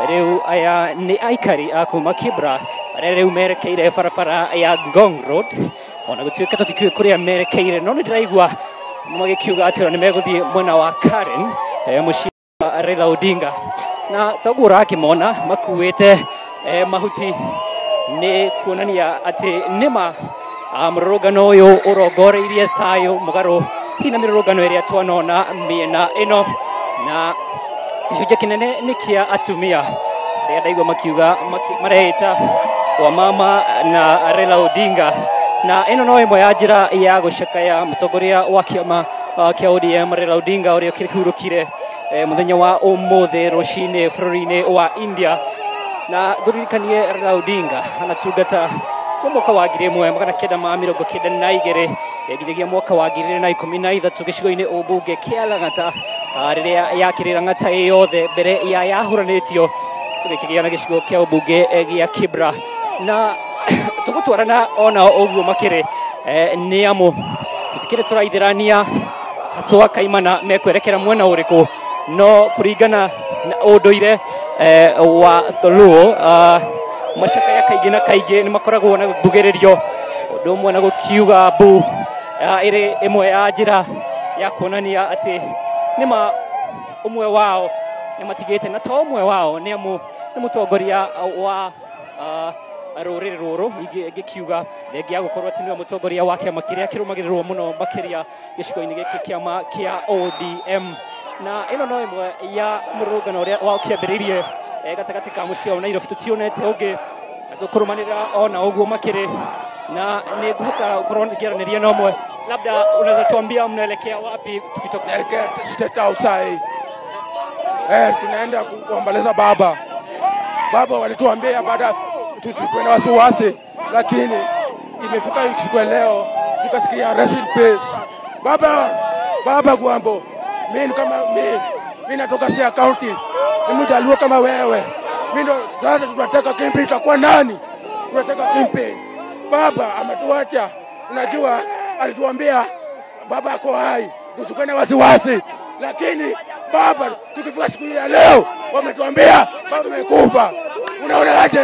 Rĩu aya nĩ aikari a kuma Kibra arĩa rĩu merekeire barabara ya Ngong Road, ona gũtuĩka tũtikĩũĩ kũrĩa merekeire, no nĩ ndĩraigua magĩkiuga atĩ nĩ megũthiĩ mwena wa Karen mũciĩ wa Raila Odinga. Na toguo ũrakĩmona makuĩte mahuti nĩ kuonania atĩ nĩma mũrũrũngano ũyũ ũrongoreirie thayũ mũgarũ hihi na mĩrũrũngano ĩrĩa twanona mĩena ĩno, na gĩcunjĩ kĩnene nĩ kĩa atumia arĩa ndaigua makiuga mareita wa mama na Raila Odinga. Na ĩno no ĩmwe ya njĩra ya gũcakaya mũtongoria wa kĩama kĩa ODM Raila Odinga ũrĩa ũkĩhurũkire mũthenya wa ũmũthĩ rũcinĩ bũrũri-inĩ wa India. Na ngũririkanie Raila Odinga anatungata kwa mwaka wa 1992 nginyagia mwaka wa 2013 gĩcigo-inĩ ũmbunge kĩa Lang'ata, rĩrĩa yakĩrĩ Lang'ata ĩ yothe mbere ya yahũranĩtio tũgĩkĩgĩa na gĩcigo kĩa ũmbunge gĩa Kibra. Na tũgũtwarana ona ũguo makĩrĩ nĩ amu tũtikĩrĩ tũraithĩrania haswa kaimana mekwerekera mwena ũrĩkũ, no kũringana na ũndũire wa Tholuo macakaya kaingĩ na kaingĩ nĩ makoragwo na mbugĩrĩrio ũndũ ũmwe na gũkiuga mbu ĩrĩ ĩmwe ya njĩra ya kuonania atĩ nĩma ũmwe wao nĩ matigĩte, na to ũmwe wao nĩ amu nĩ mũtongoria wa rũrĩrĩ rũrũ ngĩkiuga thengia ya gũkorwo atĩ nĩwe mũtongoria wa kĩama kĩrĩa kĩrũmagĩrĩrwo mũno makĩria gĩcigo-inĩ gĩkĩ kĩama kĩa ODM. Na ĩno no ĩmwe ya mũrũrũngano ũrĩa wakĩambĩrĩirie gatagatĩ ka mũciĩ wa Nairobi tũtionete ũngĩ na tũkũrũmanĩrĩra ona ũguo makĩrĩ, na nĩ ngũhota gũkorwo ngĩaranĩria na ũmwe. Labda unaweza tuambia mnaelekea wapi tukitoka? Naelekea State House sahi. Tunaenda kuomboleza baba. Baba walituambia baada tusikuwe na wasiwasi, lakini imefika siku leo tukasikia rest in peace. Baba, baba Gwambo, mimi kama mimi natoka Siaya County, ni mjaluo kama wewe. Mimi ndo sasa tunataka kimpi itakuwa nani? Tunataka kimpi. Baba ametuacha. Unajua alituambia baba ako hai, tusikuwe na wasiwasi. Lakini baba tukifika siku ya leo wametuambia baba amekufa. Unaona aje?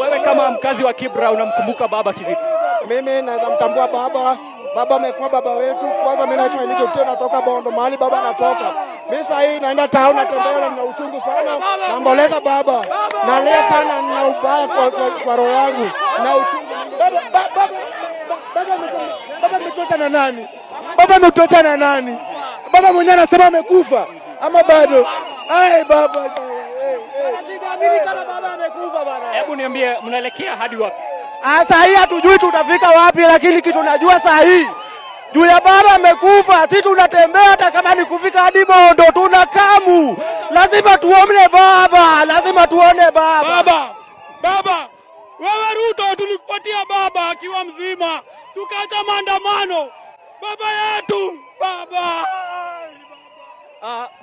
Wewe kama mkazi wa Kibra unamkumbuka baba kivipi? Mimi naweza mtambua baba. Baba amekuwa baba wetu. Kwanza mimi naitwa Elijah Otieno, natoka Bondo, mahali baba anatoka. Mimi sasa hii naenda town, natembea na uchungu sana. Naomboleza baba. Nalia sana na ubaya kwa roho yangu. Na uchungu. Baba ametuacha na nani? Baba ametuacha na nani? Baba mwenyewe anasema amekufa ama bado? Ai baba. Sijaamini kama baba amekufa bana. Hebu niambie mnaelekea hadi wapi? Saa hii hatujui tutafika wapi, lakini kitu najua saa hii juu ya baba amekufa, sisi tunatembea hata kama ni kufika hadi Bondo, tunakamu. Lazima tuone baba, lazima tuone baba. Baba, baba, wewe Ruto tulikupatia baba akiwa mzima, tukaacha maandamano. Baba yetu, baba.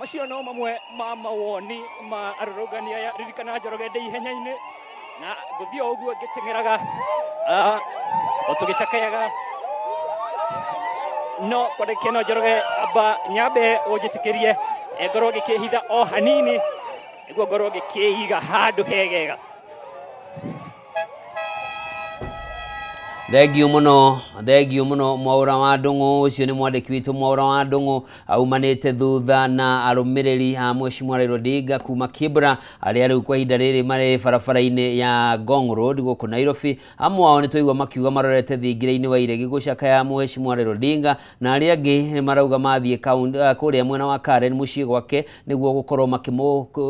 Macio no mamwe ma mawoni ma arũrũngani aya. Ririkana Njoroge ndĩ ihenya-inĩ na ngũthiĩ o ũguo ngĩteng'eraga o tũgĩcakayaga, no kwa ndagĩka ĩno Njoroge amba nyambe ũnjĩtĩkĩrie ngorwo ngĩkĩhitha o hanini nĩguo ngorwo ngĩkĩiga handũ hegega. Thengio mũno Mwaũra wa Ndung'u. Ũcio nĩ mwandĩki witũ Mwaũra wa Ndung'u aumanĩte thutha na arũmĩrĩri a Mheshimiwa Raila Odinga kuma Kibra arĩa rĩu kwa ihinda rĩrĩ marĩ barabara-inĩ ya Ngong Road gũkũ Nairobi. Amwe ao nĩ twaigua makiuga marorete thingira-inĩ wa iregi gũcakaya Mheshimiwa Raila Odinga, na arĩa angĩ nĩ marauga mathiĩ kũrĩa mwena wa Karen mũciĩ gwake nĩguo gũkorwo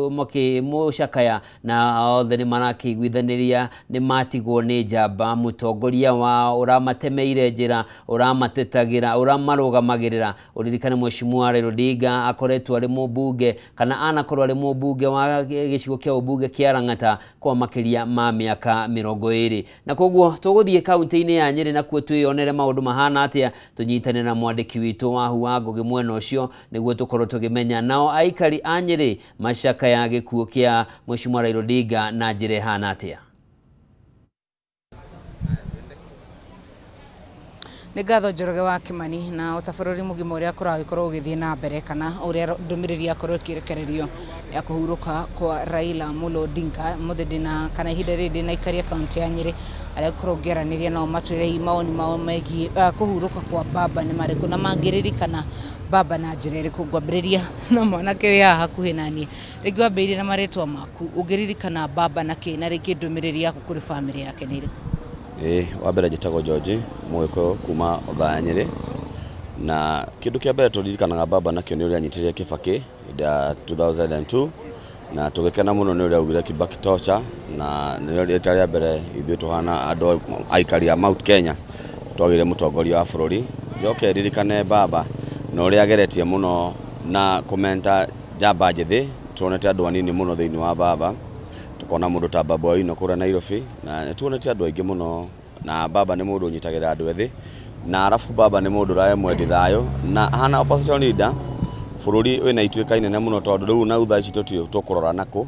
makĩmũcakaya, na othe nĩ marakĩiguithanĩria nĩ matigwo nĩ njamba mũtongoria wa ũramatemeire njĩra, ũramatetagĩra, ũramarũgamagĩrĩra. Ũririkane Mheshimiwa Raila Odinga akoretwo arĩ mũmbunge kana anakorwo arĩ mũmbunge wa gĩcigo kĩa ũmbunge kĩa Lang'ata kwa makĩria ma mĩaka 20, na koguo tũgũthiĩ kaunti-inĩ ya Nyĩrĩ nakuo twĩyonere maũndũ mahana atĩa. Tũnyitane na mwandĩki witũ Wahu wa Ngũgĩ mwena ũcio nĩguo tũkorwo tũkĩmenya nao aikari a Nyĩrĩ macakaya gĩkuũ kĩa Mheshimiwa Raila Odinga na njĩra ĩhana atĩa. Nĩ ngatho Njoroge wa Kimani na ota bũrũri mũgima ũrĩa kũragĩkorwo ũgĩthiĩ na mbere kana ũrĩa ndũmĩrĩri yakorwo ĩkĩrekererio ya kũhurũka kwa Raila Amolo Odinga mũthĩ ndĩna kana ihinda rĩrĩ ndĩna ikaria kaunti ya Nyĩrĩ arĩa ngũkorwo ngĩaranĩria nao matwĩre hihi mawoni mao megiĩ kũhurũka kwa baba nĩ marĩkũ na mangĩririkana baba na njĩra ĩrĩkũ. Ngwambĩrĩria na mwanake wĩ haha hakuhĩ naniĩ, rĩngĩ wambĩrĩrie na marĩtwa maku, ũngĩririkana baba na kĩ na rĩngĩ ndũmĩrĩri yaku kũrĩ bamĩrĩ yake nĩ ĩrĩkũ? Ĩĩ, wa mbere njĩtagwo George Mũgĩkũyũ kuma Othaya Nyĩrĩ, na kĩndũ kĩa mbere tũririkanaga baba nakĩo nĩ ũrĩa anyitĩrĩire Kibaki hĩndĩ ya 2002 na tũgĩkena mũno nĩ ũrĩa augire Kibaki torture, na nĩrĩo rita rĩa mbere ithuĩ tũhana andũ aikari a Mount Kenya twagĩire mũtongoria wa bũrũri. Njoke ririkane baba na ũrĩa ageretie mũno na kũmenta njamba njĩthĩ, tuonete andũ anini mũno thĩinĩ wa baba, tukona mũndũ ta Babu Owino kũrĩa Nairobi, na nĩ tuonete andũ aingĩ mũno, na baba nĩ mũndũ ũnyitagĩrĩra andũ ethĩ, na arabu baba nĩ mũndũ ũrarĩ mwendi thayũ na hana opposition leader. Bũrũri wĩna ituĩka inene mũno tondũ rĩu na thaa ici tũtiũĩ tũkũrora nakũ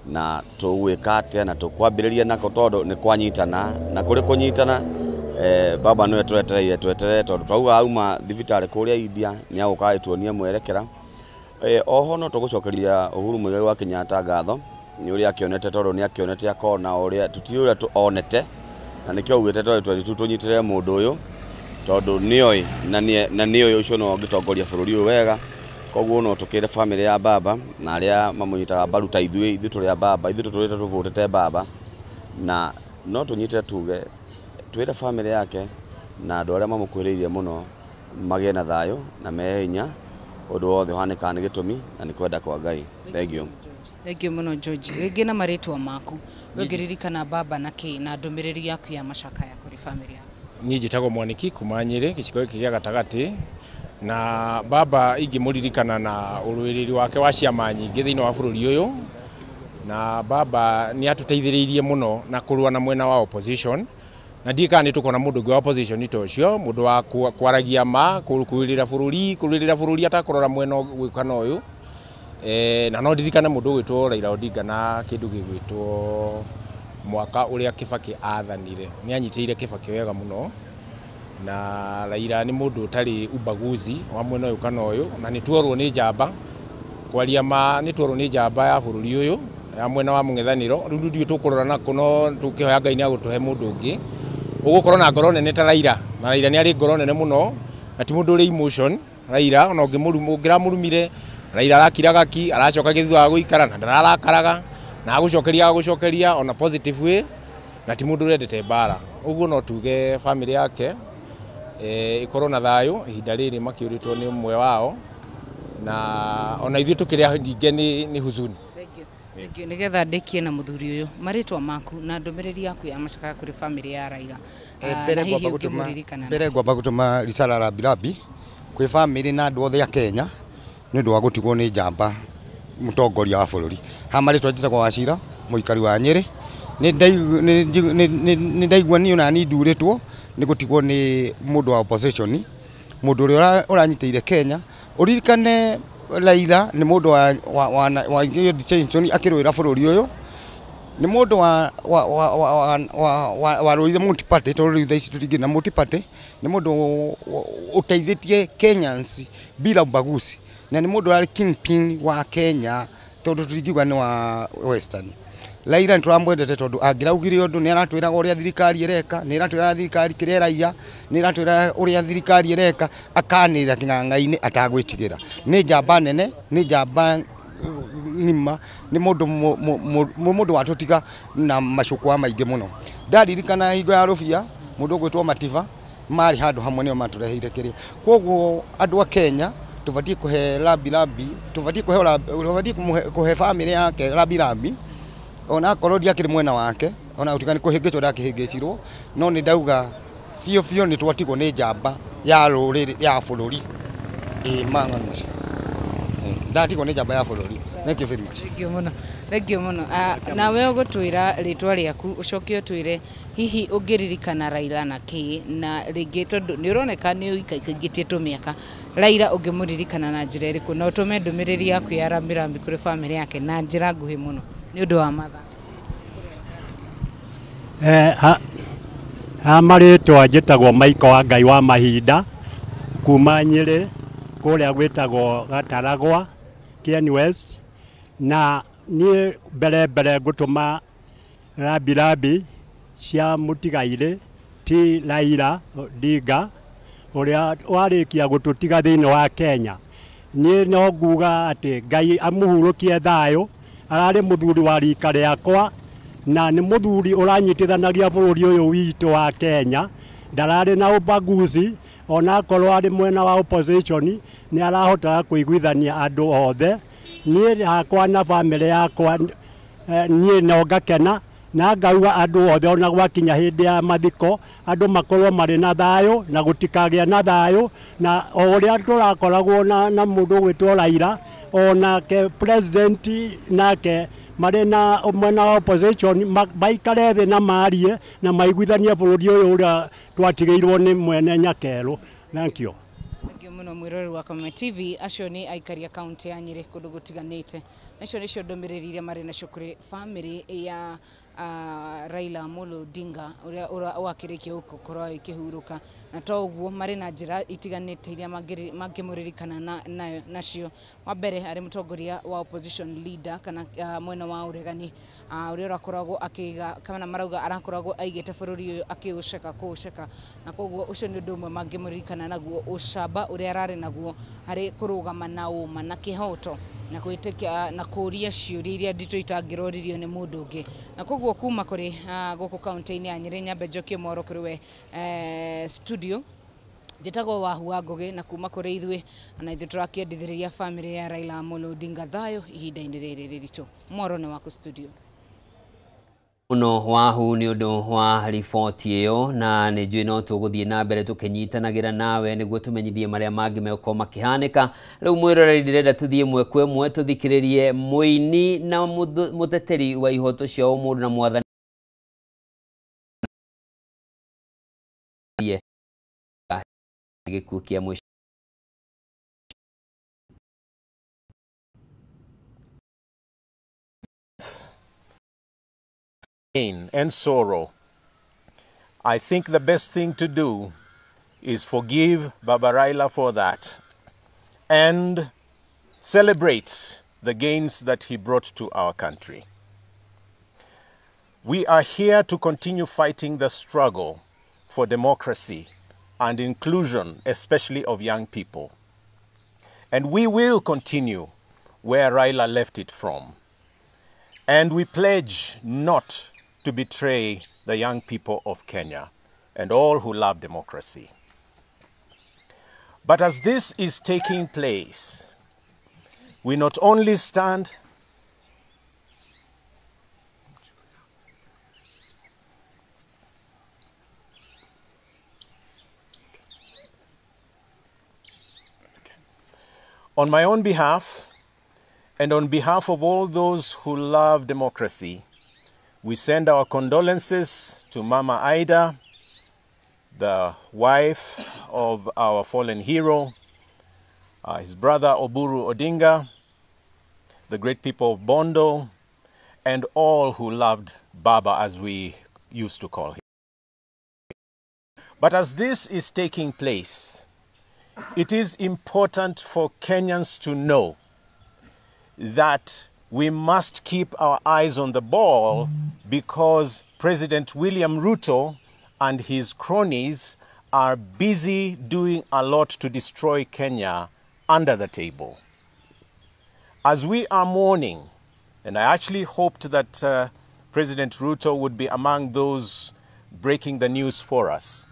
na tũgwĩka atĩa na tũkwambĩrĩria nakũ tondũ nĩ kwanyitana na kũrĩ kũnyitana baba nĩwe twetereire tweterere tondũ twauga auma thibitarĩ kũrĩa India nĩ agũka agĩtuonia mwerekera. Oho no tũgũcokeria Uhuru Muigai wa Kenyatta ngatho nĩ ũrĩa akĩonete tondũ nĩ akĩonete akona ũrĩa tũtiũĩ ũrĩa onete na nĩkĩo augĩte 2022 tũnyitĩrĩre mũndũ ũyũ tondũ nĩoĩ na nĩoĩ ũcio no angĩtongoria bũrũri ũyũ wega. Koguo no tũkĩre bamĩrĩ ya baba na arĩa mamũnyitaga mbaru ta ithuĩ, ithuĩ tũrĩ a baba, ithuĩ tũtũrĩte tũvũtĩte baba, na no tũnyite tuge twĩre bamĩrĩ yake na andũ arĩa mamũkuhĩrĩirie mũno magĩe na thayũ na mehe hinya ũndũ wothe ũhanĩkaga nĩ gĩtũmi na nĩ kwenda kwa Ngai. Thank you. Thank you mũno George. Rĩngĩ na marĩtwa maku, ũngĩririkana baba na kĩ na ndũmĩrĩri yaku ya macakaya kũrĩ bamĩrĩ yaku? Niĩ njĩtagwo Mwaniki kuma Nyĩrĩ gĩcigo gĩkĩ gĩa gatagatĩ, na baba ingĩmũririkana na ũrũĩrĩri wake wa ciama nyingĩ thĩinĩ wa bũrũri ũyũ, na baba nĩ atũteithĩrĩirie mũno na kũrũa na mwena wa opposition, na ndiĩ kana nĩ tũkona mũndũ ũngĩ wa opposition ta ũcio, mũndũ wa kwaragia ma, kũrũĩrĩra bũrũri atakũrora mwena ũyũ kana ũyũ. Na no ndirikane mũndũ ũgwĩtwo Raila Odinga na kĩndũ gĩgwĩtwo mwaka ũrĩa Kibaki athanire, nĩ anyitĩrĩire Kibaki wega mũno, na Raila nĩ mũndũ ũtarĩ ubaguzi wa mwena ũyũ kana ũyũ, na nĩ tuorwo nĩ njamba, kwaria ma nĩ tuorwo nĩ njamba ya bũrũri ũyũ ya mwena wa mũng'ethanĩro. Rĩu ndiũĩ tũkũrora nakũ, no tũkĩhoya Ngai nĩ agũtũhe mũndũ ũngĩ ũgũkorwo na ngoro nene ta Raila, na Raila nĩ arĩ ngoro nene mũno na ti mũndũ ũrĩ emotion. Raila ona ũngĩramũrumire Raila arakiraga ki, aracoka thutha wa gũikara na ndararakaraga na agũcokeria ona positive way, na ti mũndũ ũrendete mbara. Ũguo no tuge bamĩrĩ yake ĩkorwo na thayũ ihinda rĩrĩ makĩũrĩtwo nĩ ũmwe wao, na ona ithuĩ tũkĩrĩa ningĩ nĩ huzuni. Thank you. Nĩgetha ndĩkie na mũthuri ũyũ, marĩtwa maku na ndũmĩrĩri yaku ya macakaya kũrĩ bamĩrĩ ya Raila. Mbere ngwamba gũtũma risala rambirambi kwĩ bamĩrĩ na andũ othe a Kenya nĩ ũndũ wa gũtigwo nĩ njamba mũtongoria wa bũrũri. Ha marĩtwa njĩtagwo Wachira mũikari wa Nyĩrĩ. Nĩ ndaigua niĩ ona niĩ ndurĩtwo nĩ gũtigwo nĩ mũndũ wa opposition, mũndũ ũrĩa ũranyitĩire Kenya. Ũririkane Raila nĩ mũndũ wa detention akĩrũĩra bũrũri ũyũ, nĩ mũndũ warũire multi-party tondũ rĩu thaa ici tũtingĩ na multi-party, nĩ mũndũ ũteithĩtie Kenyans bila ubaguzi, na nĩ mũndũ ũrarĩ kingpin wa Kenya tondũ tũtingiuga nĩ wa Western. Raila nĩ tũramwendete tondũ angĩraugire ũndũ nĩ aratwĩraga ũrĩa thirikari ĩreka, nĩ aratwĩraga thirikari kĩrĩa ĩraiya, nĩ aratwĩraga ũrĩa thirikari ĩreka, akanĩrĩra kĩng'ang'a-inĩ atagwĩtigĩra. Nĩ njamba nene, nĩ njamba ng'ima, nĩ mũndũ watũtiga na macukwa maingĩ mũno. Ndaririkana hingo ya Rũbia, mũndũ ũgwĩtwo Mativa, marĩ handũ hamwe nĩo matũreheire kĩrĩa. Koguo andũ a Kenya tũbatiĩ kũhe rambirambi, tũbatiĩ kũhe bamĩrĩ yake rambirambi, ona akorwo ndiakĩrĩ mwena wake, ona gũtuĩka nĩ kũhĩngĩcwo ndakĩhĩngĩcirwo, no nĩ ndauga biũ biũ nĩ twatigwo nĩ njamba ya rũrĩrĩ ya bũrũri. Ĩĩ mang'ano macio. Ndatigwo nĩ njamba ya bũrũri. Thank you very much. Thank you mũno. Thank you mũno. Nawe ũgũtwĩra rĩtwa rĩaku ũcoke ũtwĩre hihi ũngĩririkana Raila na kĩ, na rĩngĩ tondũ nĩ ũroneka nĩ ũikaikaingĩtie tũmĩaka, Raila ũngĩmũririkana na njĩra ĩrĩkũ, na ũtũme ndũmĩrĩri yaku ya rambirambi kũrĩ bamĩrĩ yake na njĩra nguhĩ mũno nĩ ũndũ wa mathaa. Marĩtwa njĩtagwo Michael wa Ngai wa Mahinda kuma Nyĩrĩ kũrĩa gwĩtagwo Gataragwa Kieni West, na niĩ mbere mbere ngũtũma rambirambi cia mũtigairĩ ti Raila Odinga ũrĩa warĩkia gũtũtiga thĩinĩ wa Kenya. Niĩ no nguga atĩ Ngai amũhurũkie thayũ, ararĩ mũthuri wa rika rĩakwa na nĩ mũthuri ũranyitithanagia bũrũri ũyũ witũ wa Kenya. Ndararĩ na ubaguzi, onakorwo arĩ mwena wa opposition nĩ arahotaga kũiguithania andũ othe. Niĩ hakwa na bamĩrĩ yakwa niĩ no ngakena na ngauga andũ othe ona gwakinya hĩndĩ ya mathiko andũ makorwo marĩ na thayũ na gũtikagĩa na thayũ, na o ũrĩa tũrakoragwo na mũndũ ũgwĩtwo Raila onake president nake marĩ na mwena wa opposition maikare thĩ na marie na maiguithanie bũrũri ũyũ ũrĩa twatigĩirwo nĩ mwene Nyakerũ. Thank you. Thank you muno mwiroreri wa Kameme TV. Acio nĩ aikari a kaunti ya Nyĩrĩ kũndũ gũtiganĩte, na icio nĩcio ndũmĩrĩri iria marĩ nacio kũrĩ bamĩrĩ ya Raila Amolo Odinga ũrĩa wakĩrĩkia gũkorwo akĩhurũka, na to ũguo marĩ na njĩra itiganĩte iria mangĩmũririkana nacio. Wa mbere arĩ mũtongoria wa opposition leader kana mwena wa ũregani ũrĩa ũrakoragwo akĩiga kana marauga arakoragwo aigĩte bũrũri ũyũ akĩũceka kũũceka, na koguo ũcio nĩ ũndũ ũmwe mangĩmũririkana naguo, ũcamba ũrĩa ararĩ naguo harĩ kũrũgama na ũma na kĩhoto na gwĩtĩkia na kũũria ciũria iria nditũ itangĩroririo nĩ mũndũ ũngĩ. Na koguo kuma kũrĩ gũkũ kaunti-inĩ ya Nyĩrĩ, nyambe njokie mohoro kũrĩ we studio. Njĩtagwo Wahu wa Ngũgĩ, na kuma kũrĩ ithuĩ na ithuĩ tũrakĩendithĩrĩria bamĩrĩ ya Raila Amolo Odinga thayũ ihinda-inĩ rĩrĩ rĩritũ. Mohoro nĩ waku studio. Muno Wahu nĩ ũndũ wa riboti ĩyo, na nĩ njũĩ no tũgũthiĩ na mbere tũkĩnyitanagĩra nawe nĩguo tũmenyithie marĩa mangĩ megũkorwo makĩhanĩka. Rĩu mwĩroreri ndĩrenda tũthiĩ ĩmwe kwa ĩmwe tũthikĩrĩrie mũini na mũteteri wa ihoto cia ũmũndũ na mwathani gĩkuũ kĩa mũico. Pain and sorrow, I think the best thing to do is forgive Baba Raila for that and celebrate the gains that he brought to our country. We are here to continue fighting the struggle for democracy and inclusion, especially of young people. And we will continue where Raila left it from. And we pledge not to betray the young people of Kenya and all who love democracy. But as this is taking place, we not only stand on my own behalf and on behalf of all those who love democracy, we send our condolences to Mama Ida, the wife of our fallen hero, his brother Oburu Odinga, the great people of Bondo, and all who loved Baba, as we used to call him. But as this is taking place, it is important for Kenyans to know that we must keep our eyes on the ball, because President William Ruto and his cronies are busy doing a lot to destroy Kenya under the table. As we are mourning, and I actually hoped that President Ruto would be among those breaking the news for us,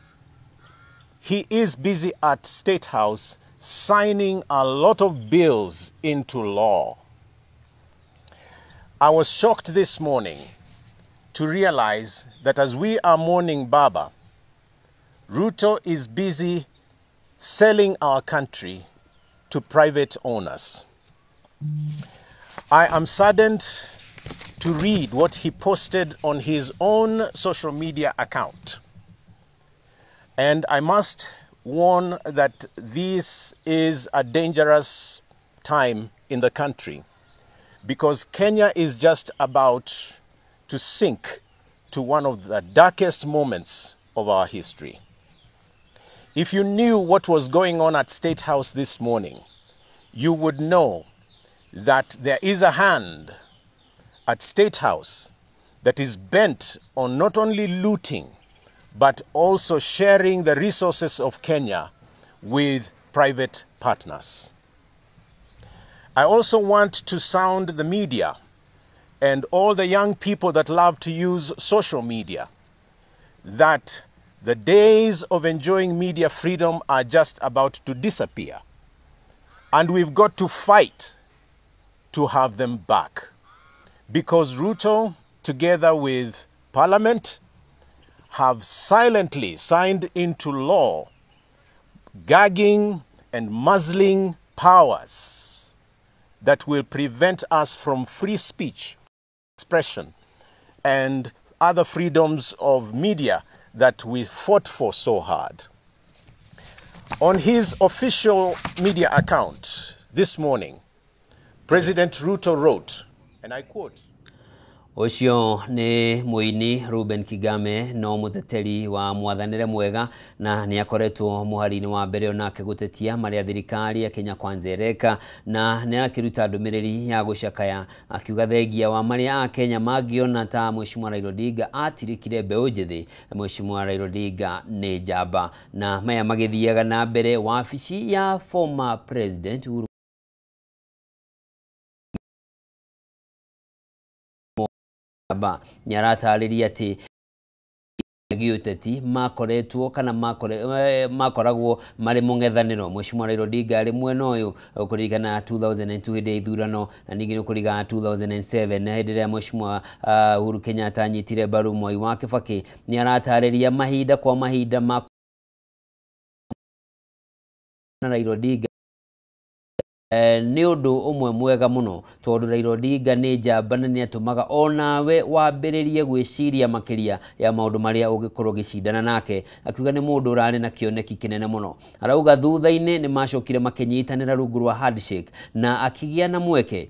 he is busy at State House signing a lot of bills into law. I was shocked this morning to realize that as we are mourning Baba, Ruto is busy selling our country to private owners. I am saddened to read what he posted on his own social media account. And I must warn that this is a dangerous time in the country, because Kenya is just about to sink to one of the darkest moments of our history. If you knew what was going on at State House this morning, you would know that there is a hand at State House that is bent on not only looting, but also sharing the resources of Kenya with private partners. I also want to sound the media and all the young people that love to use social media that the days of enjoying media freedom are just about to disappear, and we've got to fight to have them back, because Ruto, together with Parliament, have silently signed into law gagging and muzzling powers that will prevent us from free speech, expression, and other freedoms of media that we fought for so hard. On his official media account this morning, President Ruto wrote, and I quote, Ũcio nĩ mũini Ruben Kigame no mũteteri wa mwathanĩre mwega na nĩ akoretwo mũhari-inĩ wa mbere onake gũtetia marĩa thirikari ya Kenya Kwanza ĩreka, na nĩ arakĩruta ndũmĩrĩri ya gũcakaya akiuga thengia wa marĩa Akenya mangĩona ta Mheshimiwa Raila Odinga atirikire mbeũ njĩthĩ. Mheshimiwa Raila Odinga nĩ njamba, na maya magĩthiaga na mbere wabici ya former president Uhuru nĩ aratarĩria atĩ gĩũteti makoretwo kana makoragwo marĩ mũng'ethanĩro. Mheshimiwa Raila Odinga arĩ mwena ũyũ kũririkana 2002 hĩndĩ ya ithurano, na ningĩ nĩ kũririkana 2007 hĩndĩ ĩrĩa Mheshimiwa Uhuru Kenyatta anyitire mbaru Mwai wa Kibaki. Nĩ aratarĩria mahinda kwa mahinda ma Raila Odinga nĩ ũndũ ũmwe mwega mũno, tondũ Raila Odinga nĩ njamba na nĩ atũmaga onawe wambĩrĩrie gwĩciria makĩria ya maũndũ marĩa ũngĩkorwo ũgĩcindana nake. Akiuga nĩ mũndũ ũrarĩ na kĩoneki kĩnene mũno. Arauga thutha-inĩ nĩ macokire makĩnyitanĩra rungu rwa handshake na akĩgĩa na mweke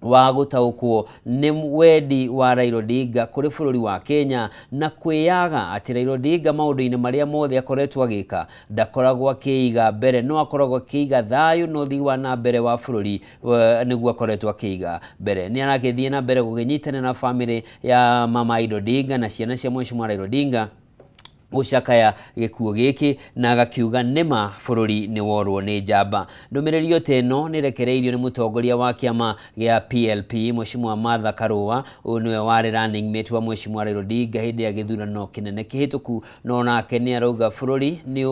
wa gũtaũkwo nĩ wendi wa Raila Odinga kũrĩ bũrũri wa Kenya, na kwĩyaga atĩ Raila Odinga maũndũ-inĩ marĩa mothe akoretwo agĩka ndakoragwo akĩiga mbere, no akoragwo akĩiga thayũ na ũthii wa na mbere wa bũrũri nĩguo akoretwo akĩiga mbere. Nĩ aragĩthiĩ na mbere gũkĩnyitanĩra na bamĩrĩ ya Mama Ida Odinga na ciana cia Mheshimiwa Raila Odinga gũcakaya gĩkuũ gĩkĩ, na agakiuga nĩma bũrũri nĩ worwo nĩ njamba. Ndũmĩrĩri yote ĩno nĩ rekereirio nĩ mũtongoria wa kĩama gĩa PLP Mheshimiwa Martha Karua, ũyũ nĩwe warĩ running mate wa Mheshimiwa Raila Odinga hĩndĩ ya gĩthurano kĩnene kĩhĩtũku, no nake nĩ arauga bũrũri nĩ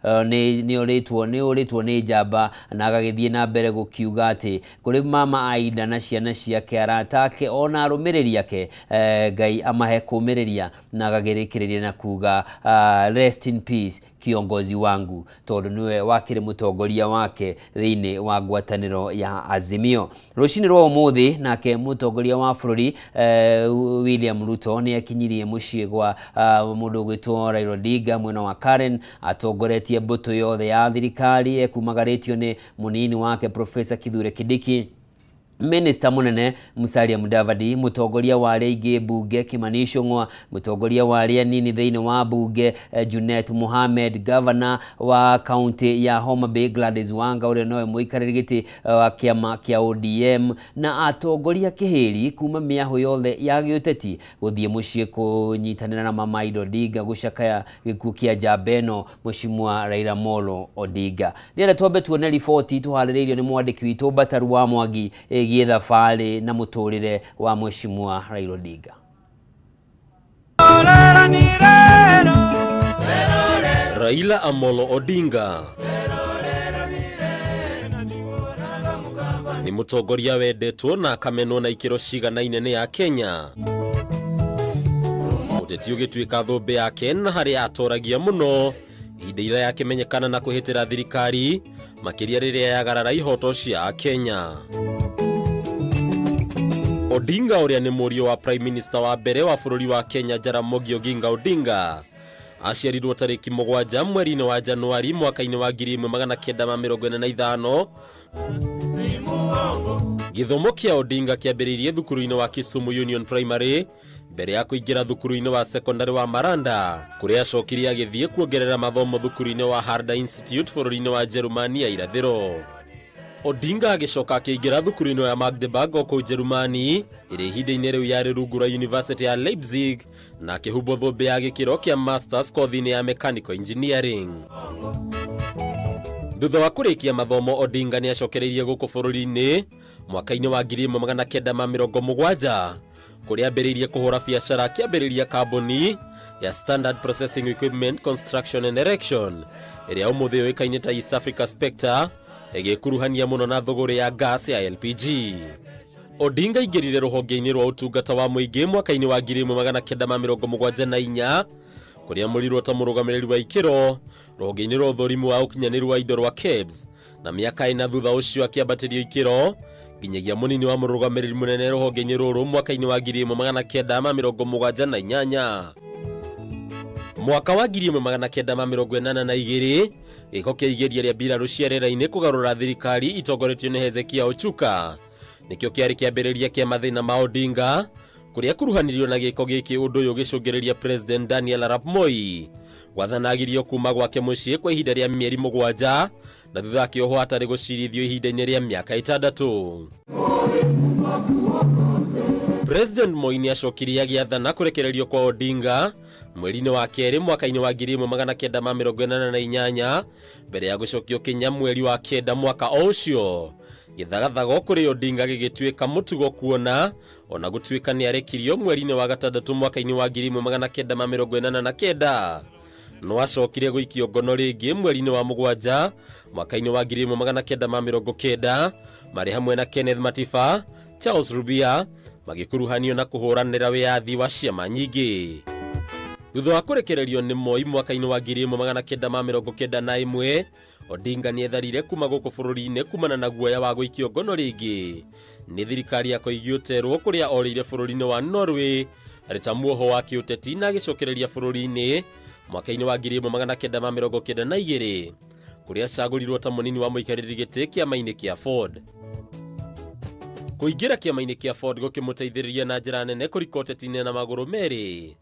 ũrĩtwo nĩ njamba, na agagĩthiĩ na mbere gũkiuga atĩ kũrĩ Mama Aida na ciana ciake, arata ake ona arũmĩrĩri ake, Ngai amahe kũmĩrĩria, na agagĩrĩkĩrĩria na kuga rest in peace kiongozi wangu, tondũ nĩwe wakĩrĩ mũtongoria wake thĩinĩ wa ngwatanĩro ya Azimio. Rũcinĩ rwa ũmũthĩ nake mũtongoria wa bũrũri William Ruto nĩ akinyirie mũciĩ gwa mũndũ ũgwĩtwo Raila Odinga mwena wa Karen, atongoretie mbũtũ yothe ya thirikari ekumagarĩtio nĩ mũnini wake Professor Kithure Kindiki, Minister munene Musalia Mudavadi, mutongoria wa arĩa aingĩ mbunge Kimani Ichung'wa, mutongoria wa arĩa anini thĩinĩ wa mbunge Junet Mohamed, governor wa kaunti ya Homa Bay Gladys Wanga ũrĩa nowe mũikarĩri gĩtĩ wa kĩama kĩa ODM, na atongoria kĩhĩri kuma mĩahũ yothe ya gĩũteti gũthiĩ mũciĩ kũnyitanĩra na Mama Ida Odinga gũcakaya gĩkuũ kĩa njamba ĩno Mheshimiwa Raila Amolo Odinga. Rĩrĩa twambe tuone riboti tũharĩrĩirio nĩ mwandĩki witũ Bataru wa Mwangi ĩgiĩ thabarĩ na mũtũrĩre wa Mheshimiwa Raila Odinga. Raila Amolo Odinga ni mutongoria wendetwo na akamenwo na ikĩro ciganaine nĩ ya Kenya. Ũteti ũgĩtuĩka thũmbĩ yake na harĩa atoragia mũno ihinda iria yakĩmenyekana na kũhĩtĩra thirikari makĩria rĩrĩa yagarara ihoto cia Kenya. Odinga ũrĩa nĩ mũriũ wa Prime Minister wa mbere wa bũrũri wa Kenya Jaramogi Oginga Odinga aciarirwo tarĩki 7 mweri-inĩ wa Januari mwaka-inĩ wa 1945. Gĩthomo kĩa Odinga kĩambĩrĩirie thukuru-inĩ wa Kisumu Union Primary mbere ya kũingĩra thukuru-inĩ wa secondary wa Maranda kũrĩa acokire agĩthiĩ kuongerera mathomo thukuru-inĩ wa Harder Institute bũrũri-inĩ wa Jerumani ya irathĩro. Odinga agĩcoka akĩingĩra thukuru-inĩ ya Magdeburg o kũu Jerumani ĩrĩa ihinda-inĩ rĩu yarĩ rungu rwa University ya Leipzig na akĩhumbwo thũmbĩ ya gĩkĩro kĩa masters kothi-inĩ ya mechanical engineering. Thutha wa kũrĩkia mathomo Odinga nĩ acokereirie gũkũ bũrũri-inĩ mwaka-inĩ wa 1970 kũrĩa ambĩrĩirie kũhũra biacara akĩambĩrĩria kambuni ya Standard Processing Equipment Construction and Erection ĩrĩa ũmũthĩ yũĩkaine ta East Africa Spectre ĩgĩkuruhania mũno na thũgũrĩ ya gas ya LPG. Odinga aingĩrire rũhonge-inĩ rwa ũtungata wa mũingĩ mwaka-inĩ wa 1974 kũrĩa amũrirwo ta mũrũgamĩrĩri wa ikĩro rũhonge-inĩ rwa ũthũrimi wa ũkinyanĩru wa indo rwa KEBS na mĩaka ĩna thutha ũcio akĩambatĩrio ikĩro nginyagia mũnini wa mũrũgamĩrĩri mũnene rũhonge-inĩ rũrũ mwaka-inĩ wa 1978. Mwaka wa 1982 gĩko kĩa igeria rĩa mbirarũ cia rĩera-inĩ kũgarũra thirikari itongoretio nĩ Hezekia Ochuka nĩkĩo kĩarĩ kĩambĩrĩria kĩa mathĩna ma Odinga kũrĩa kuruhanirio na gĩko gĩkĩ ũndũ ũyũ ũgĩcũngĩrĩria President Daniel Arap Moi gwathanagirio kuma gwake mũciĩ kwa ihinda rĩa mĩeri 7 na thutha akĩohwo atarĩ gũcirithio ihinda-inĩ rĩa mĩaka 6. President Moi nĩ acokirie agĩathana kũrekererio kwa Odinga mweri-inĩ wa kerĩ mwaka-inĩ wa 1988 mbere ya gũcokio Kenya mweri wa 9 mwaka o ũcio. Gĩthagathago kũrĩ Odinga gĩgĩtuĩka mũtugo kuona ona gũtuĩka nĩ arekirio mweri-inĩ wa 6 mwaka-inĩ wa 1989 no acokire gũikio ngono rĩngĩ mweri-inĩ wa 7 mwaka-inĩ wa 1990 marĩ hamwe na Kenneth Matiba, Charles Rubia magĩkuruhanio na kũhũranĩra wĩyathi wa ciama nyingĩ. Thutha wa kũrekererio nĩ Moi mwaka-inĩ wa 1991 Odinga nĩetharire kuma gũkũ bũrũri-inĩ kumana na guoya wa gũikio ngono rĩngĩ nĩ thirikari ya Koigi Ũterwo kũrĩa orĩire bũrũri-inĩ wa Norway arĩ ta muoho wa kĩũteti na agĩcokereria bũrũri-inĩ mwaka-inĩ wa 1992 kũrĩa acagũrirwo ta mũnini wa mũikarĩri gĩtĩ kĩama-inĩ kĩa Ford. Kũingĩra kĩama-inĩ kĩa Ford gũkĩmũteithĩrĩria na njĩra nene kũrika ũteti-inĩ na magũrũ merĩ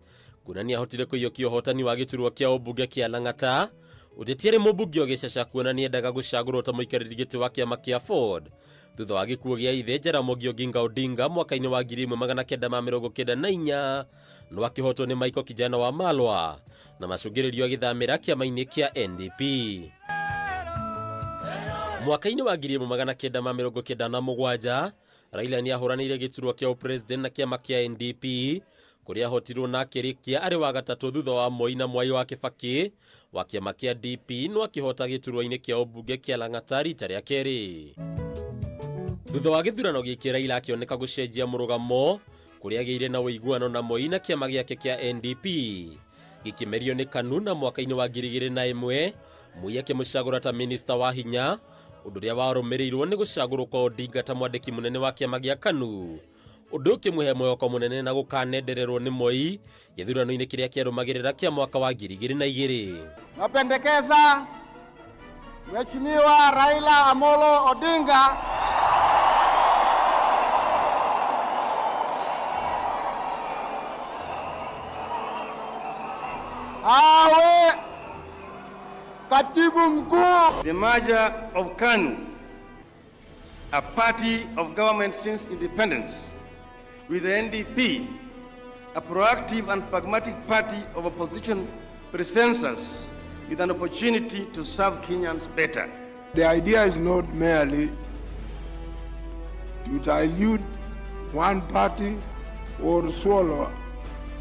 kuona nĩahotire kũiyũkia ũhotani wa gĩturwa kĩa ũmbunge kĩa Lang'ata. Ũteti arĩ mũmbunge ũgĩcaca kuona nĩendaga gũcagũrwo ta mũikarĩri gĩtĩ wa kĩama kĩa Ford thutha wa gĩkuũ gĩa ithe Jaramogi Oginga Odinga mwaka-inĩ wa 1994 no akĩhotwo nĩ Michael Kijana wa Malwa na macũngĩrĩrio agĩthamĩra kĩama-inĩ kĩa NDP. Mwaka-inĩ wa 1997 Raila nĩahũranĩire gĩturwa kĩa ũpresident na kĩama kĩa NDP kũrĩa ahotirwo na akĩrĩkia arĩ wa gatatũ thutha wa Moi na Mwai wa Kibaki wa kĩama kĩa DP no akĩhota gĩturwa-inĩ kĩa ũmbunge kĩa Lang'ata rita rĩa kerĩ. Thutha wa gĩthurano gĩkĩ Raila akĩoneka gũcenjia mũrũgamo kũrĩa agĩire na ũiguano na Moi na kĩama gĩake kĩa NDP gĩkĩmerio nĩ KANU na mwaka-inĩ wa 2001 Moi akĩmũcagũra ta minista wa hinya ũndũ ũrĩa warũmĩrĩirwo nĩ gũcagũrwo kwa Odinga ta mwandĩki mũnene wa kĩama gĩa KANU ũndũ ũkĩmũhe mwĩhoko mũnene na gũkanendererwo nĩ Moi gĩthurano-inĩ kĩrĩa kĩarũmagĩrĩra kĩa mwaka wa 2002. Napendekeza Mheshimiwa Raila Amolo Odinga awe katibu mkuu. The merger of KANU, a party of government since independence, with the NDP, a proactive and pragmatic party of opposition, presents us with an opportunity to serve Kenyans better. The idea is not merely to dilute one party or swallow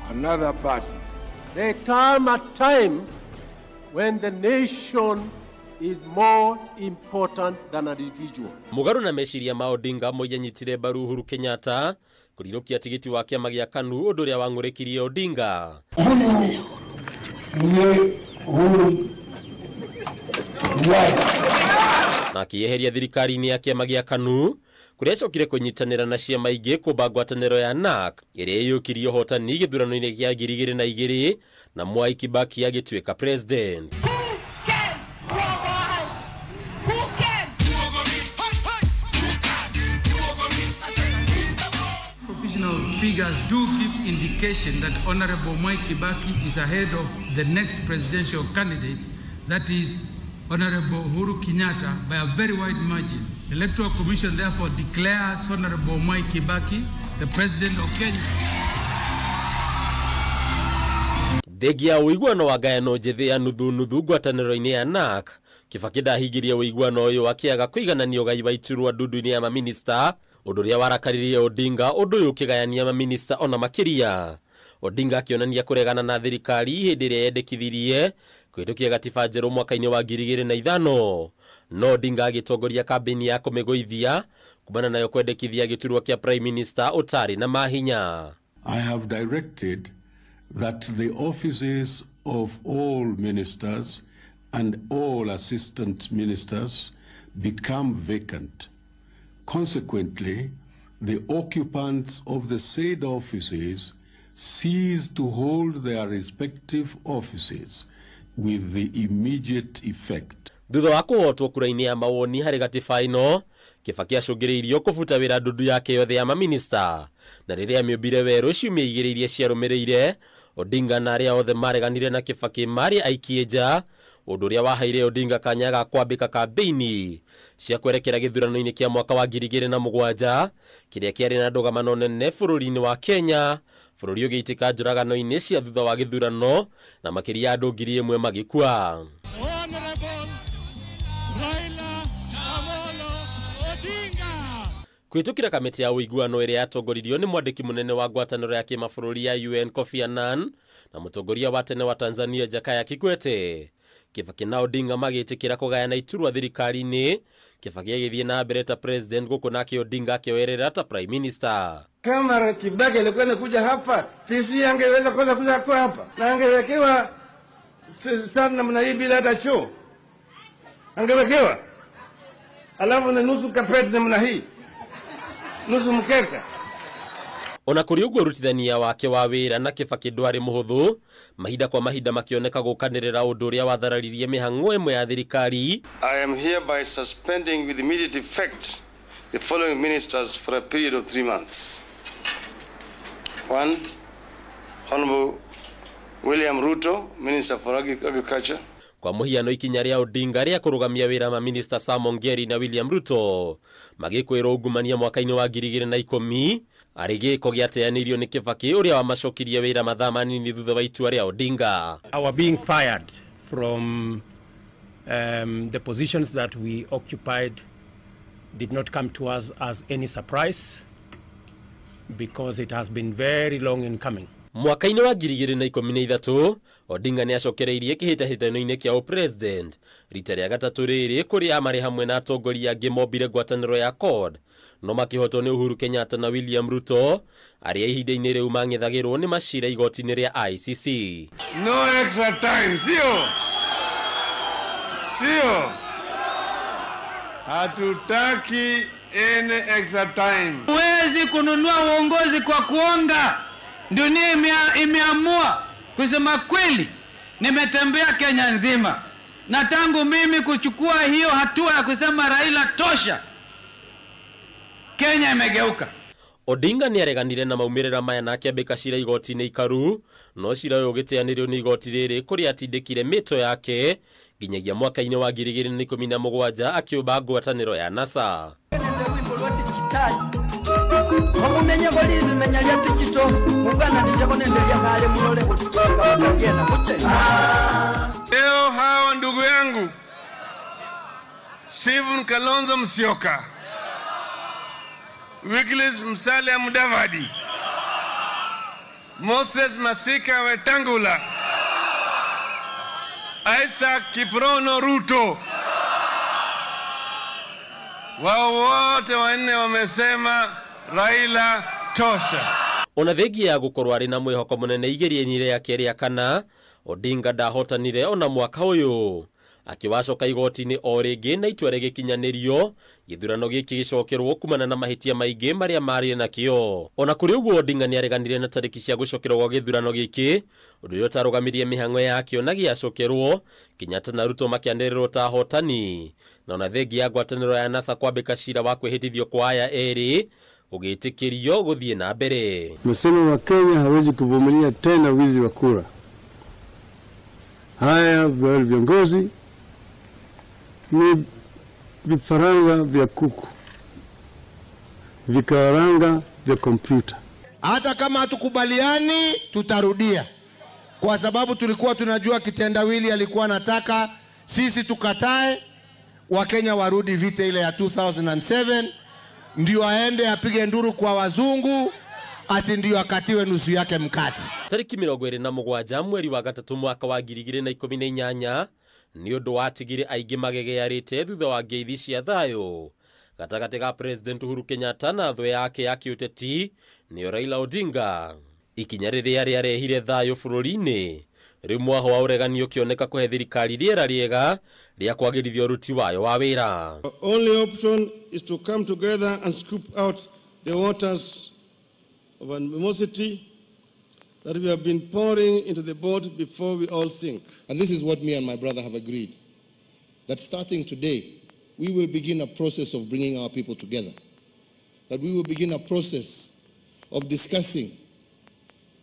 another party. There come a time when the nation is more important than an individual. Mugaru na meciria ma Odinga Moi anyitire mbaru Uhuru Kenyatta kũrirũkia tigiti wa kĩama gĩa KANU ũndũ ũrĩa wang'ũrĩkirie Odinga. Na akĩyeheria thirikari-inĩ ya kĩama gĩa KANU kũrĩa acokire kũnyitanĩra na ciama ingĩ kũmba ngwatanĩro ya NARC ĩrĩa ĩiyũkirie ũhotani gĩthurano-inĩ gĩa 2002 na Mwai Kibaki agĩtuĩka president. Provisional figures do give indication that Honorable Mwai Kibaki is ahead of the next presidential candidate, that is Honorable Uhuru Kenyatta, by a very wide margin. The Electoral Commission therefore declares Honorable Mwai Kibaki the President of Kenya. Thengia ũiguano wa ngayano njĩthĩ ya nuthu nuthu ngwatanĩro-inĩ ya NARC, Kibaki ndahingirie ũiguano ũyũ akĩaga kũiganania ũgai wa iturwa ndundu-inĩ ya maminista, ũndũ ũrĩa warakaririe Odinga, ũndũ ũyũ ũkĩgayania maminista ona makĩria. Odinga akĩonania kũregana na thirikari hĩndĩ ĩrĩa yendekithirie kũhĩtũkia gatiba njerũ mwaka-inĩ wa 2005. No Odinga agĩtongoria kambĩini ya kũmĩgũithia kumana nayo kwendekithia gĩturwa kĩa Prime Minister ũtarĩ na mahinya. I have directed that the offices of all ministers and all assistant ministers become vacant. Consequently, the occupants of the said offices cease to hold their respective offices with the immediate effect. Thutha wa kũhotwo kura-inĩ ya mawoni harĩ gatiba ĩno, Kibaki acũngĩrĩirio kũbuta wĩra ndundu yake yothe ya maminista, na rĩrĩa amĩũmbire werũ ciumia igĩrĩ iria ciarũmĩrĩire, Odinga na arĩa othe mareganire na Kibaki marĩ aikie nja, ũndũ ũrĩa waheire Odinga kanya ga kwambĩka kambĩini cia kwerekera gĩthurano-inĩ kĩa mwaka wa 2007 kĩrĩa kĩarĩ na ndũgamano nene bũrũri-inĩ wa Kenya, bũrũri ũgĩitĩka njũragano-inĩ cia thutha wa gĩthurano na makĩria andũ 1,000 magĩkua. Kũhĩtũkĩra kamĩtĩ ya ũiguano ĩrĩa yatongoririo nĩ mwandĩki mũnene wa ngwatanĩro ya kĩmabũrũri ya UN Kofi Annan na mũtongoria wa tene wa Tanzania Jakaya Kikwete, Kibaki na Odinga magĩtĩkĩra kũgayana iturwa thirikari-inĩ, Kibaki agĩthiĩ na mbere ta president gũkũ nake Odinga akĩoerera ta prime minister. Kama Kibaki alikuwa anakuja hapa, PC angeweza kwanza kuja kwa hapa na angewekewa sana namna hii bila hata choo, angewekewa alafu na nusu kapeti namna hii, nusu mkeka. Ona kũrĩ ũguo ũrutithania wake wa wĩra na Kibaki ndwarĩ mũhũthũ, mahinda kwa mahinda makĩoneka gũkanĩrĩra ũndũ ũrĩa wathararirie mĩhang'o ĩmwe ya thirikari. I am hereby suspending with immediate effect the following ministers for a period of 3 months. 1. Honorable William Ruto, Minister for Agriculture. Kwa mũhiano ikinya rĩa Odinga rĩa kũrũgamia wĩra ma Minister Sam Ongeri na William Ruto magĩkwĩrwo ungumania mwaka-inĩ wa 2010 arĩ gĩko gĩateanĩirio nĩ Kibaki ũrĩa wamacokirie wĩra mathaa manini thutha wa itua rĩa Odinga. Our being fired from the positions that we occupied did not come to us as any surprise because it has been very long in coming. Mwaka-inĩ wa 2013 Odinga nĩ acokereirie kĩhĩtahĩtano-inĩ kĩa ũpresident rita rĩa gatatũ rĩrĩ kũrĩa marĩ hamwe na atongoria angĩ mombire ngwatanĩro ya CORD, no makĩhotwo nĩ Uhuru Kenyatta na William Ruto arĩa ihinda-inĩ rĩu mang'ethagĩrwo nĩ macira igoti-inĩ rĩa ICC. No extra time, sio? Sio? Hatutaki any extra time. Huwezi kununua uongozi kwa kuonga. Dunia imeamua. Kusema kweli, nimetembea Kenya nzima, na tangu mimi kuchukua hiyo hatua ya kusema Raila tosha, Kenya imegeuka. Odinga nĩ areganire na maumĩrĩra maya na akĩambĩka cira igoti-inĩ ikaru, no cira ũyũ ũgĩteanĩrio nĩ igoti rĩrĩ kũrĩa atindĩkire mĩto yake nginyagia mwaka-inĩ wa 2017 akĩũmba ngwatanĩro ya NASA. Leo hawa ndugu yangu Stephen Kalonzo Musyoka, Wycliffe Musalia Mudavadi, Moses Masika Wetangula, Isaac Kiprono Ruto, wao wote wanne wamesema Raila tosha. Ona thengia ya gũkorwo arĩ na mwĩhoko mũnene igeria-inĩ rĩake rĩa kana, Odinga ndahotanire ona mwaka ũyũ. Akĩwacoka igoti-inĩ o rĩngĩ na itua rĩgĩkinyanĩrio, gĩthurano gĩkĩ gĩcokerwo kumana na mahĩtia maingĩ marĩa marĩ nakĩo. Ona kũrĩ ũguo Odinga nĩareganire na tarĩki cia gũcokerwo gwa gĩthurano gĩkĩ, ũndũ ũrĩa ũtarũgamirie mĩhang'o yakĩo na gĩacokerwo, Kenyatta na Ruto makĩanĩrĩrwo ta ahotani. Na ona thengia ya ngwatanĩro ya NASA kwambĩka cira wa kwĩhĩtithio kwa aya erĩ, Ũgĩtĩkĩrio gũthiĩ na mbere. Tumesema Wakenya hawezi kuvumilia tena wizi wa kura. Haya viongozi ni vifaranga vya kuku, vikaranga vya kompyuta. Hata kama hatukubaliani tutarudia, kwa sababu tulikuwa tunajua kitendawili alikuwa anataka sisi tukatae, Wakenya warudi vita ile ya 2007, ndio aende apige nduru kwa wazungu ati ndio akatiwe nusu yake mkate. Tariki 27 mweri wa gatatu mwaka wa 2018 ni ũndũ watigire aingĩ magegearĩte thutha wa ngeithi cia thayũ gatagatĩ ka President Uhuru Kenyatta na thũ yake ya kĩũteti nĩyo Raila Odinga. Ikinya rĩrĩa rĩarehire thayũ bũrũri-inĩ rĩu mwaho wa ũregani ũkĩoneka kũhe thirikari rĩera rĩega rĩa kwagĩrithia ũruti wayo wa wĩra. Our only option is to come together and scoop out the waters of animosity that we have been pouring into the boat before we all sink. And this is what me and my brother have agreed, that starting today, we will begin a process of bringing our people together, that we will begin a process of discussing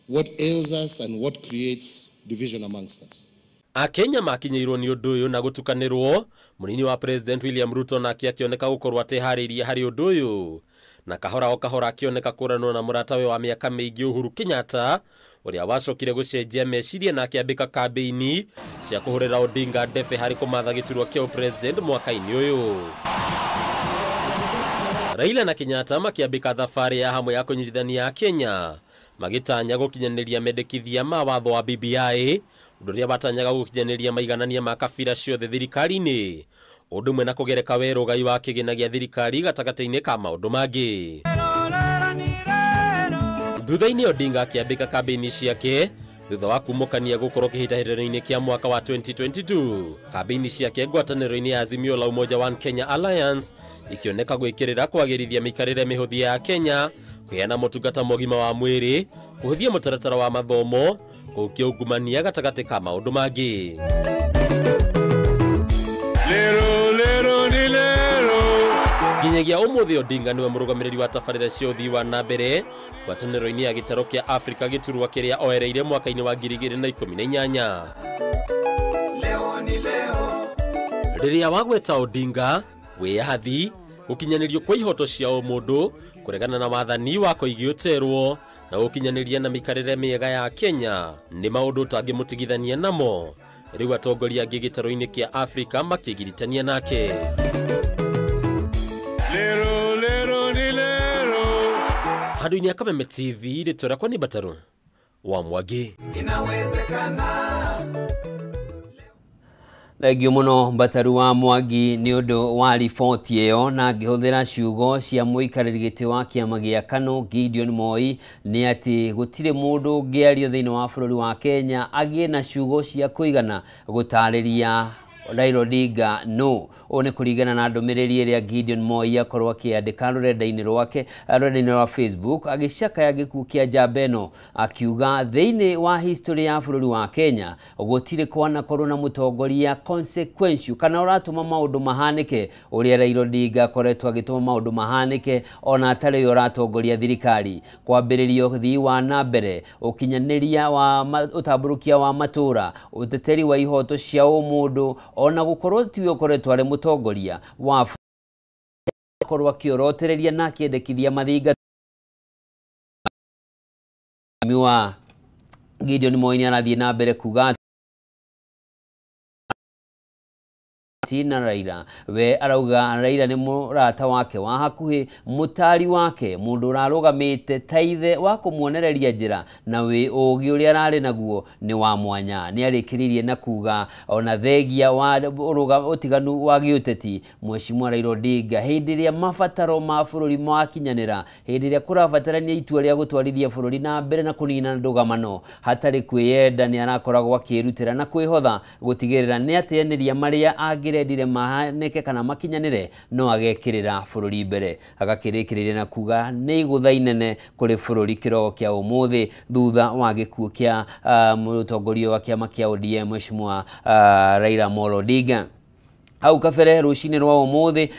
what ails us and what creates division amongst us. Akenya makinyĩirwo nĩ ũndũ ũyũ na gũtukanĩrwo. Mũnini wa President William Ruto nake akĩoneka gũkorwo ateharĩirie harĩ ũndũ ũyũ, na kahora o kahora akĩoneka kũranwo na mũratawe wa mĩaka mĩingĩ Uhuru Kenyatta ũrĩa wacokire gũcenjia meciria na akĩambĩka kambĩini cia kũhũrĩra Odinga ndebe harĩ kũmatha gĩturwa kĩa president mwaka-inĩ ũyũ. Raila na Kenyatta makĩambĩka thabarĩ ya hamwe ya kũnyitithania Kenya magĩtanya gũkinyanĩria mendekithia ma watho wa BBI, ũndũ ũrĩa watanyaga gũkinyanĩria maiganania ma kabira ciothe thirikari-inĩ, ũndũ ũmwe na kũgereka werũ wa kĩgĩna gĩa thirikari gatagatĩ-inĩ ka maũndũ mangĩ. Thutha-inĩ Odinga akĩambĩka kambĩini ciake thutha wa kumũkania gũkorwo kĩhĩtahĩtano-inĩ kĩa mwaka wa 2022. Kambĩini ciake ngwatanĩro-inĩ ya Azimio la Umoja One Kenya Alliance ikĩoneka gwĩkĩrĩra kwagĩrithia mĩikarĩre mĩhũthie ya Kenya, kũheana motungata mogima wa mwĩrĩ, kũhũthia mũtaratara wa mathomo, kũhukia ungumania gatagatĩ ka maũndũ mangĩ. Lero, lero, ni lero. Nginyagia ũmũthĩ Odinga nĩwe mũrũgamĩrĩri wa tabarĩra cia ũthii wa na mbere ngwatanĩro-inĩ ya gĩtarũ kĩa Afrika gĩturwa kĩrĩa oereire mwaka-inĩ wa 2018. Rĩrĩa wagweta Odinga, wĩyathi, gũkinyanĩrio kwa ihoto cia ũmũndũ, kũregana na wathani wa koigi ũterwo, na gũkinyanĩria na mĩikarĩre mĩega ya Kenya nĩ maũndũ ũtangĩmũtigithania namo. Rĩu atongoria angĩ gĩtarũ-inĩ kĩa Afrika makĩgiritania nake. Lero, lero, ni lero. Handũ-inĩ ya Kameme TV, rĩtwa rĩakwa nĩ Mbataru wa Mwangi. Inawezekana. Thengio mũno Mbataru wa Mwangi nĩ ũndũ wa riboti ĩyo, na ngĩhũthĩra ciugo cia mũikarĩri gĩtĩ wa kĩama gĩa KANU Gideon Moi nĩ atĩ gũtirĩ mũndũ ũngĩaria thĩinĩ wa bũrũri wa Kenya agĩe na ciugo cia kũigana gũtarĩria Raila Odinga no. Ũũ nĩ kũringana na ndũmĩrĩri ĩrĩa Gideon Moi akorwo akĩandĩka rũrenda-inĩ rwake, rũrenda-inĩ rwa Facebook, agĩcakaya gĩkuũ kĩa njamba ĩno, akiuga thĩinĩ wa history ya bũrũri wa Kenya gũtirĩ kwanakorwo na mũtongoria consequential kana ũratũma maũndũ mahanĩke ũrĩa Raila Odinga akoretwo agĩtũma maũndũ mahanĩke ona atarĩ we ũratongoria thirikari. Kwambĩrĩria ũthii wa na mbere, ũkinyanĩria wa ũtambũrũkia wa matũra, ũteteri wa ihoto cia ũmũndũ, ona gũkorwo tiwe ũkoretwo arĩ mũtongoria wa akorwo akĩorotereria na akĩendekithia mathinga wa Gideon Moi nĩ arathiĩ na mbere kuga na Raila we arauga Raila nĩ mũrata wake wa hakuhĩ, mũtari wake, mũndũ ũrarũgamĩte ta ithe wa kũmuonereria njĩra, na wĩ ũgĩ ũrĩa ararĩ naguo nĩ wa mwanya. Nĩ arĩkĩrĩirie na kuga ona thengia wa ũtiganu wa gĩũteti, Mheshimiwa Raila Odinga hĩndĩ ĩrĩa mabataro ma bũrũri makinyanĩra, hĩndĩ ĩrĩa kũrabatarania itua rĩa gũtwarithia bũrũri na mbere na kũnina ndũgamano hatarĩ kwĩyenda, nĩ arakoragwo akĩrutĩra na kwĩhotha gũtigĩrĩra nĩ ateanĩria marĩa angĩrendire mahanĩke kana makinyanĩre, no agekĩrĩra bũrũri mbere. Agakĩrĩkĩrĩria na kuga nĩ igũtha inene kũrĩ bũrũri kĩroko kĩa ũmũthĩ thutha wa gĩkuũ kĩa mũtongoria wa kĩama kĩa ODM Mheshimiwa Raila Amolo Odinga. Hau kabere rucini rwa umuthi,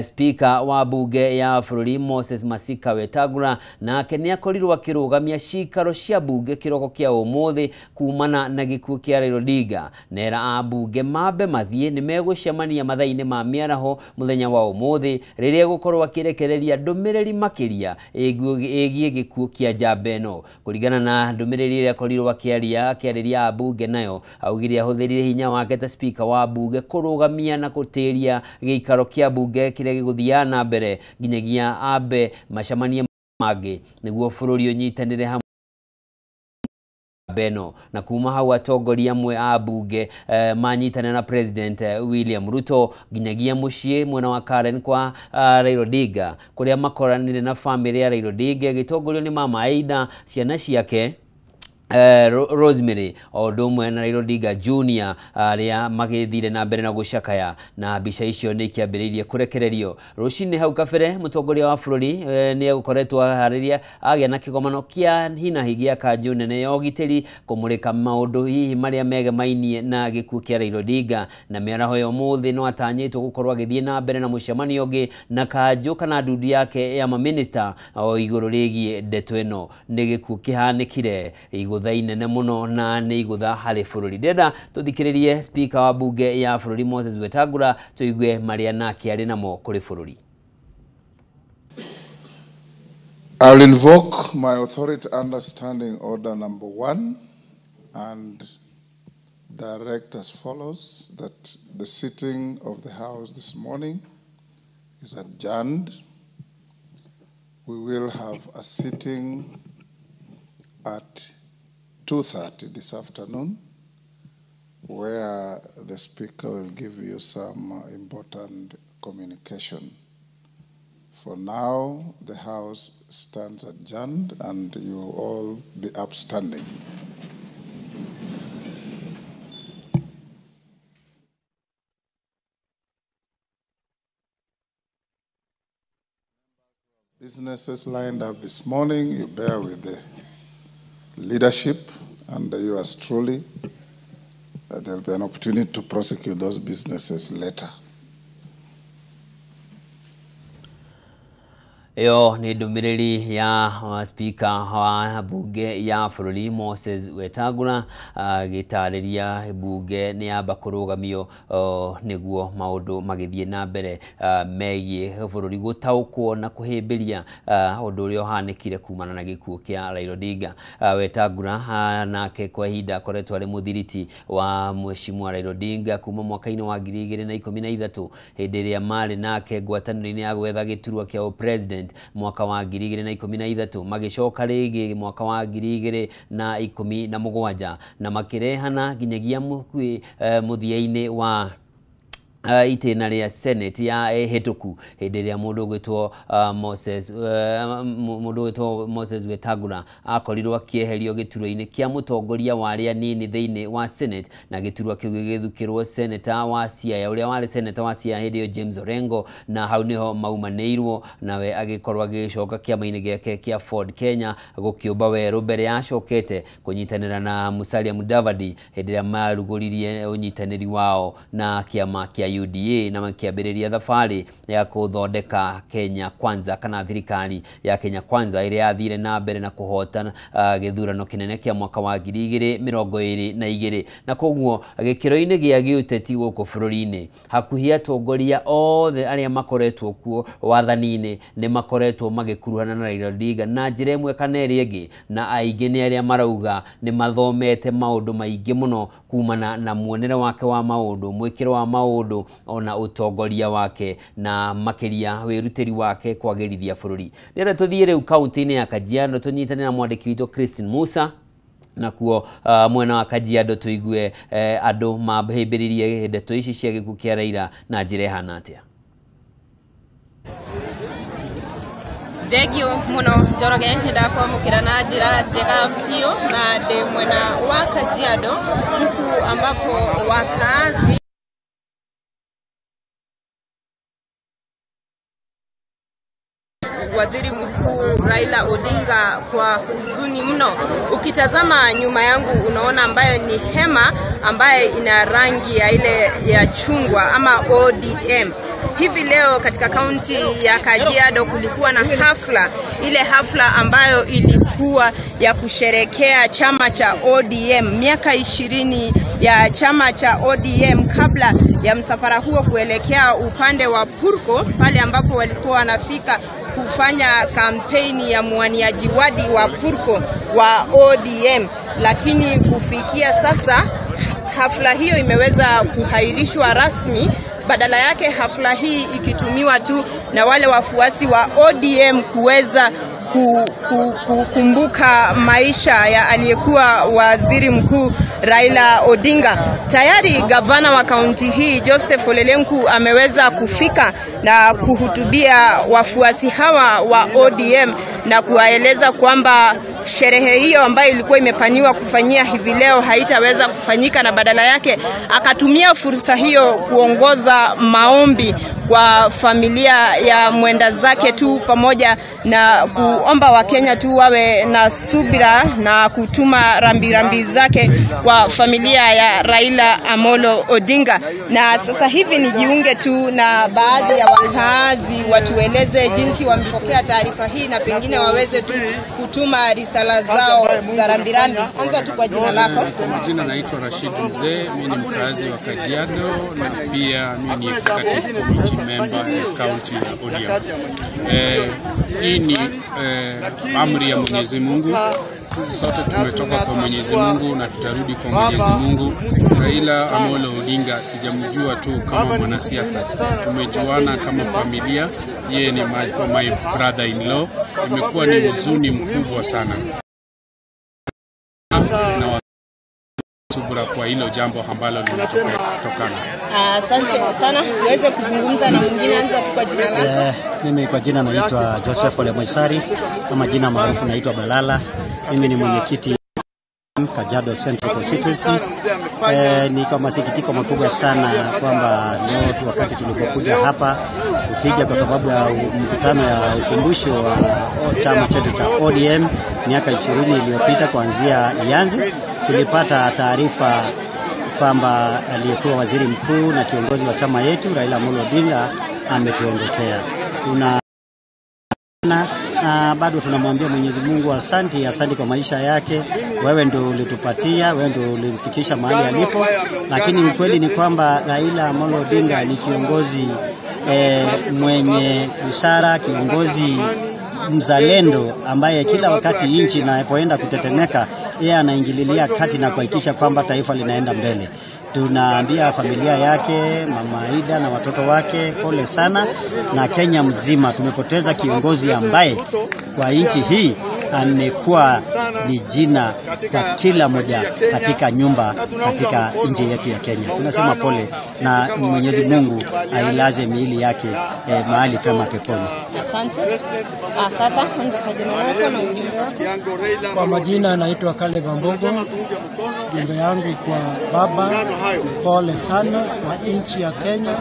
speaker wa bunge ya bũrũri Moses Masika Wetangula nake nĩ akorirwo akĩrũgamia cikaro cia bunge kĩroko kĩa umuthi kumana na gĩkuũ kĩa Raila Odinga. Nera a bunge mambe mathiĩ nĩ megũcemania mathaa-inĩ ma mĩaraho mũthenya wa umuthi rĩrĩa gũkorwo akĩrekereria ndũmĩrĩri makĩria ĩgiĩ gĩkuũ kĩa njamba ĩno. Kũringana na ndũmĩrĩri ĩrĩa akorirwo akĩarĩria abunge nayo, augire ahũthĩrire hinya wake ta speaker wa bunge kũrũgamia na gũtĩria gĩikaro kĩa bunge kĩrĩa gĩgũthiaga na mbere nginyagia ambe macemanie mangĩ nĩguo bũrũri ũnyitanĩre hamwe beno. Na kuma hau atongoria amwe a bunge manyitanĩra na President William Ruto nginyagia mũciĩ mwena wa Karen kwa Raila Odinga kũrĩa makoranire na famĩlĩ ya Raila Odinga ĩgĩtongorio nĩ mama Aida, ciana ciake Rosemary o ũndũ ũmwe na Raila Odinga Junior arĩa magĩthire na mbere na gũcakaya, na mbica icio nĩ ikĩambĩrĩirie kũrekererio rũcinĩ. Hau kabere mũtongoria wa bũrũri nĩ egũkoretwo aharĩria agĩa na kĩgomano kĩa hinahi gĩa kanjũ nene ya ũgitĩri kũmũrĩka maũndũ hihi marĩa megemainie na gĩkuũ kĩa Raila Odinga. Na mĩaraho ya ũmũthĩ no atanyĩtwo gũkorwo agĩthiĩ na mbere na mũcemanio ũngĩ na kanjũ kana ndundu yake ya maminista o igũrũ rĩgiĩ ndeto ĩno. Nĩ gĩkuũ kĩhanĩkire igũtha inene mũno na nĩ igũtha harĩ bũrũri. Ndĩrenda tũthikĩrĩrie speaker wa bunge ya bũrũri Moses Wetangula tũigue marĩa nake arĩ namo kũrĩ bũrũri. I'll invoke my authority under Standing Order number 1 and direct as follows that the sitting of the House this morning is adjourned. We will have a sitting at 2:30 this afternoon, where the Speaker will give you some important communication. For now, the House stands adjourned and you will all be upstanding. Businesses lined up this morning, you bear with the leadership and yours truly, that there will be an opportunity to prosecute those businesses later. Ĩyo nĩ ndũmĩrĩri ya speaker wa bunge ya bũrũri Moses Wetangula agĩtarĩria bunge nĩ yamba kũrũgamio nĩguo maũndũ magĩthiĩ na mbere megiĩ bũrũri gũtaũkwo na kũhĩmbĩria ũndũ ũrĩa ũhanĩkire kumana na gĩkuũ kĩa Raila Odinga. Wetangula nake kwa ihinda akoretwo arĩ mũthiriti wa Mheshimiwa Raila Odinga kuma mwaka-inĩ wa 2013 hĩndĩ ĩrĩa marĩ nake ngwatanĩro-inĩ ya gwetha gĩturwa kĩa president mwaka wa 2013, magĩcoka rĩngĩ mwaka wa 2017 na makĩrehana nginyagia mũthia-inĩ wa itĩna rĩa Senate ya hĩtũku hĩndĩ ĩrĩa mũndũ ũgwĩtwo Moses Wetangula akorirwo akĩeherio gĩturwa-inĩ kĩa mũtongoria wa arĩa anini thĩinĩ wa Senate, na gĩturwa kĩu gĩgĩthukĩrwo Senator wa Siaya ũrĩa warĩ Senator wa Siaya hĩndĩ ĩyo James Orengo, na hau nĩho maumanĩirwo nawe agĩkorwo agĩcoka kĩama-inĩ gĩake kĩa Ford Kenya gũkĩũmba werũ mbere ya acokete kũnyitanĩra na Musalia Mudavadi hĩndĩ ĩrĩa marugũririe ũnyitanĩri wao na kĩama kĩa UDA na makĩambĩrĩria thabarĩ ya kũthondeka Kenya Kwanza kana thirikari ya Kenya Kwanza ĩrĩa yathire na mbere na kũhota gĩthurano kĩnene kĩa mwaka wa 2022. Na koguo gĩkĩro-inĩ gĩa gĩũteti gũkũ bũrũri-inĩ hakuhĩ atongoria othe arĩa makoretwo kuo wathani-inĩ nĩ makoretwo magĩkuruhana na Raila Odinga na njĩra ĩmwe kana ĩrĩa ĩngĩ, na aingĩ nĩ arĩa marauga nĩ mathomete maũndũ maingĩ mũno kumana na muonere wake wa maũndũ, mwĩkĩro wa maũndũ ona ũtongoria wake na makĩria wĩrutĩri wake kwagĩrithia bũrũri. Rĩrĩa tũthiĩ rĩu kaunti-inĩ ya Kajiado tũnyitane na mwandĩki witũ Christine Musa nakuo mwena wa Kajiado tũigue andũ mambĩrĩrie ndeto ici cia gĩkuũ kĩa Raila na njĩra ĩhana atĩa. Thengio muno Njoroge, nĩ ndakwamũkĩra na njĩra njega biũ na ndĩ mwena wa Kajiado huku ambapo wakazi waziri mkuu Raila Odinga kwa huzuni mno. Ukitazama nyuma yangu unaona ambayo ni hema ambaye ina rangi ya ile ya chungwa ama ODM. Hivi leo katika kaunti ya Kajiado kulikuwa na hafla, ile hafla ambayo ilikuwa ya kusherekea chama cha ODM, miaka 20 ya chama cha ODM, kabla ya msafara huo kuelekea upande wa Purko pale ambapo walikuwa wanafika kufanya kampeni ya mwaniaji wadi wa Purko wa ODM. Lakini kufikia sasa hafla hiyo imeweza kuhairishwa rasmi. Badala yake hafla hii ikitumiwa tu na wale wafuasi wa ODM kuweza kukumbuka maisha ya aliyekuwa waziri mkuu Raila Odinga. Tayari gavana wa kaunti hii Joseph Ole Lenku ameweza kufika na kuhutubia wafuasi hawa wa ODM na kuwaeleza kwamba sherehe hiyo ambayo ilikuwa imepaniwa kufanyia hivi leo haitaweza kufanyika, na badala yake akatumia fursa hiyo kuongoza maombi kwa familia ya mwenda zake tu, pamoja na kuomba Wakenya tu wawe na subira na kutuma rambirambi zake kwa familia ya Raila Amolo Odinga. Na sasa hivi nijiunge tu na baadhi ya wakaazi watueleze jinsi wamepokea taarifa hii na pengine waweze tu kutuma risala zao za rambirambi. Anza tu kwa jina lako. Kwa majina naitwa Rashid Mzee, mimi ni mkazi wa Kajiado na pia mimi ni executive committee member ya county ya ODM. Hii ni amri ya Mwenyezi Mungu. Sisi sote tumetoka kwa Mwenyezi Mungu na tutarudi kwa Mwenyezi Mungu. Raila Amolo Odinga sijamjua tu kama mwanasiasa, tumejuana kama familia. Yeye ni my brother in law. Imekuwa ni huzuni mkubwa sana na subira kwa hilo jambo ambalo limetokana. Asante sana. Tuweze kuzungumza na mwingine. Anza tu kwa jina lako. Mimi kwa jina naitwa Joseph Ole Moisari, kama jina maarufu naitwa Balala. Mimi ni mwenyekiti Kajiado Central Constituency. Ni kwa masikitiko makubwa sana kwamba leo wakati tulipokuja hapa, ukija kwa sababu ya mkutano ya ukumbusho wa chama chetu cha ODM miaka 20 iliyopita kuanzia ianze, tulipata taarifa kwamba aliyekuwa waziri mkuu na kiongozi wa chama yetu Raila Amolo Odinga ametuondokea. Na bado tunamwambia Mwenyezi Mungu asante, asante kwa maisha yake. Wewe ndio ulitupatia, wewe ndio ulimfikisha mahali alipo. Lakini ukweli ni kwamba Raila Amolo Odinga ni kiongozi mwenye busara, kiongozi mzalendo ambaye kila wakati nchi inapoenda kutetemeka, yeye anaingililia kati na kuhakikisha kwamba taifa linaenda mbele. Tunaambia familia yake, Mama Aida na watoto wake pole sana, na Kenya mzima tumepoteza kiongozi ambaye kwa nchi hii amekuwa ni jina kwa kila moja katika nyumba katika nchi yetu ya Kenya. Tunasema pole na Mwenyezi Mungu ailaze miili yake mahali pema peponi. Asante. Kaka, anza kwa jina lako na ujumbe wako. Kwa majina naitwa Caleb Ambogo. Jumbe yangu kwa baba, pole sana kwa nchi ya Kenya,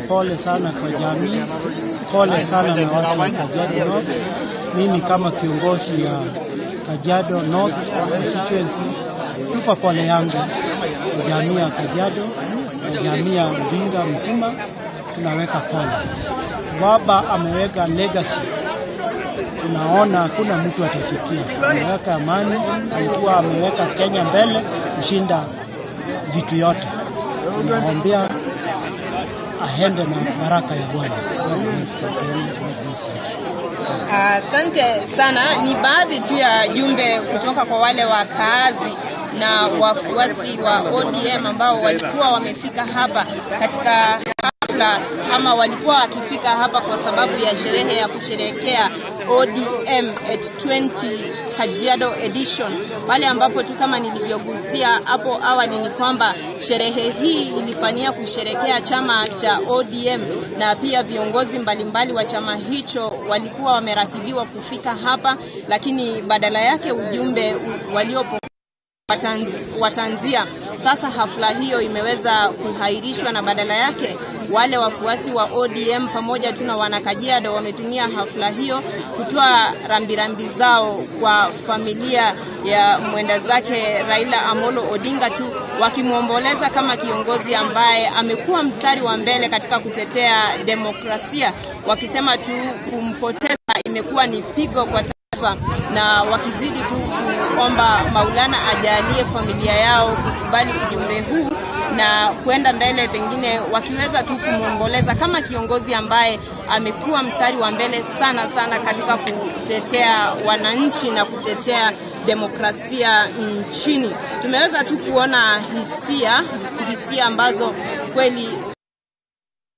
pole sana kwa jamii, pole sana na watu wa Kajiado North. Mimi kama kiongozi ya Kajiado North Constituency, tupa pole yangu kwa jamii ya Kajiado na jamii ya Odinga mzima, tunaweka pole. Baba ameweka legacy, tunaona hakuna mtu atafikia. Ameweka amani, alikuwa ameweka Kenya mbele kushinda vitu yote. Tunaombea aende na baraka ya Bwana. God bless the Kenya, God bless you. Asante sana. Ni baadhi tu ya jumbe kutoka kwa wale wakaazi na wafuasi wa ODM ambao walikuwa wamefika hapa katika hafla, ama walikuwa wakifika hapa kwa sababu ya sherehe ya kusherehekea ODM at 20 Kajiado edition, pale ambapo tu kama nilivyogusia hapo awali ni kwamba sherehe hii ilipania kusherehekea chama cha ODM, na pia viongozi mbalimbali wa chama hicho walikuwa wameratibiwa kufika hapa, lakini badala yake ujumbe waliopokea Wataanzia. Sasa hafla hiyo imeweza kuhairishwa na badala yake wale wafuasi wa ODM pamoja tu na wanakajiado wametumia hafla hiyo kutoa rambirambi zao kwa familia ya mwenda zake Raila Amolo Odinga tu, wakimuomboleza kama kiongozi ambaye amekuwa mstari wa mbele katika kutetea demokrasia, wakisema tu kumpoteza imekuwa ni pigo kwa taifa, na wakizidi tu kuomba Maulana ajalie familia yao kukubali ujumbe huu na kuenda mbele, pengine wakiweza tu kumuomboleza kama kiongozi ambaye amekuwa mstari wa mbele sana sana katika kutetea wananchi na kutetea demokrasia nchini. Tumeweza tu kuona hisia ambazo kweli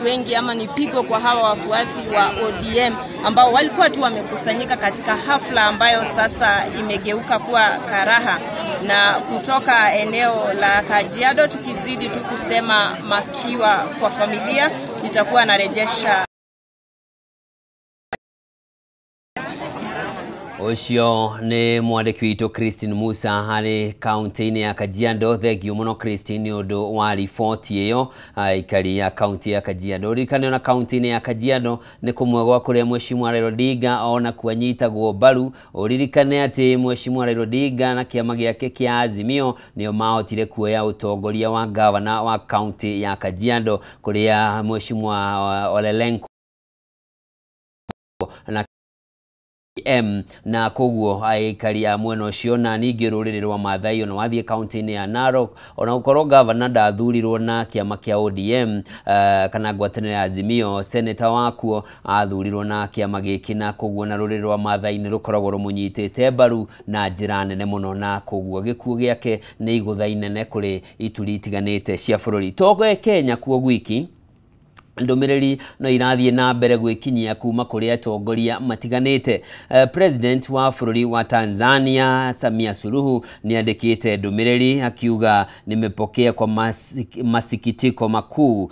wengi ama ni pigo kwa hawa wafuasi wa ODM ambao walikuwa tu wamekusanyika katika hafla ambayo sasa imegeuka kuwa karaha. Na kutoka eneo la Kajiado, tukizidi tu kusema makiwa kwa familia, nitakuwa narejesha. Ucio ni mwandĩki witũ Christine Musa harĩ kaunti-inĩ ya Kajiado. Thengiũ mũno Christine nĩ ũndũ wa riboti ĩyo. Aikari ya kaunti ya Kajiado, ririkane ona kaunti-inĩ ya Kajiado nĩ kũmwe gwa kũrĩa Mheshimiwa Raila Odinga ona kuanyitagwo mbaru. Ũririkane atĩ Mheshimiwa Raila Odinga na kĩama gĩake kĩa Azimio nĩo mahotire kuoya ũtongoria wa gavana wa kaunti ya Kajiado, kũrĩa Mheshimiwa Ole Lenku na M na koguo aikari a mwena ũcio na ningĩ rũrĩrĩ rwa Maathai ona wathiĩ kaunti-inĩ ya Narok, ona gũkorwo gavana ndathurirwo na kĩama kĩa ODM kana ngwatanĩro ya Azimio, seneta wakuo athurirwo na kĩama gĩkĩ, na koguo na rũrĩrĩ rwa Maathai nĩ rũkoragwo rũmũnyitĩte mbaru na njĩra nene mũno, na koguo gĩkuũ gĩake nĩ igũtha inene kũrĩ ituri itiganĩte cia bũrũri. Togo Kenya kuo gwiki ndũmĩrĩri no irathiĩ na mbere gwĩkinyia kuma kũrĩ atongoria matiganĩte. President wa bũrũri wa Tanzania Samia Suluhu nĩandĩkĩte ndũmĩrĩri akiuga, nimepokea kwa masikitiko makuu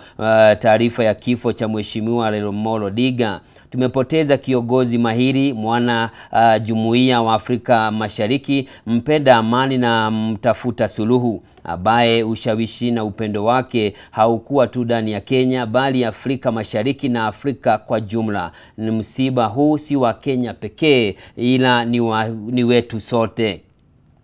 taarifa ya kifo cha Mheshimiwa Raila Amolo Odinga. Tumepoteza kiongozi mahiri, mwana jumuiya wa Afrika Mashariki, mpenda amani na mtafuta suluhu, ambaye ushawishi na upendo wake haukuwa tu ndani ya Kenya bali Afrika Mashariki na Afrika kwa jumla. Ni msiba huu si wa Kenya pekee ila ni wetu sote.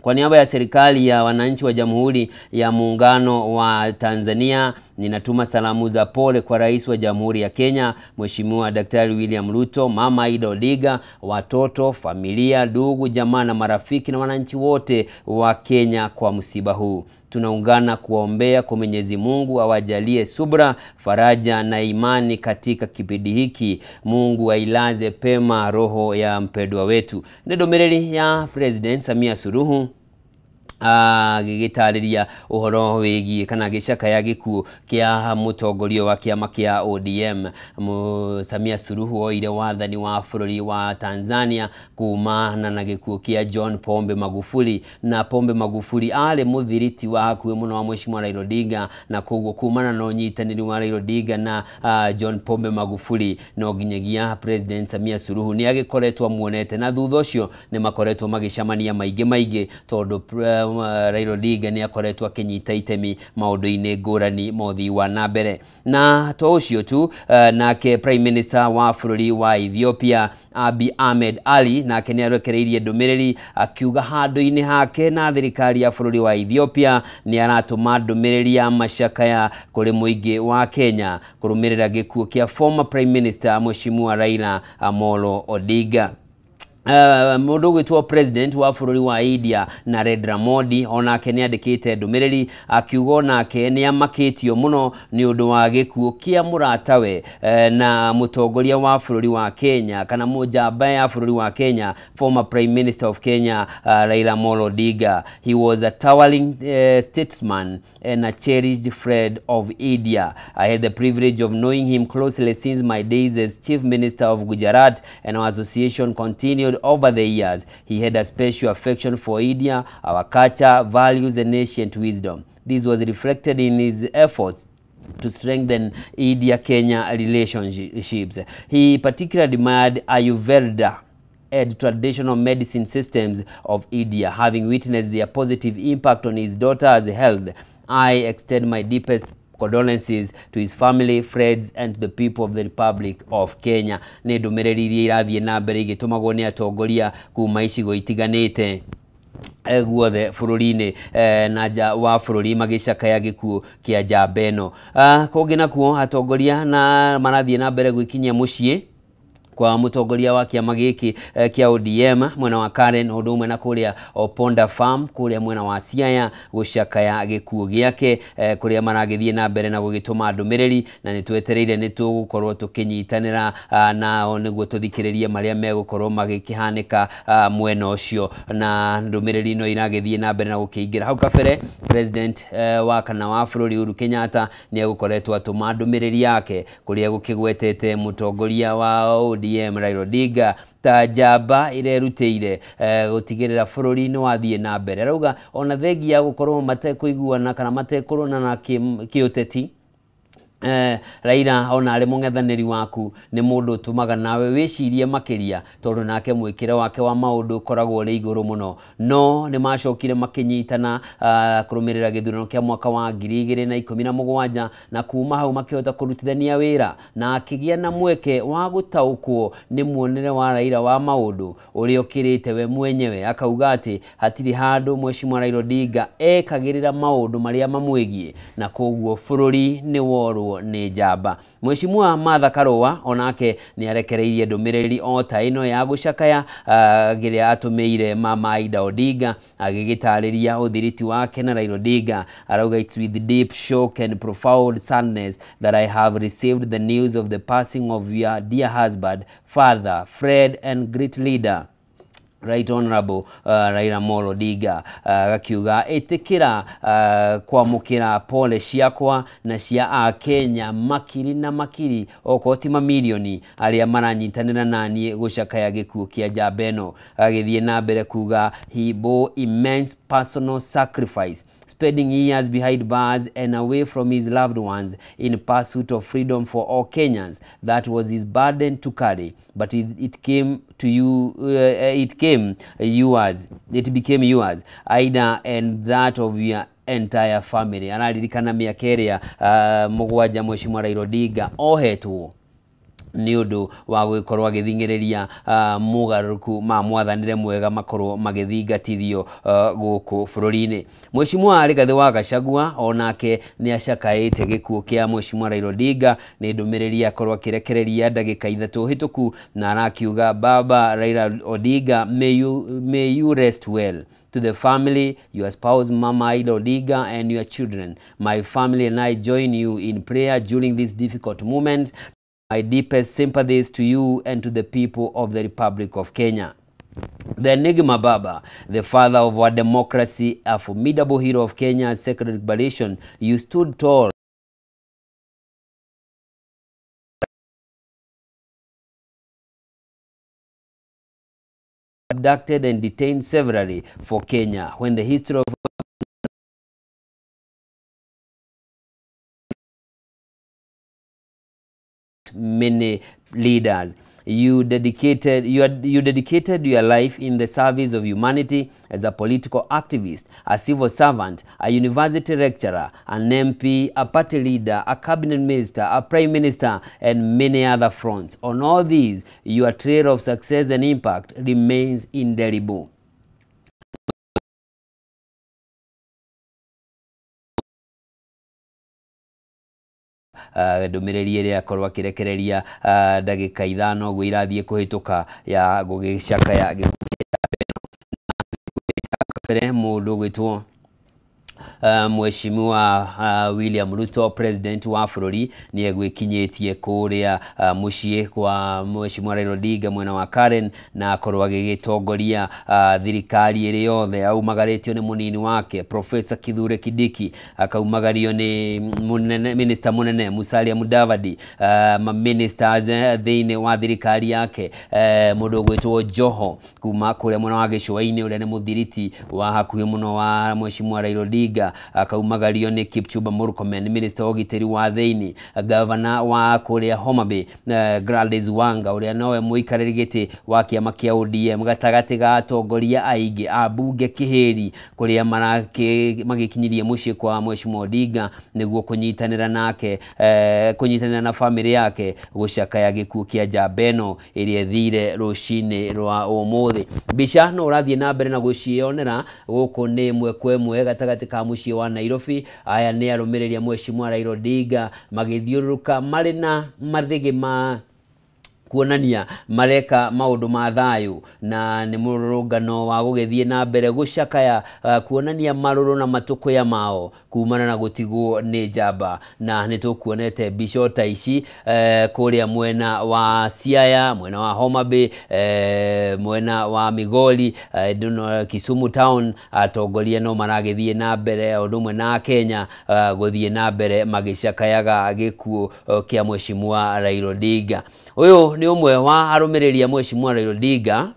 Kwa niaba ya serikali ya wananchi wa Jamhuri ya Muungano wa Tanzania, ninatuma salamu za pole kwa Rais wa Jamhuri ya Kenya, Mheshimiwa Daktari William Ruto, Mama Ida Odinga, watoto, familia, ndugu, jamaa na marafiki na wananchi wote wa Kenya kwa msiba huu. Tunaungana kuwaombea kwa Mwenyezi Mungu awajalie subra, faraja na imani katika kipindi hiki. Mungu ailaze pema roho ya mpendwa wetu. Nĩ ndũmĩrĩri ya President Samia Suluhu agĩgĩtarĩria ũhoro wĩgiĩ kana gĩcakaya gĩkuũ kĩa mũtongoria wa kĩama kĩa ODM. Samia Suluhu oire wathani wa bũrũri wa Tanzania kumana na gĩkuũ kĩa John Pombe Magufuli, na Pombe Magufuli arĩ mũthiriti wa hakuhĩ mũno wa Mheshimiwa Raila Odinga, na koguo kumana na ũnyitanĩri wa Raila Odinga na John Pombe Magufuli no nginyagia President Samia Suluhu nĩ agĩkoretwo amuonete, na thutha ũcio nĩ makoretwo magĩcemania maingĩ maingĩ tondũ Raila Odinga nĩ akoretwo akĩnyita itemi maũndũ-inĩ ngũrani ma ũthii wa na mbere. Na to ũcio tu, nake Prime Minister wa bũrũri wa Ethiopia Abiy Ahmed Ali nake nĩ arekereirie ndũmĩrĩri akiuga handũ-inĩ hake na thirikari ya bũrũri wa Ethiopia nĩ aratũma ndũmĩrĩri ya macakaya kũrĩ mũingĩ wa Kenya kũrũmĩrĩra gĩkuũ kĩa former Prime Minister Mheshimiwa Raila Amolo Odinga. Mũndũ ũgwĩtwo President wa bũrũri wa India Narendra Modi onake nĩ andĩkĩte ndũmĩrĩri akiuga onake nĩ amakĩtio mũno nĩ ũndũ wa gĩkuũ kĩa mũratawe na mũtongoria wa bũrũri wa Kenya kana mũnjamba ya bũrũri wa Kenya, former Prime Minister of Kenya Raila Amolo Odinga. He was a towering statesman and a cherished friend of India. I had the privilege of knowing him closely since my days as Chief Minister of Gujarat, and our association continued over the years. He had a special affection for India, our culture, values, and ancient wisdom. This was reflected in his efforts to strengthen India-Kenya relationships. He particularly admired Ayurveda, and traditional medicine systems of India. Having witnessed their positive impact on his daughter's health, I extend my deepest condolences to his family, friends and to the people of the Republic of Kenya. Nĩ ndũmĩrĩri iria irathiĩ na mbere igĩtũmagwo nĩ atongoria kuma icigo itiganĩte guothe bũrũri-inĩ na nja wa bũrũri magĩcakaya gĩkuũ kĩa njamba ĩno. Kũngĩ nakuo atongoria na marathiĩ na mbere gwĩkinyia mũciĩ kwa mũtongoria wa kĩama gĩkĩ kĩa ODM mwena wa Karen, ũndũ ũmwe na kũrĩa Oponda Farm kũrĩa mwena wa Siaya gũcakaya gĩkuũ gĩake, kũrĩa maragĩthiĩ na mbere na gũgĩtũma ndũmĩrĩri, na nĩ twetereire nĩ tũgũkorwo tũkĩnyitanĩra nao nĩguo tũthikĩrĩrie marĩa megũkorwo magĩkĩhanĩka mwena ũcio, na ndũmĩrĩri no iragĩthiĩ na mbere na gũkĩingĩra. Hau kabere president wa kana wa bũrũri Uhuru Kenyatta nĩ egũkoretwo atũma ndũmĩrĩri yake kũrĩa gũkĩgwetete mũtongoria wa ODM Raila Odinga ta njamba irerutĩire gũtigĩrĩra bũrũri nĩ wathiĩ na mbere. Arauga ona thengia ya gũkorwo matekũiguana kana matekũronana kĩũteti, Raila ona arĩ mũng'ethanĩri waku nĩ mũndũ ũtũmaga nawe wĩcirie makĩria, tondũ nake mwĩkĩre wake wa maũndũ ũkoragwo ũrĩ igũrũ mũno. No nĩ macokire makĩnyitana kũrũmĩrĩra gĩthurano kĩa mwaka wa 2017, na kuma hau makĩhota kũrutithania wĩra na akĩgĩa na mweke wa gũtaũkwo nĩ muonere wa Raila wa maũndũ ũrĩa ũkĩrĩte we mwenyewe. Akauga atĩ hatirĩ handũ Mheshimiwa Raila Odinga ekagĩrĩra maũndũ marĩa mamwĩgiĩ, na koguo bũrũri nĩ worwo nĩ njamba. Mheshimiwa Martha Karua onake nĩ arekereirie ndũmĩrĩri o ta ĩno ya gũcakaya ĩrĩa atũmĩire Mama Ida Odinga agĩgĩtarĩria ũthiriti wake na Raila Odinga. Arauga, it's with deep shock and profound sadness that I have received the news of the passing of your dear husband, father, friend and great leader, Right Honorable Raila Amolo Odinga. Akiuga ĩtĩkĩra kwamũkĩra pole ciakwa na cia Akenya makiri na makiri okorwo ti mamirioni arĩa maranyitanĩra naniĩ gũcakaya gĩkuũ kĩa njamba ĩno. Agĩthiĩ na mbere kuga he bore immense personal sacrifice, spending years behind bars and away from his loved ones in pursuit of freedom for all Kenyans. That was his burden to carry, but it came to you, it came yours, it became yours, Ida, and that of your entire family. Araririkana mĩaka ĩrĩa mũgwanja Mheshimiwa Raila Odinga ohetwo nĩ ũndũ wa gũgĩkorwo agĩthing'ĩrĩria mogarũrũku ma mwathanĩre mwega makorwo magĩthingatithio gũkũ bũrũri-inĩ. Mheshimiwa Rigathĩ wa Gachagua onake nĩ acakaĩte gĩkuũ kĩa Mheshimiwa Raila Odinga nĩ ndũmĩrĩri akorwo akĩrekereria ndagĩka 3 hĩtũku, na arakiuga Baba Raila Odinga, may you rest well. To the family, your spouse Mama Ida Odinga and your children, my family and I join you in prayer during this difficult moment. My deepest sympathies to you and to the people of the Republic of Kenya. The Enigma Baba, the father of our democracy, a formidable hero of Kenya's sacred liberation, you stood tall abducted and detained severally for Kenya. When the history of many leaders, you dedicated your life in the service of humanity as a political activist, a civil servant, a university lecturer, an MP, a party leader, a cabinet minister, a prime minister, and many other fronts. On all these, your trail of success and impact remains indelible. Ndũmĩrĩri ĩrĩa akorwo akĩrekereria ndagĩka 5 ũguo irathiĩ kũhĩtũka ya gũgĩcakaya gĩkuũ mũndũ ũgwĩtwo Mheshimiwa William Ruto, president wa bũrũri, nĩ egwĩkinyĩtie kũrĩa mũciĩ kwa Mheshimiwa Raila Odinga mwena wa Karen, na akorwo agĩgĩtongoria thirikari ĩrĩ yothe. Aumagarĩtio nĩ mũnini wake Professor Kithure Kindiki, akaumagario nĩ minister mũnene Musalia Mudavadi, ma ministers thĩinĩ wa thirikari yake, mũndũ ũgwĩtwo Joho kuma kũrĩa mwena wa Gĩcũa-inĩ ũrĩa nĩ mũthiriti wa hakuhĩ mũno wa Mheshimiwa Raila Odinga. Odinga akaumagario nĩ Kipchumba Murkomen, minister wa ũgitĩri wa thĩinĩ, gavana wa kũrĩa Homa Bay Gladys Wanga ũrĩa nowe mũikarĩri gĩtĩ wa kĩama kĩa ODM, gatagatĩ ga atongoria aingĩ a bunge kĩhĩri kũrĩa magĩkinyirie mũciĩ kwa Mheshimiwa Odinga nĩguo kũnyitanĩra nake, kũnyitanĩra na famĩlĩ yake gũcakaya gĩkuũ kĩa njamba ĩno ĩrĩa ĩthire rũcinĩ rwa ũmũthĩ. Mbica no ũrathiĩ na mbere na gũciĩonera gũkũ nĩ ĩmwe kwa ĩmwe gatagatĩ ka mũciĩ wa Nairobi. Aya nĩ arũmĩrĩri a Mheshimiwa Raila Odinga magĩthiũrũrũka marĩ na mathĩgĩ ma kuonania mareka maũndũ ma thayũ, na nĩ mũrũrũngano wa gũgĩthiĩ na mbere gũcakaya, kuonania marũrũ na matũkũya mao kumana na gũtigwo nĩ njamba. Na nĩ tũkuonete mbica ta ici kũrĩa mwena wa Siaya, mwena wa Homa Bay, mwena wa Migori, Kisumu town. Atongoria no maragĩthiĩ na mbere o ũndũ ũmwe na Kenya gũthiĩ na mbere magĩcakayaga gĩkuũ kĩa Mheshimiwa Raila Odinga. Ũyũ nĩ ũmwe wa arũmĩrĩri a Mheshimiwa Raila Odinga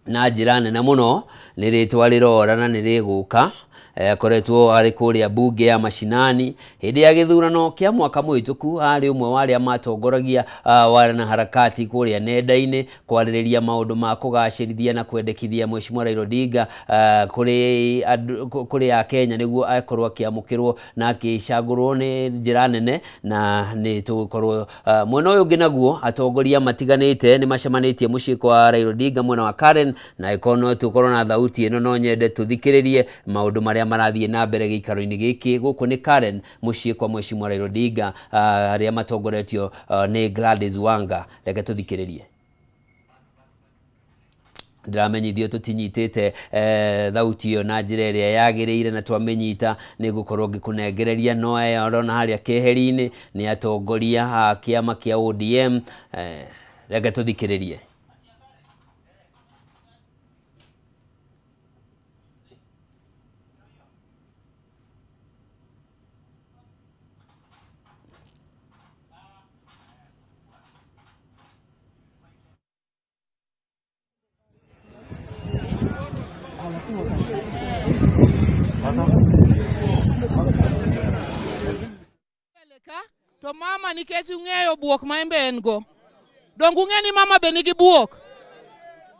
na njĩra nene mũno, nĩ rĩtwa rĩrora na nĩ rĩgũka. Akoretwo arĩ kũrĩa bunge ya mashinani hĩndĩ ya gĩthurano kĩa mwaka mũhĩtũku, arĩ ũmwe wa arĩa matongoragia wanaharakati kũrĩa nenda-inĩ kwarĩrĩria maũndũ ma kũgacĩrithia na kwendekithia Mheshimiwa Raila Odinga kũrĩ Akenya nĩguo akorwo akĩamũkĩrwo na akĩcagũrwo nĩ njĩra nene. Na nĩ tũgũkorwo mwena ũyũ ũngĩ naguo atongoria matiganĩte nĩ macemanĩtie mũciĩ kwa Raila Odinga mwena wa Karen, na ĩkorwo no tũkorwo na thauti ĩno, no nyende tũthikĩrĩrie maũndũ marĩa marathiĩ na mbere gĩikaro-inĩ gĩkĩ. Gũkũ nĩ Karen mũciĩ kwa Mheshimiwa Raila Odinga, arĩa matongoretio nĩ Gladys Wanga. Reke tũthikĩrĩrie. Ndĩramenyithio tũtinyitĩte thauti ĩyo na njĩra ĩrĩa yagĩrĩire, na twamĩnyita nĩ ngũkorwo ngĩkũnengereria. No aya ũrona harĩa keheri-inĩ nĩ atongoria a kĩama kĩa ODM. Reke tũthikĩrĩrie. To mama nikech ung'eyo buok ma embe en go. Donge ung'e ni mama be nigi buok?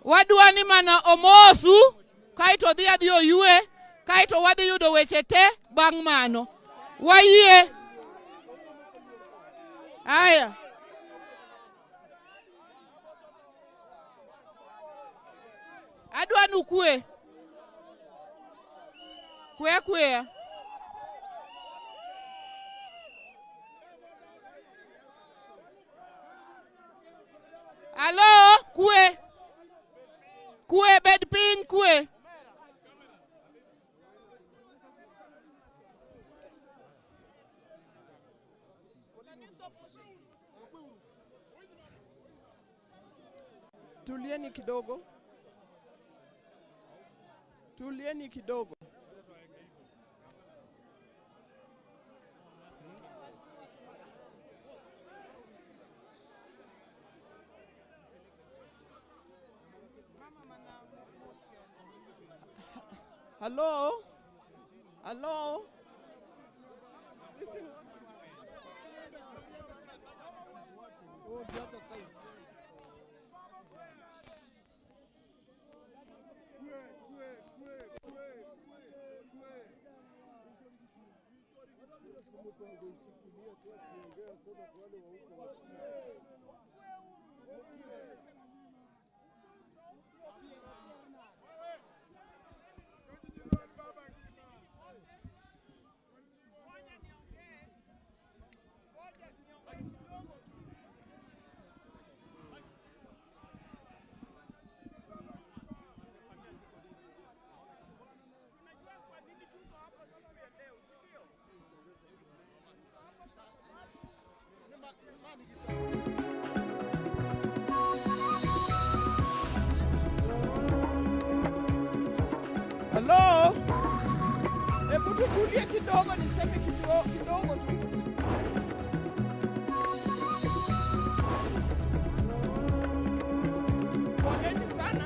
Wadwa ni mana omosu, kaeto odhi adhi oyue, kaeto wadhi yudo weche te bang' mano. Wayie. Aya. Adwa nukwe. Kwe kwe. Alo, kwe. Kwe bed piny kwe. Tulieni kidogo. Tulieni kidogo. Hello? Hello? Listen. Oh, the other side. Hello? Hebu tutulie kidogo niseme kitu kidogo tu. Poleni sana.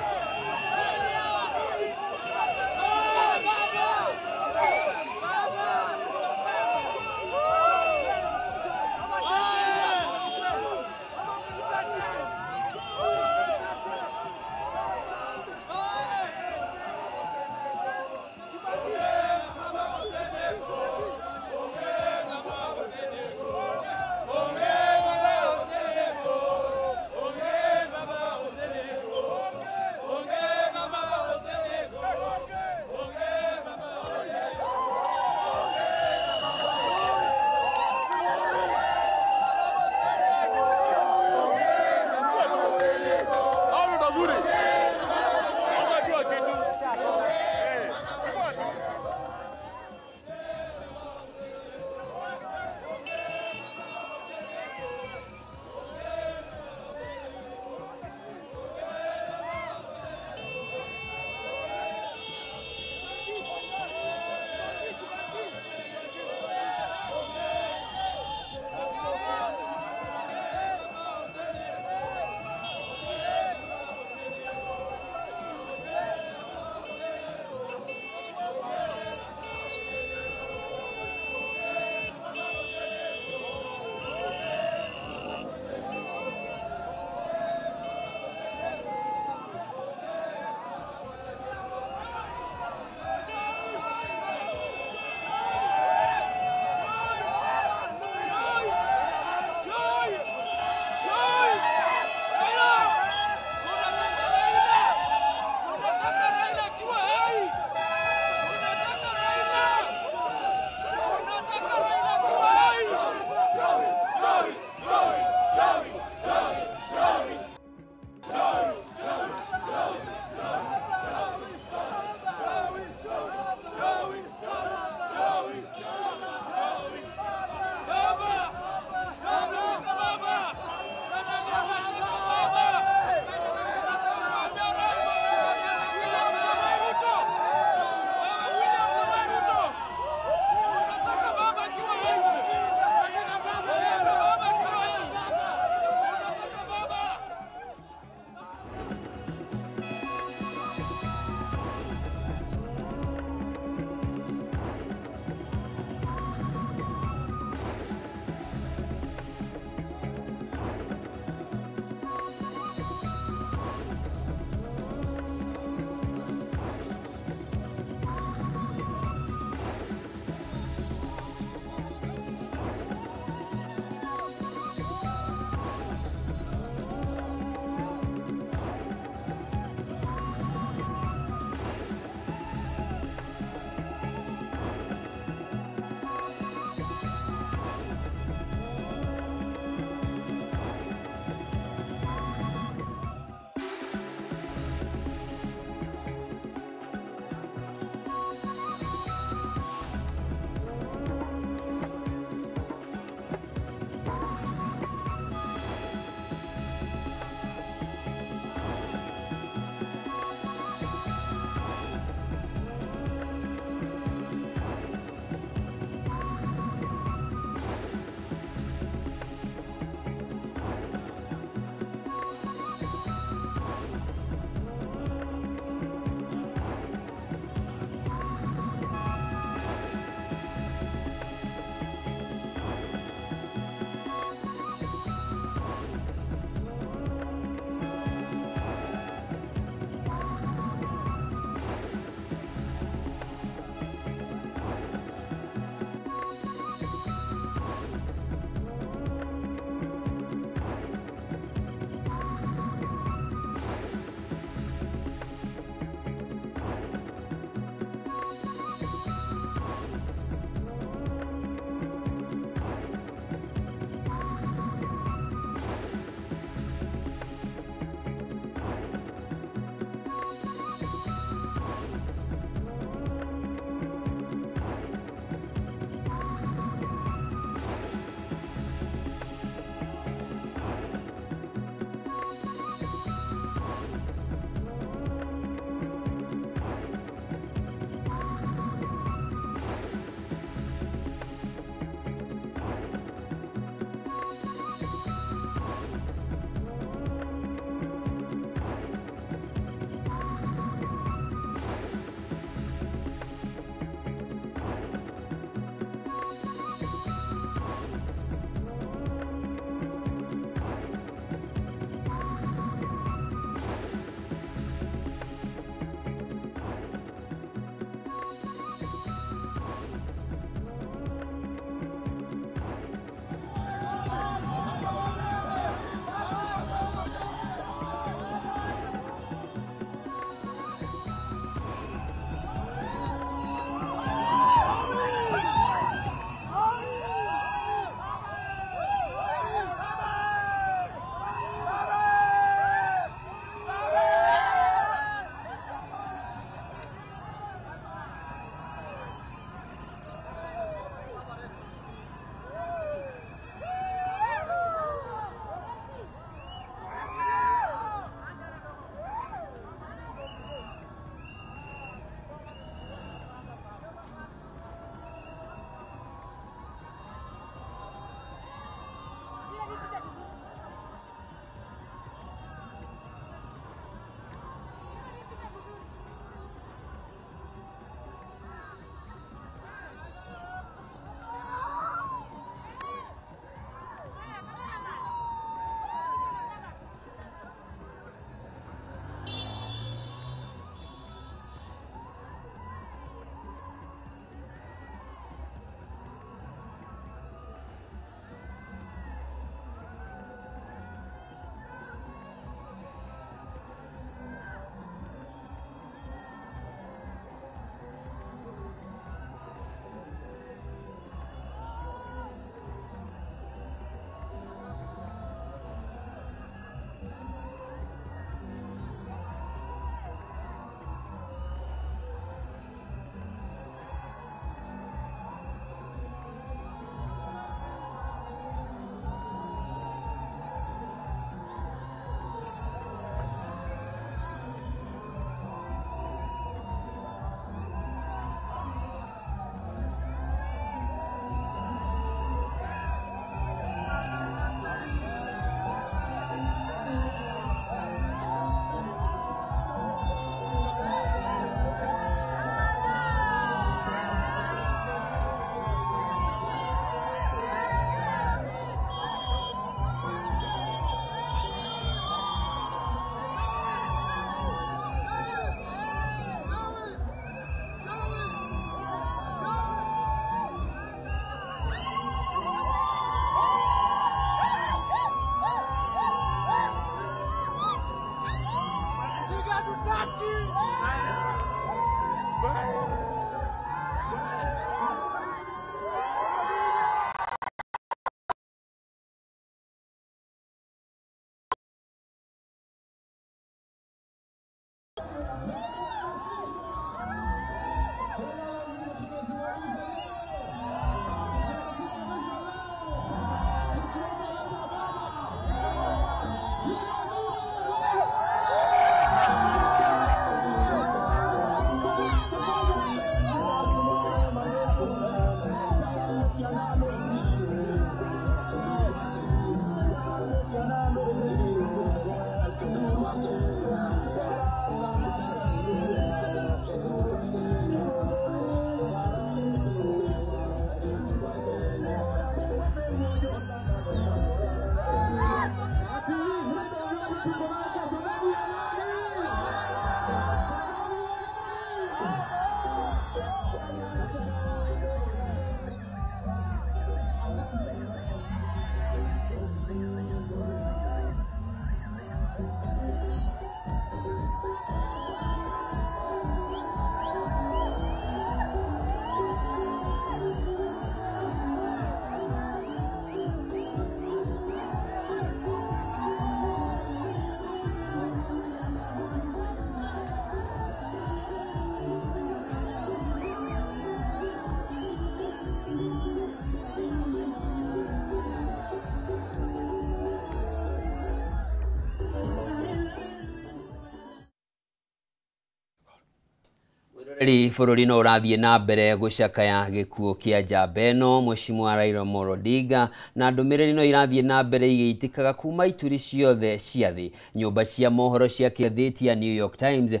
Rĩ bũrũri no ũrathiĩ na mbere gũcakaya gĩkuũ kĩa njamba ĩno Mheshimiwa Raila Amolo Odinga, na ndũmĩrĩri no irathiĩ na mbere igĩitĩkaga kuma ituri ciothe cia thĩ. Nyũmba cia mohoro cia kĩathĩti ya New York Times,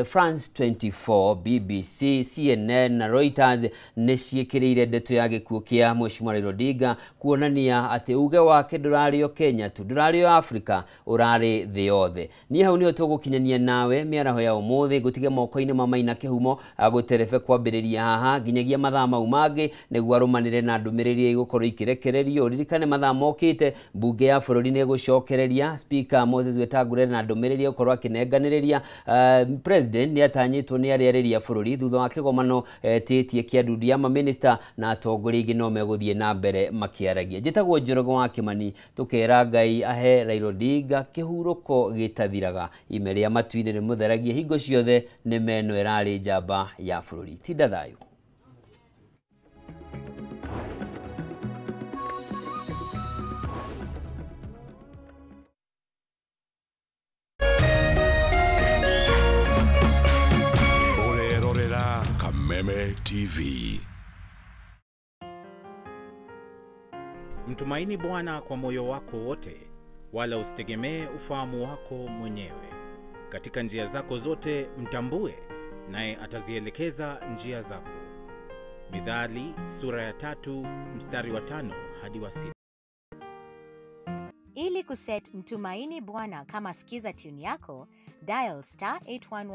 France 24, BBC, CNN na Reuters nĩ ciĩkĩrĩire ndeto ya gĩkuũ kĩa Mheshimiwa Raila Odinga, kuonania atĩ uge wake ndũrarĩ o Kenya tu, ndũrarĩ o Afrika, ũrarĩ thĩ yothe. Niĩ hau nĩho tũgũkinyania nawe mĩaraho ya ũmũthĩ, ngũtige moko-inĩ ma Maina Kĩhumo agũterebe kwambĩrĩria haha nginyagia mathaa mau mangĩ nĩguo arũmanĩre na ndũmĩrĩri igũkorwo ikĩrekererio. Ririkane mathaa mokĩte mbunge ya bũrũri nĩ ĩgũcokereria Speaker Moses Wetangula na ndũmĩrĩri ĩgũkorwo akĩnenganĩrĩria. President nĩ atanyĩtwo nĩ arĩarĩria bũrũri thutha wa kĩgomano tĩtie kĩa ndundu ya maminista, na atongoria aingĩ no megũthiĩ na mbere makĩaragia. Njĩtagwo Njoroge wa Kĩmani, tũkera Ngai ahe Raila Odinga kĩhurũko gĩtathiraga, ime rĩa matu-inĩ rĩmũtheragie hingo ciothe, nĩ meno ĩrarĩ njamba ya bũrũri. Tinda thayũ. Ũrerorera Kameme TV. Mtumaini Bwana kwa moyo wako wote, wala usitegemee ufahamu wako mwenyewe. Katika njia zako zote mtambue, naye atazielekeza njia zako. Mithali sura ya 3 mstari wa 5 hadi wa 6. Ili kuset Mtumaini Bwana kama skiza tune yako, dial star 811